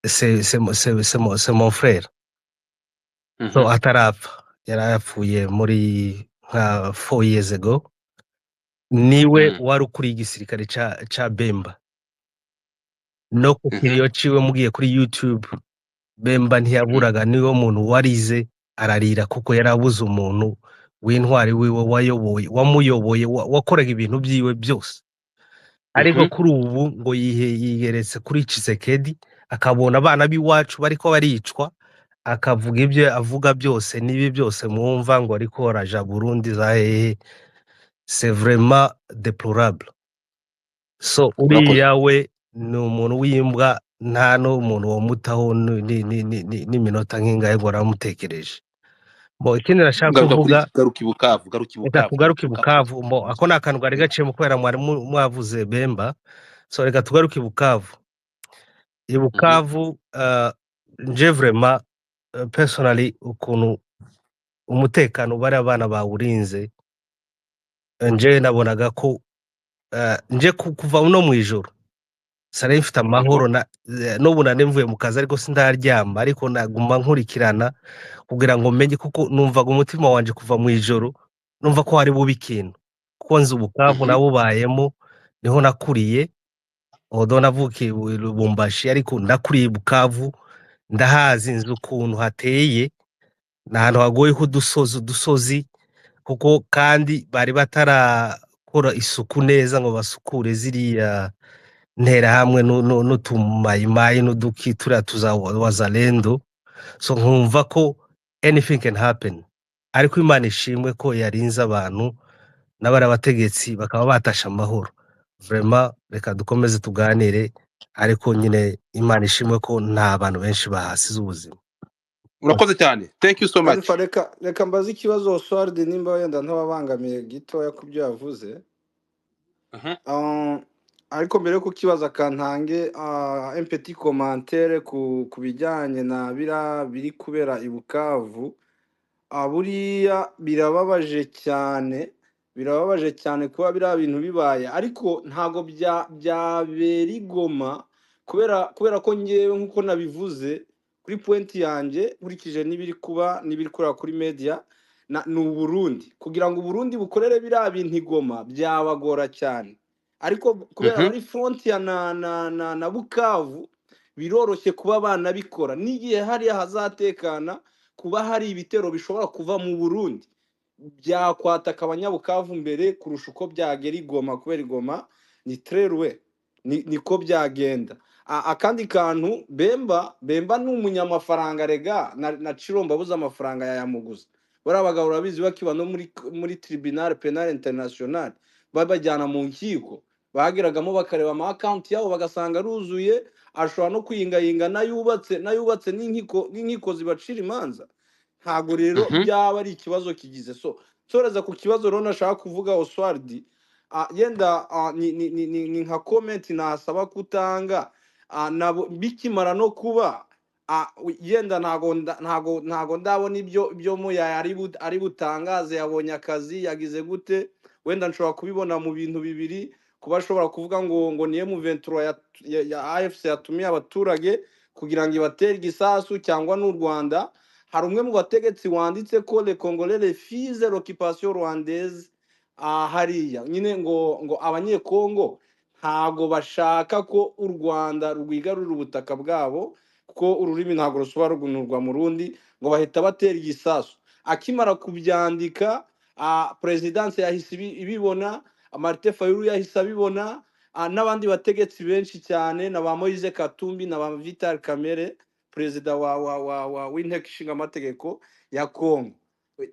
c'est mon frère. So atarapfa, yari yapfuye muri nka 4 years ago, niwe wari ukuriye igisirikare ca Bemba. No ku kiriyo ciwe, mugiye kuri YouTube, Bemba ntiyaburaga, niwe muntu warize, ararira kuko yarabuze umuntu w'intwari wiwe wayoboye, wamuyoboye, wakoraga ibintu byiwe byose. Ariko kuri ubu ngo yigeretse kuri Tshisekedi, akabona abana b'iwacu bariko baricwa, akavuga ibyo avuga byose n'ibi byose mwumva ngo ariko araja Burundi za hehe. C'est vraiment déplorable. So Urakoze. uriya we ni umuntu w'imbwa, nta n'umuntu wamutaho n'iminota nk'ingahe ngo aramutekereje. Bo ikindi nashaka Garuka kuri kuvuga, garuka i Bukavu, garuka i reka Bukavu, garuka tugaruke i i Bukavu. Bukavu. Mbo ako ni akantu kari gaciyemo kubera mwari mwavuze Bemba. So reka tugaruke i Bukavu. I Bukavu, nje vraiment, personally, ukuntu umutekano bari abana bawurinze, nje nabonaga ko nje kuva no mu ijoro sari mfite amahoro na n'ubu nari mvuye mu kazi, ariko sindaryama, ariko naguma nkurikirana kugira ngo menye, kuko numvaga umutima wanje kuva mu ijoro numva ko hari bube ikintu, kuko nzi Bukavu, nabubayemo, niho nakuriye. Although navukiye i Lubumbashi, ariko nakuriye i Bukavu, ndahazi, nzi ukuntu hateye. Ni ahantu hagoye h'udusozi udusozi, kuko kandi bari batarakora isuku neza ngo basukure ziriya nterahamwe n'utumayimayi n'uduki turiya tuza wazalendo. So nkumva ko anything can happen, ariko Imana ishimwe ko yarinze abantu n'abari abategetsi bakaba batashe amahoro. Vraiment, reka dukomeze tuganire, ariko nyine Imana ishimwe ko nta bantu benshi bahasize ubuzima. Urakoze cyane, thank you so much. Alpha, reka mbaze ikibazo Oswald, nimba wenda ntababangamiye gitoya ku byo yavuze. Ariko mbere yo kukibaza, kantange un petit commentaire ku bijyanye na biriya biri kubera i Bukavu. Buriya birababaje cyane, birababaje cyane kuba biriya bintu bibaye, ariko ntago byabera i Goma, kubera ko ngewe nk'uko nabivuze kuri point yanjye, nkurikije n'ibiri kuba n'ibiri kureba kuri media na, ni Uburundi. Kugira ngo Uburundi bukorere biriya bintu i Goma byabagora cyane, ariko kubera bari front ya na Bukavu, biroroshye kuba banabikora. N'igihe hariya hazatekana, kuba hari ibitero bishobora kuva mu Burundi byakwataka Abanyabukavu mbere kurusha uko byagera i Goma, kubera i Goma ni très loin. Niko byagenda. Akandi kantu, Bemba ni umunyamafaranga rega, na Chilombo abuze amafaranga yayamuguza. Bariya bagabo urabizi, bakiba no muri Tribunal Penal International, babajyana mu nkiko, bageragamo bakareba ama account yabo bagasanga aruzuye, ashobora no kuyingayinga n'ayubatse n'inkiko zibacira imanza. Ntabwo rero byaba ari ikibazo kigize. So nsoreza ku kibazo rero nashaka kuvuga, Oswald, yenda ni nka comment nasaba kutanga, nabo bikimara no kuba, yenda ntago ndabona ibyo Muya ari butangaze, yabonye akazi, yagize gute. Wenda nshobora kubibona mu bintu bibiri: kuba ashobora kuvuga ngo ni M23 ya AFC yatumiye abaturage kugira ngo ibatere igisasu, cyangwa n'u Rwanda. Hari umwe mu bategetsi wanditse ko le Congolais refuse l'occupation rwandaise, hariya nyine ngo Abanyekongo ntago bashaka ko u Rwanda rwigarurira ubutaka bwabo, kuko ururimi ntabwo rusobanurwa mu rundi, ngo bahita batera igisasu. Akimara kubyandika, perezidansi yahise ibibona, Martin Fayulu yahise abibona, n'abandi bategetsi benshi cyane, na ba Moise Katumbi na ba Vital Kamerhe, perezida wa w'inteko ishinga amategeko ya Congo.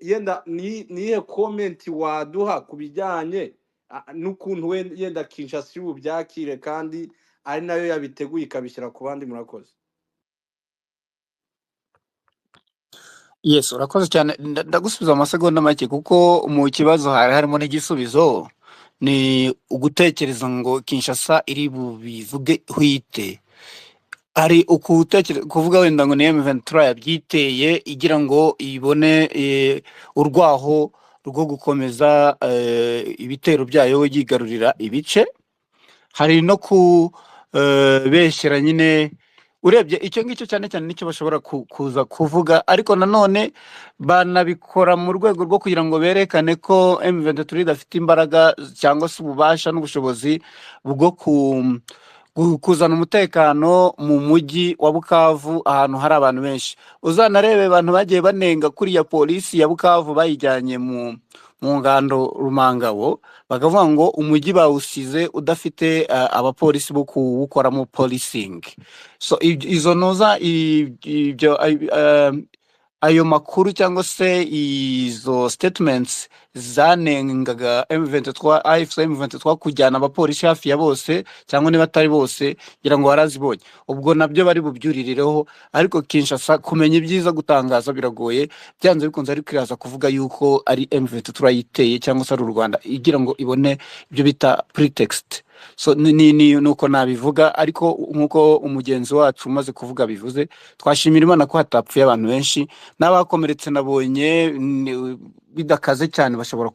Yenda ni nihe comment waduha ku bijyanye n'ukuntu yenda Kinshasa iri bubyakire kandi ari nayo yabiteguye ikabishyira ku bandi. Murakoze. Yes, urakoze cyane. Ndagusubiza amasegonda make kuko mu kibazo hari harimo n'igisubizo. Ni ugutekereza ngo Kinshasa iri bubivuge hwite, hari ukutekereza kuvuga wenda ngo ni M23 yabyiteye igira ngo ibone urwaho rwo gukomeza ibitero byayo yigarurira ibice. Hari no kubeshyera nyine, urebye icyo ngicyo cyane cyane nicyo bashobora kuza kuvuga, ariko nanone banabikora mu rwego rwo kugira ngo berekane ko M23 idafite imbaraga cyangwa se ububasha n'ubushobozi bwo kuzana umutekano mu mujyi wa Bukavu ahantu hari abantu benshi. Uzanarebe abantu bagiye banenga kuriya polisi ya Bukavu bayijyanye mu ngando Rumangabo, bakavuga ngo umujyi bawusize udafite abapolisi bo kuwukoramo policing. So izo noza ibyo ayo makuru cyangwa se izo statements zanengaga M23 AFC M23 kujyana abapolisi hafi ya bose cyangwa niba atari bose, ngira ngo warazibonye, ubwo nabyo bari bubyuririreho. Ariko Kinshasa kumenya ibyiza gutangaza biragoye, byanze bikunze ariko iraza kuvuga yuko ari M23 yiteye cyangwa se ari u Rwanda, igira ngo ibone ibyo bita pretext. So ni nuko nabivuga, ariko nkuko umugenzi wacu umaze kuvuga bivuze, twashimira Imana ko hatapfuye abantu benshi n'abakomeretse nabonye bidakaze cyane, bashobora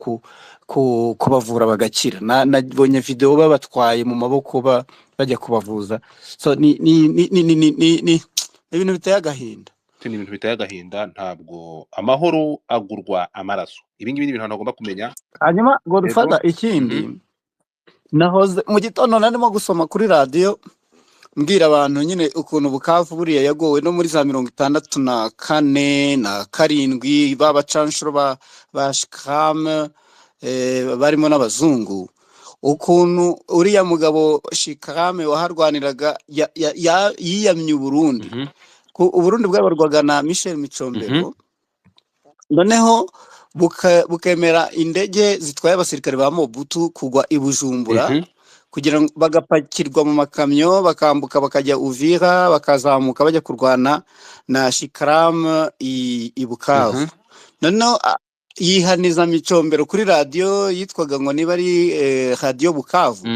kubavura bagakira. Nabonye video babatwaye mu maboko bajya kubavuza. So ni ibintu biteye agahinda. Ni ibintu biteye agahinda, ntabwo amahoro agurwa amaraso. Ibi ngibi ni ibintu abantu bagomba kumenya. Hanyuma Yego. Godfather, ikindi nahoze mu gitondo narimo gusoma kuri radiyo mbwira abantu nyine ukuntu Bukavu buriya yagowe no muri za 64 na 7 b'abacanshuro ba Shikam, barimo n'abazungu, ukuntu uriya mugabo Shikame waharwaniraga yiyamye Uburundi. Uburundi bwabarwaga na Michel Micombero, noneho bukemera indege zitwaye abasirikare ba Mobutu kugwa i Bujumbura, kugira ngo bagapakirwa mu makamyo bakambuka bakajya Uvira, bakazamuka bajya kurwana na Shikram i Bukavu. Noneho yihaniza Micombero kuri radiyo yitwaga ngo niba ari radiyo Bukavu,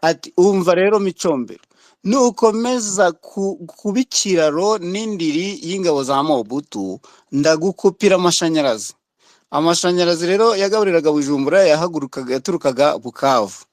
ati umva rero Micombero, nukomeza kuba ikiraro n'indiri y'ingabo za Mobutu ndagukupira amashanyarazi. Amashanyarazi rero yagaburiraga Bujumbura yahagurukaga yaturukaga Bukavu,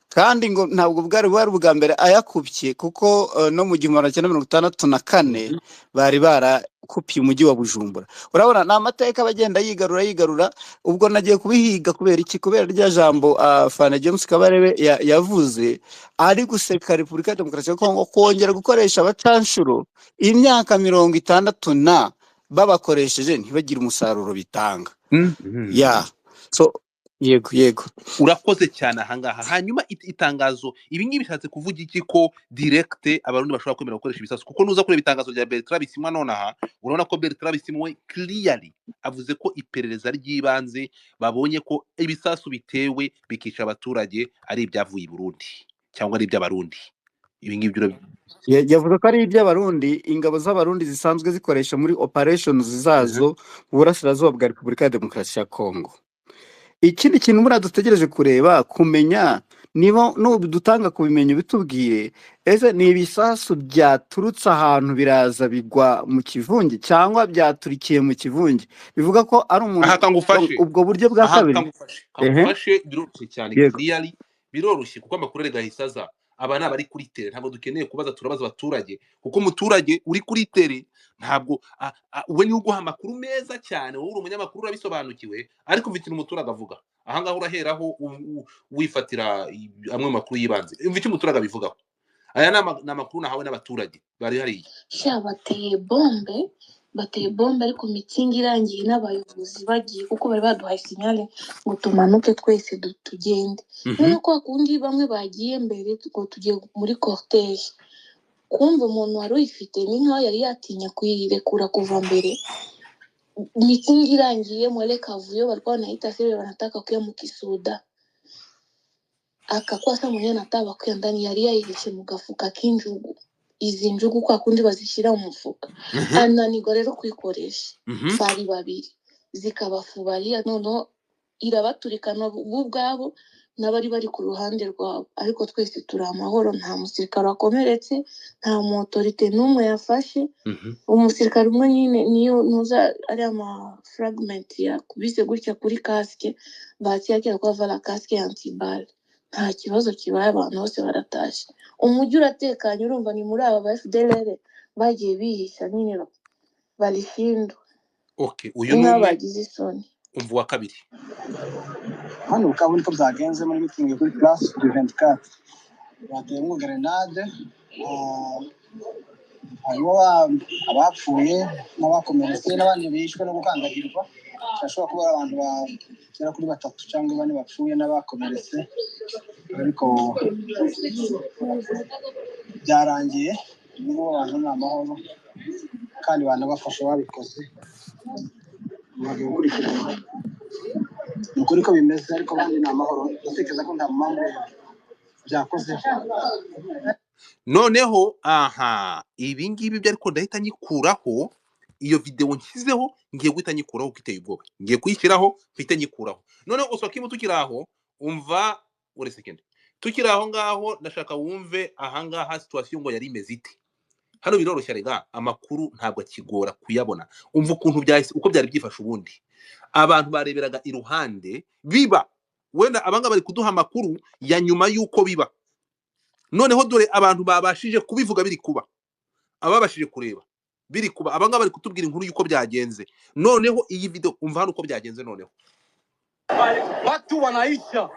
kandi ngo ntabwo bwari ubwa mbere ayakupye, kuko no mu 1964 bari barakupiye umujyi wa Bujumbura. Urabona ni amateka bagenda yigarura. Ubwo nagiye kubihiga kubera iki? Kubera rya jambo Fana James Kabarebe yavuze ari guseka Repubulika ya Demokarasi ya Kongo kongera gukoresha abacanshuro imyaka 60 na babakoresheje ntibagire umusaruro bitanga. Ya so yego Urakoze cyane ahangaha. Hanyuma itangazo ibi ngibi bishatse kuvuga iki? Ko direct abarundi bashobora kwemera gukoresha ibisasu? Kuko nuza kureba itangazo rya Bertrand Bisimwa nonaha, urabona ko Bertrand Bisimwa we clearly avuze ko iperereza ry'ibanze babonye ko ibisasu bitewe bikica abaturage ari ibyavuye i Burundi cyangwa ari iby'abarundi. Ibi ngibi Yavuze ko ari iby'abarundi, ingabo z'abarundi zisanzwe zikoresha muri operations zazo mu burasirazuba bwa Repubulika ya Demokarasi ya Kongo. Ikindi kintu buriya dutegereje kureba, kumenya niba nudutanga kubimenya bitubwire, ese ni ibisasu byaturutse ahantu biraza bigwa mu kivunge cyangwa byaturikiye mu kivunge? Bivuga ko ari umuntu Aha kangufashe, ubwo buryo bwa aha kabiri. kangufashe, biroroshye cyane, Yego. clearly biroroshye, kuko amakuru erega ahise aza. Aba ni abari kuri tere, ntabwo dukeneye kubaza, turabaza abaturage, kuko umuturage uri kuri tere ntabwo we niwe uguha amakuru meza cyane. Wowe uri umunyamakuru urabisobanukiwe, ariko umva ikintu umuturage avuga ahangaha, uraheraho wifatira amwe mu makuru y'ibanze. Umva icyo umuturage abivugaho. Aya ni amakuru nahawe n'abaturage bari hariya. Sha bateye bombe, ariko mitingi irangiye n'abayobozi bagiye, kuko bari baduhaye sinyale ngo tumanuke twese tugende. Noneho kwa kundi bamwe bagiye mbere ngo tugiye muri cortege, kumva umuntu wari uyifite ni nkaho yari yatinya kuyirekura kuva mbere. Mitingi irangiye mwele kavuyo walikuwa wanaita sebe wanataka kuya mukisuda. Akakuwa sa mwenyewe anataka bakuya ndani, yari yayihishe mu gafuka k'injugu, izi njugu kwa kundi bazishyira mu mufuka. Ananirwa rero kuyikoresha. Bari babiri zikabafubaria, noneho irabaturikana bo ubwabo n'abari bari ku ruhande rwabo, ariko twese turi amahoro, nta musirikare wakomeretse, nta mu autorité n'umwe yafashe. Umusirikare umwe nyine niyo ntuza ari ama fragment yakubise gutya kuri casque, bahati yake alikuwa avala casque ya anti-balle. Nta kibazo kibaye, abantu bose baratashye, umujyi uratekanye. Urumva ni muri aba ba FDLR bagiye bihisha nyine balishindwa. Okay, uyu ni nk'aho umwe. Bagize isoni. Umva uwa kabiri. Hano Bukavu niko byagenze muri mitingi kuri Place du 24, bateyemo grenade, harimo abapfuye n'abakomeretse n'abandi bishwe no gukandagirwa. Hashobora kuba ari abantu bagera kuri batatu cyangwa bane bapfuye n'abakomeretse, ariko byarangiye ubu abantu ni amahoro kandi banabafasha babikoze bagiye gukurikirana. Ni ukuri ko bimeze, ariko abandi ni amahoro, ndatekereza ko nta mpamvu byakozeho. Noneho aha ibi ngibi byo, ariko ndahita nyikuraho iyo videwo nshyizeho, ngiye guhita nyikuraho kuko iteye ubwoba. Ngiye kuyishyiraho mpite nyikuraho. Noneho Oswakimu, tukiri aho, umva uri second, tukiri aho ngaho, ndashaka wumve ahangaha situation ngo yari imeze ite. Hano biroroshye rega, amakuru ntabwo akigora kuyabona. Umva ukuntu byahise, uko byari byifashe. Ubundi abantu bareberaga iruhande biba, wenda abangaba bari kuduha amakuru ya nyuma y'uko biba. Noneho dore abantu babashije kubivuga biri kuba, ababashije kureba biri kuba, abangaba bari kutubwira inkuru y'uko byagenze. Noneho iyi video, umva hano uko byagenze noneho. Watu wanaisha,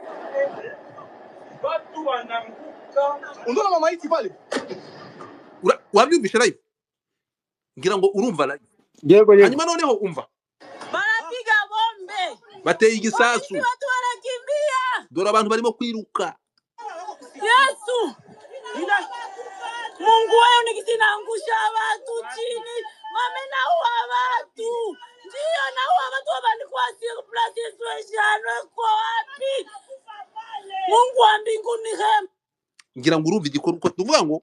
watu wanaanguka. Unaona mamaiti pale? Wabyumvishe live, ngira ngo urumva live. Yego yego. Hanyuma noneho umva. Barapiga bombe. Bateye igisasu. Polisi, watu wanakimbia. Dore abantu barimo kwiruka. Yesu. Mungu wewe nikisinaangusha watu chini. Mame naua watu. Ndio naua watu walikuwa sur place sweshano kwa wapi? Mungu wa mbinguni rehema. Ngira ngo urumva igikorwa uko tuvuga ngo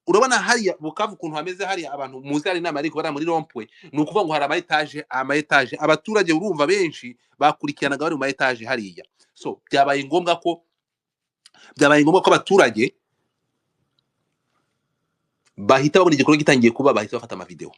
urabona hariya Bukavu ukuntu hameze hariya, abantu muzi hari inama ariko bari muri rond-point, ni ukuvuga ngo hari ama étage, ama étage, abaturage urumva benshi bakurikiranaga bari mu ma étage hariya. So byabaye ngombwa ko abaturage bahita babona igikorwa gitangiye kuba, bahita bafata amavideo.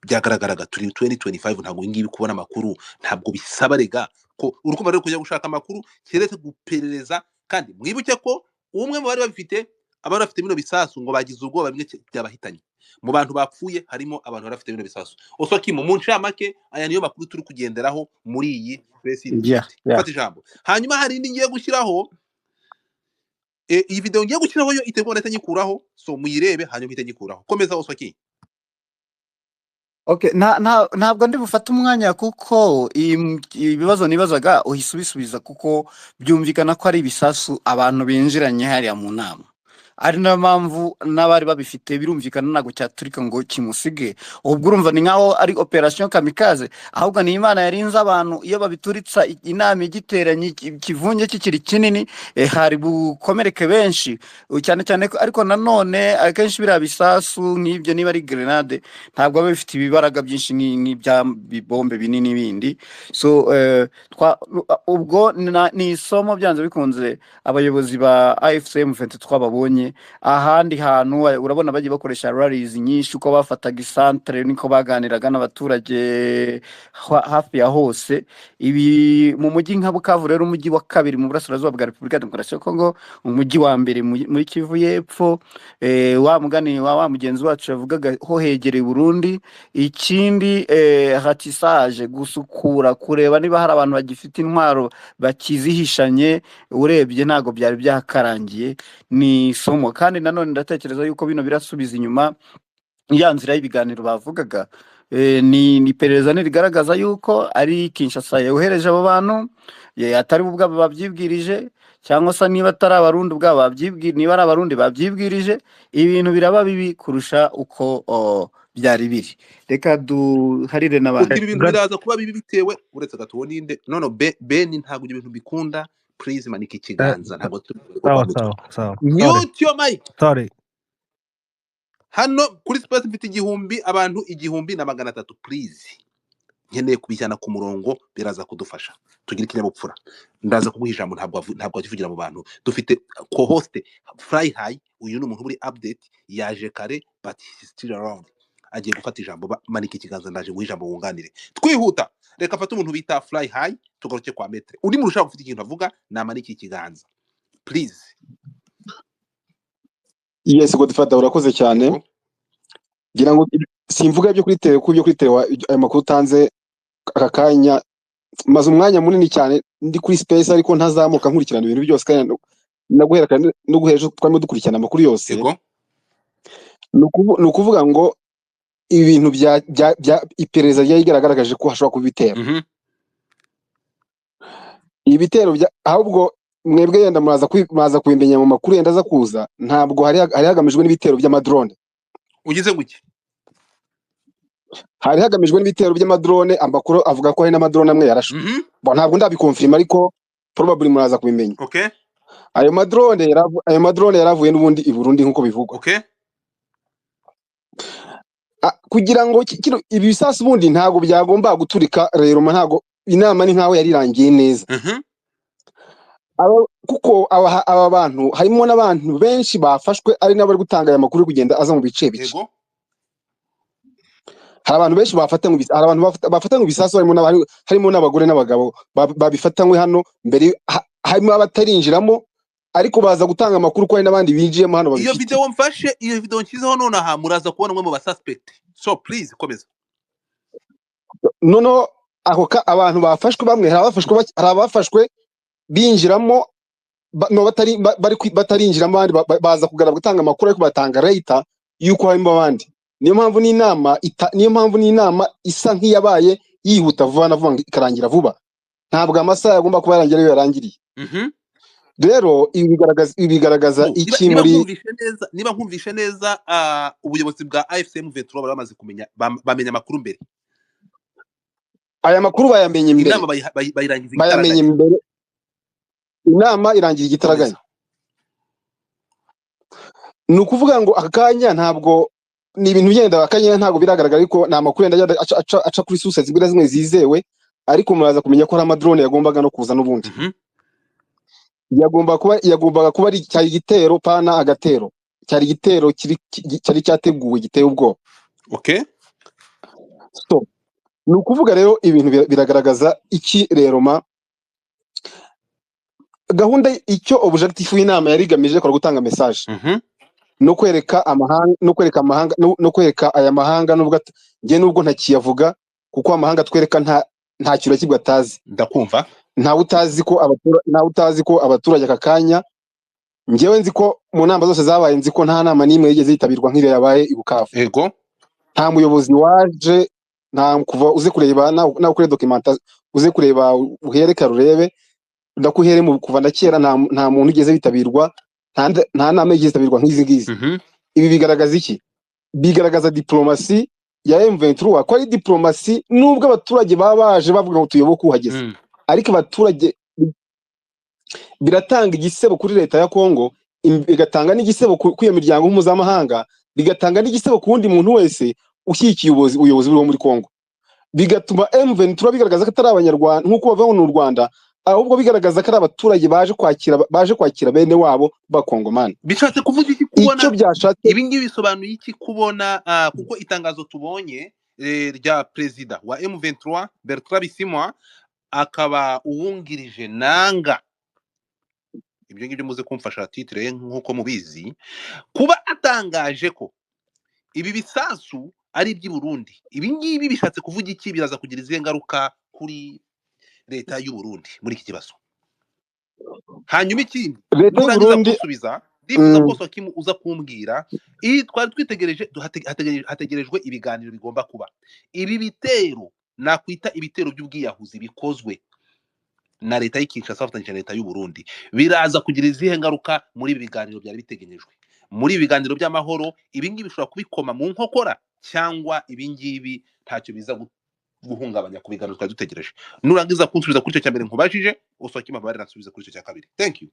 Byagaragaraga turi 2025, ntabwo ibi ngibi kubona amakuru ntabwo bisaba rega ko urukumva rero kujya gushaka amakuru, keretse guperereza. Kandi mwibuke ko umwe mu bari babifite, abari bafite bino bisasu, ngo bagize ubwoba bimwe byabahitanye. Mu bantu bapfuye harimo abantu bari bafite bino bisasu. Oswakimu, mu ncamake aya niyo makuru turi kugenderaho muri iyi space dufite. Fata ijambo. Hanyuma hari indi ngiye gushyiraho, iyi video ngiye gushyiraho yo iteguwe, ndahita nyikuraho, so muyirebe hanyuma ihite nyikuraho. Komeza, Oswaki. Okay, ntabwo ndi bufate umwanya kuko ibibazo nibazaga uhise ubisubiza, kuko byumvikana ko ari ibisasu abantu binjiranye hariya mu nama, ari nayo mpamvu n'abari babifite birumvikana ntabwo cyaturika ngo kimusige. Ubwo urumva ni nkaho ari operation kamikaze, ahubwo ni Imana yarinze abantu. Iyo babituritsa inama igiteranye, ikivunge kikiri kinini, hari bukomereke benshi. Cyane cyane ko ariko nanone akenshi biriya bisasu nk'ibyo, niba ari grenade, ntabwo biba bifite ibibaraga byinshi nk'ibya bibombe binini bindi. So ubwo ni isomo byanze bikunze abayobozi ba AFC M23 babonye ahandi hantu. Urabona bagiye bakoresha rallies nyinshi, uko bafataga isantere niko baganiraga n'abaturage hafi ya hose. Ibi mu mujyi nka Bukavu rero, umujyi wa kabiri mu burasirazuba bwa Repubulika ya Demokarasi ya Kongo, umujyi wa mbere muri Kivu y'Epfo, wa mugani wa mugenzi wacu yavugaga ho hegereye Burundi. Ikindi, ratissage, gusukura, kureba niba hari abantu bagifite intwaro bakizihishanye, urebye ntabwo byari byakarangiye. Ni isomo kandi nanone ndatekereza yuko bino birasubiza inyuma ya nzira y'ibiganiro bavugaga. Ni iperereza nirigaragaza yuko ari Kinshasa yohereje abo bantu, atari bo ubwabo babyibwirije, cyangwa se niba atari Abarundi ubwabo babyibwira, niba ari Abarundi babyibwirije, ibintu biraba bibi kurusha uko byari biri. Reka duharire n'abandi. Ibi bintu biraza kuba bibi bitewe, uretse gato, uwo ninde? No, no, Beni, ntabwo ibyo bintu bikunda. Please manika ikiganza, ntabwo turi ko Sawa kwambutwa. sawa sawa, sorry. Mute your mic. Sorry. Hano kuri space mfite 1000 abantu, 1300. Please, nkeneye kubijyana ku murongo, biraza kudufasha tugire ikinyabupfura. Ndaza kuguha ijambo, ntabwo ntabwo wakivugira mu bantu. Dufite co-host Fly High, uyu ni umuntu uri update, yaje kare but he's still around, agiye gufata ijambo. Manika ikiganza, ndaje guha ijambo wunganire. Twihuta, reka afate umuntu bita Fly High, tugaruke kwa Metre. Undi muntu ushaka gufite ikintu avuga namanike ikiganza, please. Yes, Godfather, urakoze cyane. Yego. Ngira ngo simvuga ibyo kuri tele, kuko ibyo kuri tele ayo makuru utanze aka kanya, maze umwanya munini cyane ndi kuri space ariko ntazamuka, nkurikirana ibintu byose kandi no guhera no guhera ejo twarimo dukurikirana amakuru yose. Yego. Ni ukuvuga ngo ibintu bya iperereza ryari ryaragaragaje ko hashobora kuba ibitero. Ibitero bya ahubwo mwebwe yenda muraza kubimenya mu makuru yenda aza kuza, ntabwo hari hagamijwe n'ibitero by'amadrone. Ugize guke? Hari hagamijwe n'ibitero by'amadrone, amakuru avuga ko hari n'amadrone amwe yarashwe. Bon, ntabwo ndabikonfirma ariko probably muraza kubimenya. Okay. Ayo madrone yaravuye n'ubundi i Burundi nk'uko bivugwa. Okay. Kugira ngo kino ibi bisasu ubundi ntabwo byagomba guturika rero, ntabwo inama ni nkaho yari irangiye neza. Kuko aba bantu harimo n'abantu benshi bafashwe ari nabo bari gutanga aya makuru kugenda aza mu bice bice. Yego. Hari abantu benshi bafatanywe hari abantu bafatanywe ibisasu, harimo n'abagore n'abagabo babifatanywe hano mbere, harimo abatarinjiramo ariko baza gutanga amakuru ko hari n'abandi binjiyemo hano Iyo babifite. Video mfashe, iyo video nshyizeho nonaha, muraza kubona umwe mu ba suspect, so please komeza. Noneho ako abantu bafashwe bamwe, hari abafashwe binjiramo no batari batarinjiramo, abandi baza kugaragara gutanga amakuru ariko batanga later yuko harimo abandi. Niyo mpamvu n'inama isa nk'iyabaye yihuta vuba na vuba ngo ikarangira vuba, ntabwo amasaha yagomba kuba yarangira ariyo yarangiriye. Rero ibi bigaragaza iki Niba muri nkumvishe neza, ubuyobozi bwa AFC M23 bari bamaze kumenya, bamenya amakuru mbere. Aya makuru bayamenye mbere. Inama bayirangiza Bayamenye igitaraganya. mbere, inama irangira igitaraganya. Komeza. Ni ukuvuga ngo aka kanya ntabwo ni ibintu byenda, akanya ntabwo biragaragara, ariko ni amakuru yenda agenda aca kuri sources zimwe na zimwe zizewe, ariko muraza kumenya ko hari amadrone yagombaga no kuza n'ubundi. Yagombaga kuba ari cyari igitero pana agatero, cyari igitero cyari cyateguwe giteye ubwoba. Okay. So ni ukuvuga rero ibintu biragaragaza iki rero, ma gahunda icyo objectif y'inama yari igamije kwari gutanga message no kwereka amahanga, no kwereka aya mahanga, nubwo njye nubwo ntakiyavuga, kuko amahanga atwereka nta kintu na kimwe atazi. Ndakumva. Ntawe utazi ko abaturage aka kanya, njyewe nzi ko mu nama zose zabaye, nzi ko nta nama n'imwe yigeze yitabirwa nk'iriya yabaye i Bukavu. Yego. Nta muyobozi waje, nta kuva uze kureba nawe ukore documentation, uze kureba uhere kare urebe, ndakuhere mu kuva na kera nta muntu ugeze witabirwa, nta nama yigeze yitabirwa nk'izi ngizi. Ibi bigaragaza iki? Bigaragaza diplomasi ya M23, ko ari diplomasi nubwo abaturage baba baje bavuga ngo tuyoboke uhageze, ariko abaturage biratanga igisebo kuri leta ya Kongo, bigatanga n'igisebo ku iyo miryango mpuzamahanga, bigatanga n'igisebo ku wundi muntu wese ushyigikiye ubuyobozi buriho muri Kongo, bigatuma M23 bigaragaza ko atari abanyarwanda nk'uko bavuga ngo ni u Rwanda, ahubwo bigaragaza ko ari abaturage baje kwakira bene wabo b'abakongomani. Bishatse kuvuga iki kubona Icyo byashatse Ibi ngibi bisobanuye iki kubona, kuko itangazo tubonye rya perezida wa M23 Bertrand Bisimwa, akaba uwungirije Nanga, ibyo ngibyo muze kumfasha titre ye nk'uko mubizi, kuba atangaje ko ibi bisasu ari iby'i Burundi, ibi ngibi bishatse kuvuga iki? Biraza kugira izihe ngaruka kuri leta y'u Burundi muri iki kibazo? Hanyuma ikindi, Leta y'u nurangiza Burundi kunsubiza, ndifuza ko Sokimu uza kumbwira iyi twari twitegereje, hategerejwe ibiganiro bigomba kuba. Ibi bitero nakwita ibitero by'ubwiyahuzi bikozwe na leta y'i Kinshasa bafatanyije na leta y'u Burundi, biraza kugira izihe ngaruka muri ibi biganiro byari biteganyijwe, muri ibi biganiro by'amahoro? Ibi ngibi bishobora kubikoma mu nkokora cyangwa ibi ngibi ntacyo biza guhungabanya ku biganiro twari dutegereje. Nurangiza kunsubiza kuri icyo cya mbere nkubajije, usohoke imbabarire nsubize kuri icyo cya kabiri. Thank you.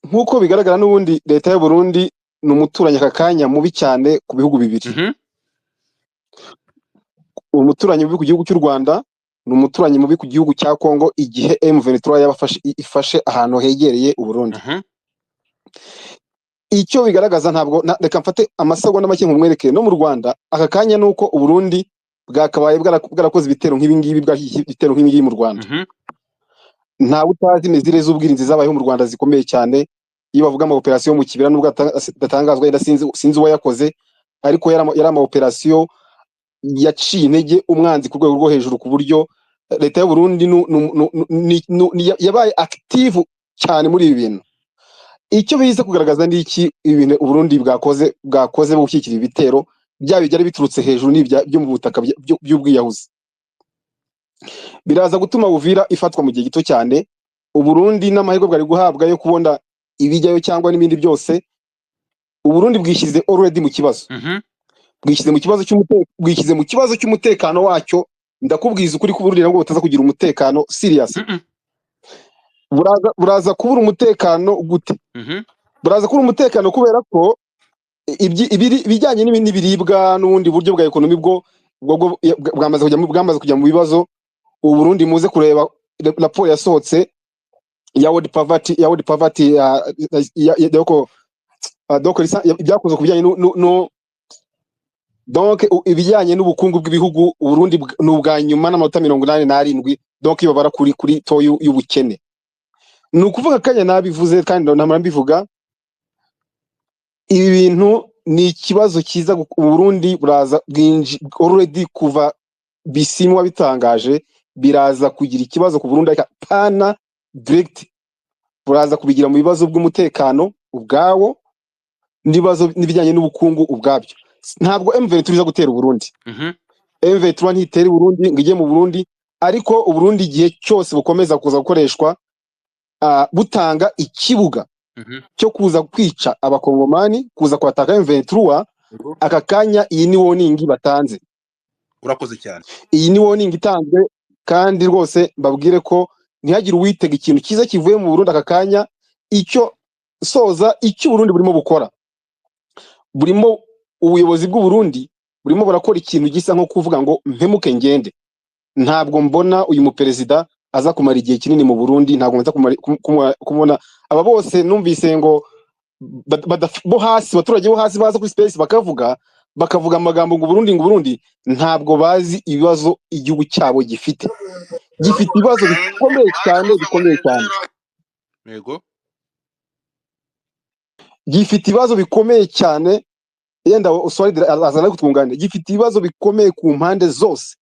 Nk'uko bigaragara n'ubundi leta y'u Burundi ni umuturanyi aka kanya mubi cyane ku bihugu bibiri. Umuturanyi mubi ku gihugu cy'u Rwanda, ni umuturanyi mubi ku gihugu cya Kongo igihe M23 yabafashe ifashe ahantu hegereye u Burundi. Icyo bigaragaza ntabwo reka mfate amasegonda make nkumwereke no mu Rwanda aka kanya nuko u Burundi bwakabaye bwarakoze ibitero nk'ibi ngibi, bwashyigikiye ibitero nk'ibi ngibi mu Rwanda. Ntawe utazi imizire z'ubwirinzi zabayeho mu Rwanda zikomeye cyane. Iyo bavuga ama operasiyo mu kibira nubwo adatangazwa yenda sinzi uwayakoze, ariko yari ama operasiyo yaciye intege umwanzi ku rwego rwo hejuru, ku buryo leta y'u Burundi yabaye active cyane muri ibi bintu. Icyo biza kugaragaza ni iki? Ibintu u Burundi bwakoze bwo gushyigikira ibitero byaba ibyari biturutse hejuru n'ibya byo mu butaka by'ubwiyahuzi biraza gutuma Uvira ifatwa mu gihe gito cyane. U Burundi n'amahirwe bwari guhabwa yo kubona ibijyayo cyangwa n'ibindi byose, u Burundi bwishyize already mu kibazo. Bwishyize mu kibazo cy'umutekano wacyo. Ndakubwiza ukuri ko Burundi nabwo butaza kugira umutekano serious. Buraza kubura umutekano gute? Buraza kubura umutekano kubera ko ibijyanye n'ibiribwa n'ubundi buryo bwa economy bwo bwamaze kujya mu bibazo. U Burundi muze kureba raporo yasohotse ya World Poverty ya doko donc ibyakozwe ku bijyanye no donc ibijyanye n'ubukungu bw'ibihugu, u Burundi ni ubwa nyuma n'amanota 87, donc iyo babara kuri to y'ubukene. Ni ukuvuga kanya nabivuze kandi ntamara mbivuga, ibi bintu ni ikibazo cyiza. U Burundi buraza bwinji already kuva Bisimwa bitangaje, biraza kugira ikibazo ku Burundi, ariko pana direct buraza kubigira mu bibazo bw'umutekano ubwawo n'ibibazo n'ibijyanye n'ubukungu ubwabyo. Ntabwo M23 iza gutera Uburundi. M23 ntitera Uburundi ngo ijye mu Burundi, ariko Uburundi igihe cyose bukomeza kuza gukoreshwa butanga ikibuga cyo kuza kwica abakongomani, kuza kwataka M23 aka kanya, iyi ni warning batanze. Urakoze cyane. Iyi ni warning itanzwe, kandi rwose mbabwire ko ntihagire uwitega ikintu cyiza kivuye mu Burundi aka kanya. Icyo soza, icyo Uburundi burimo bukora, burimo ubuyobozi bw'u Burundi burimo burakora ikintu gisa nko kuvuga ngo mpemuke ngende. Ntabwo mbona uyu muperezida aza kumara igihe kinini mu Burundi, ntabwo nza kumubona. Aba bose numvise ngo bo hasi, abaturage bo hasi baza kuri space bakavuga amagambo ngo Burundi, ngo Burundi, ntabwo bazi ibibazo igihugu cyabo gifite. Gifite ibibazo bikomeye cyane, bikomeye cyane. Yego. Gifite ibibazo bikomeye cyane. Yenda Oswald aza no kutwunganira. Gifite ibibazo bikomeye ku mpande zose.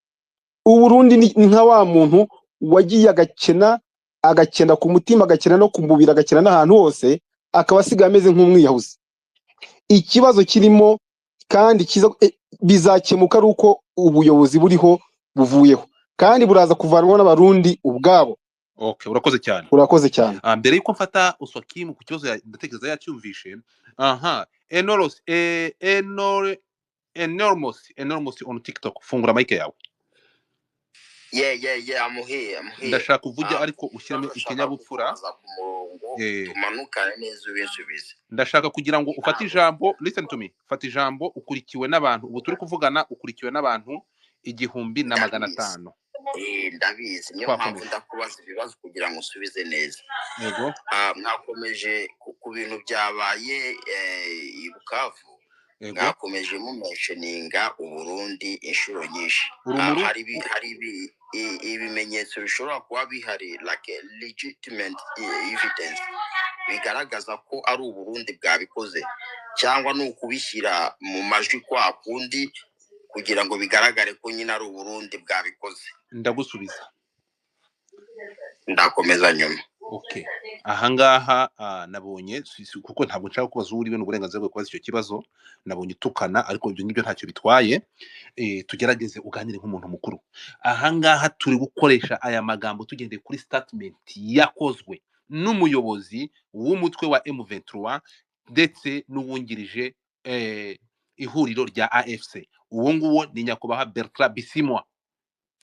Uburundi ni nka wa muntu wagiye agakena, agakena ku mutima, agakena no ku mubiri, agakena n'ahantu hose, akaba asigaye ameze nk'umwiyahuzi. Ikibazo kirimo kandi kiza bizakemuka ari uko ubuyobozi buriho buvuyeho, kandi buraza kuvanwaho n'Abarundi ubwabo. Okay, urakoze cyane. Urakoze cyane. Mbere yuko mfata Uswakimu ku kibazo ndatekereza yacyumvishe. Aha, Enoros, Enor, Enormous, Enormous on TikTok, fungura mic yawe. Yeah, I'm here, I'm here. Ndashaka uvuge ariko ushyiremo Ikibazo nshaka ikinyabupfura. kukubaza ku murongo, tumanukane neza ubinsubize. Ndashaka kugira ngo ufate Ntabwo ijambo, listen to me, fata ijambo ukurikiwe n'abantu, ubu turi kuvugana ukurikiwe n'abantu 1500. Ndabizi. Ndabizi, niyo mpamvu Twakomeje. ndakubaza ibibazo kugira ngo usubize neza. Yego. Mwakomeje ku bintu byabaye i Bukavu. Yego. Mwakomeje mumentioninga Uburundi inshuro nyinshi. Urumuri? Hari ibimenyetso bishobora kuba bihari, like a legitimate evidence bigaragaza ko ari Uburundi bwabikoze, cyangwa ni ukubishyira mu majwi kwa kundi kugira ngo bigaragare ko nyine ari Uburundi bwabikoze? Ndagusubiza. Ndakomeza nyuma. Okay. Ahangaha nabonye kuko ntabwo nshaka kubaza uwo uriwe, n'uburenganzira bwo kubaza icyo kibazo. Nabonye utukana, ariko ibyo ngibyo ntacyo bitwaye. Tugerageze uganire nk'umuntu mukuru. Ahangaha turi gukoresha aya magambo tugendeye kuri statement yakozwe n'umuyobozi w'umutwe wa M23 ndetse n'uwungirije Ihuriro rya AFC, uwo nguwo ni nyakubahwa Bertrand Bisimwa.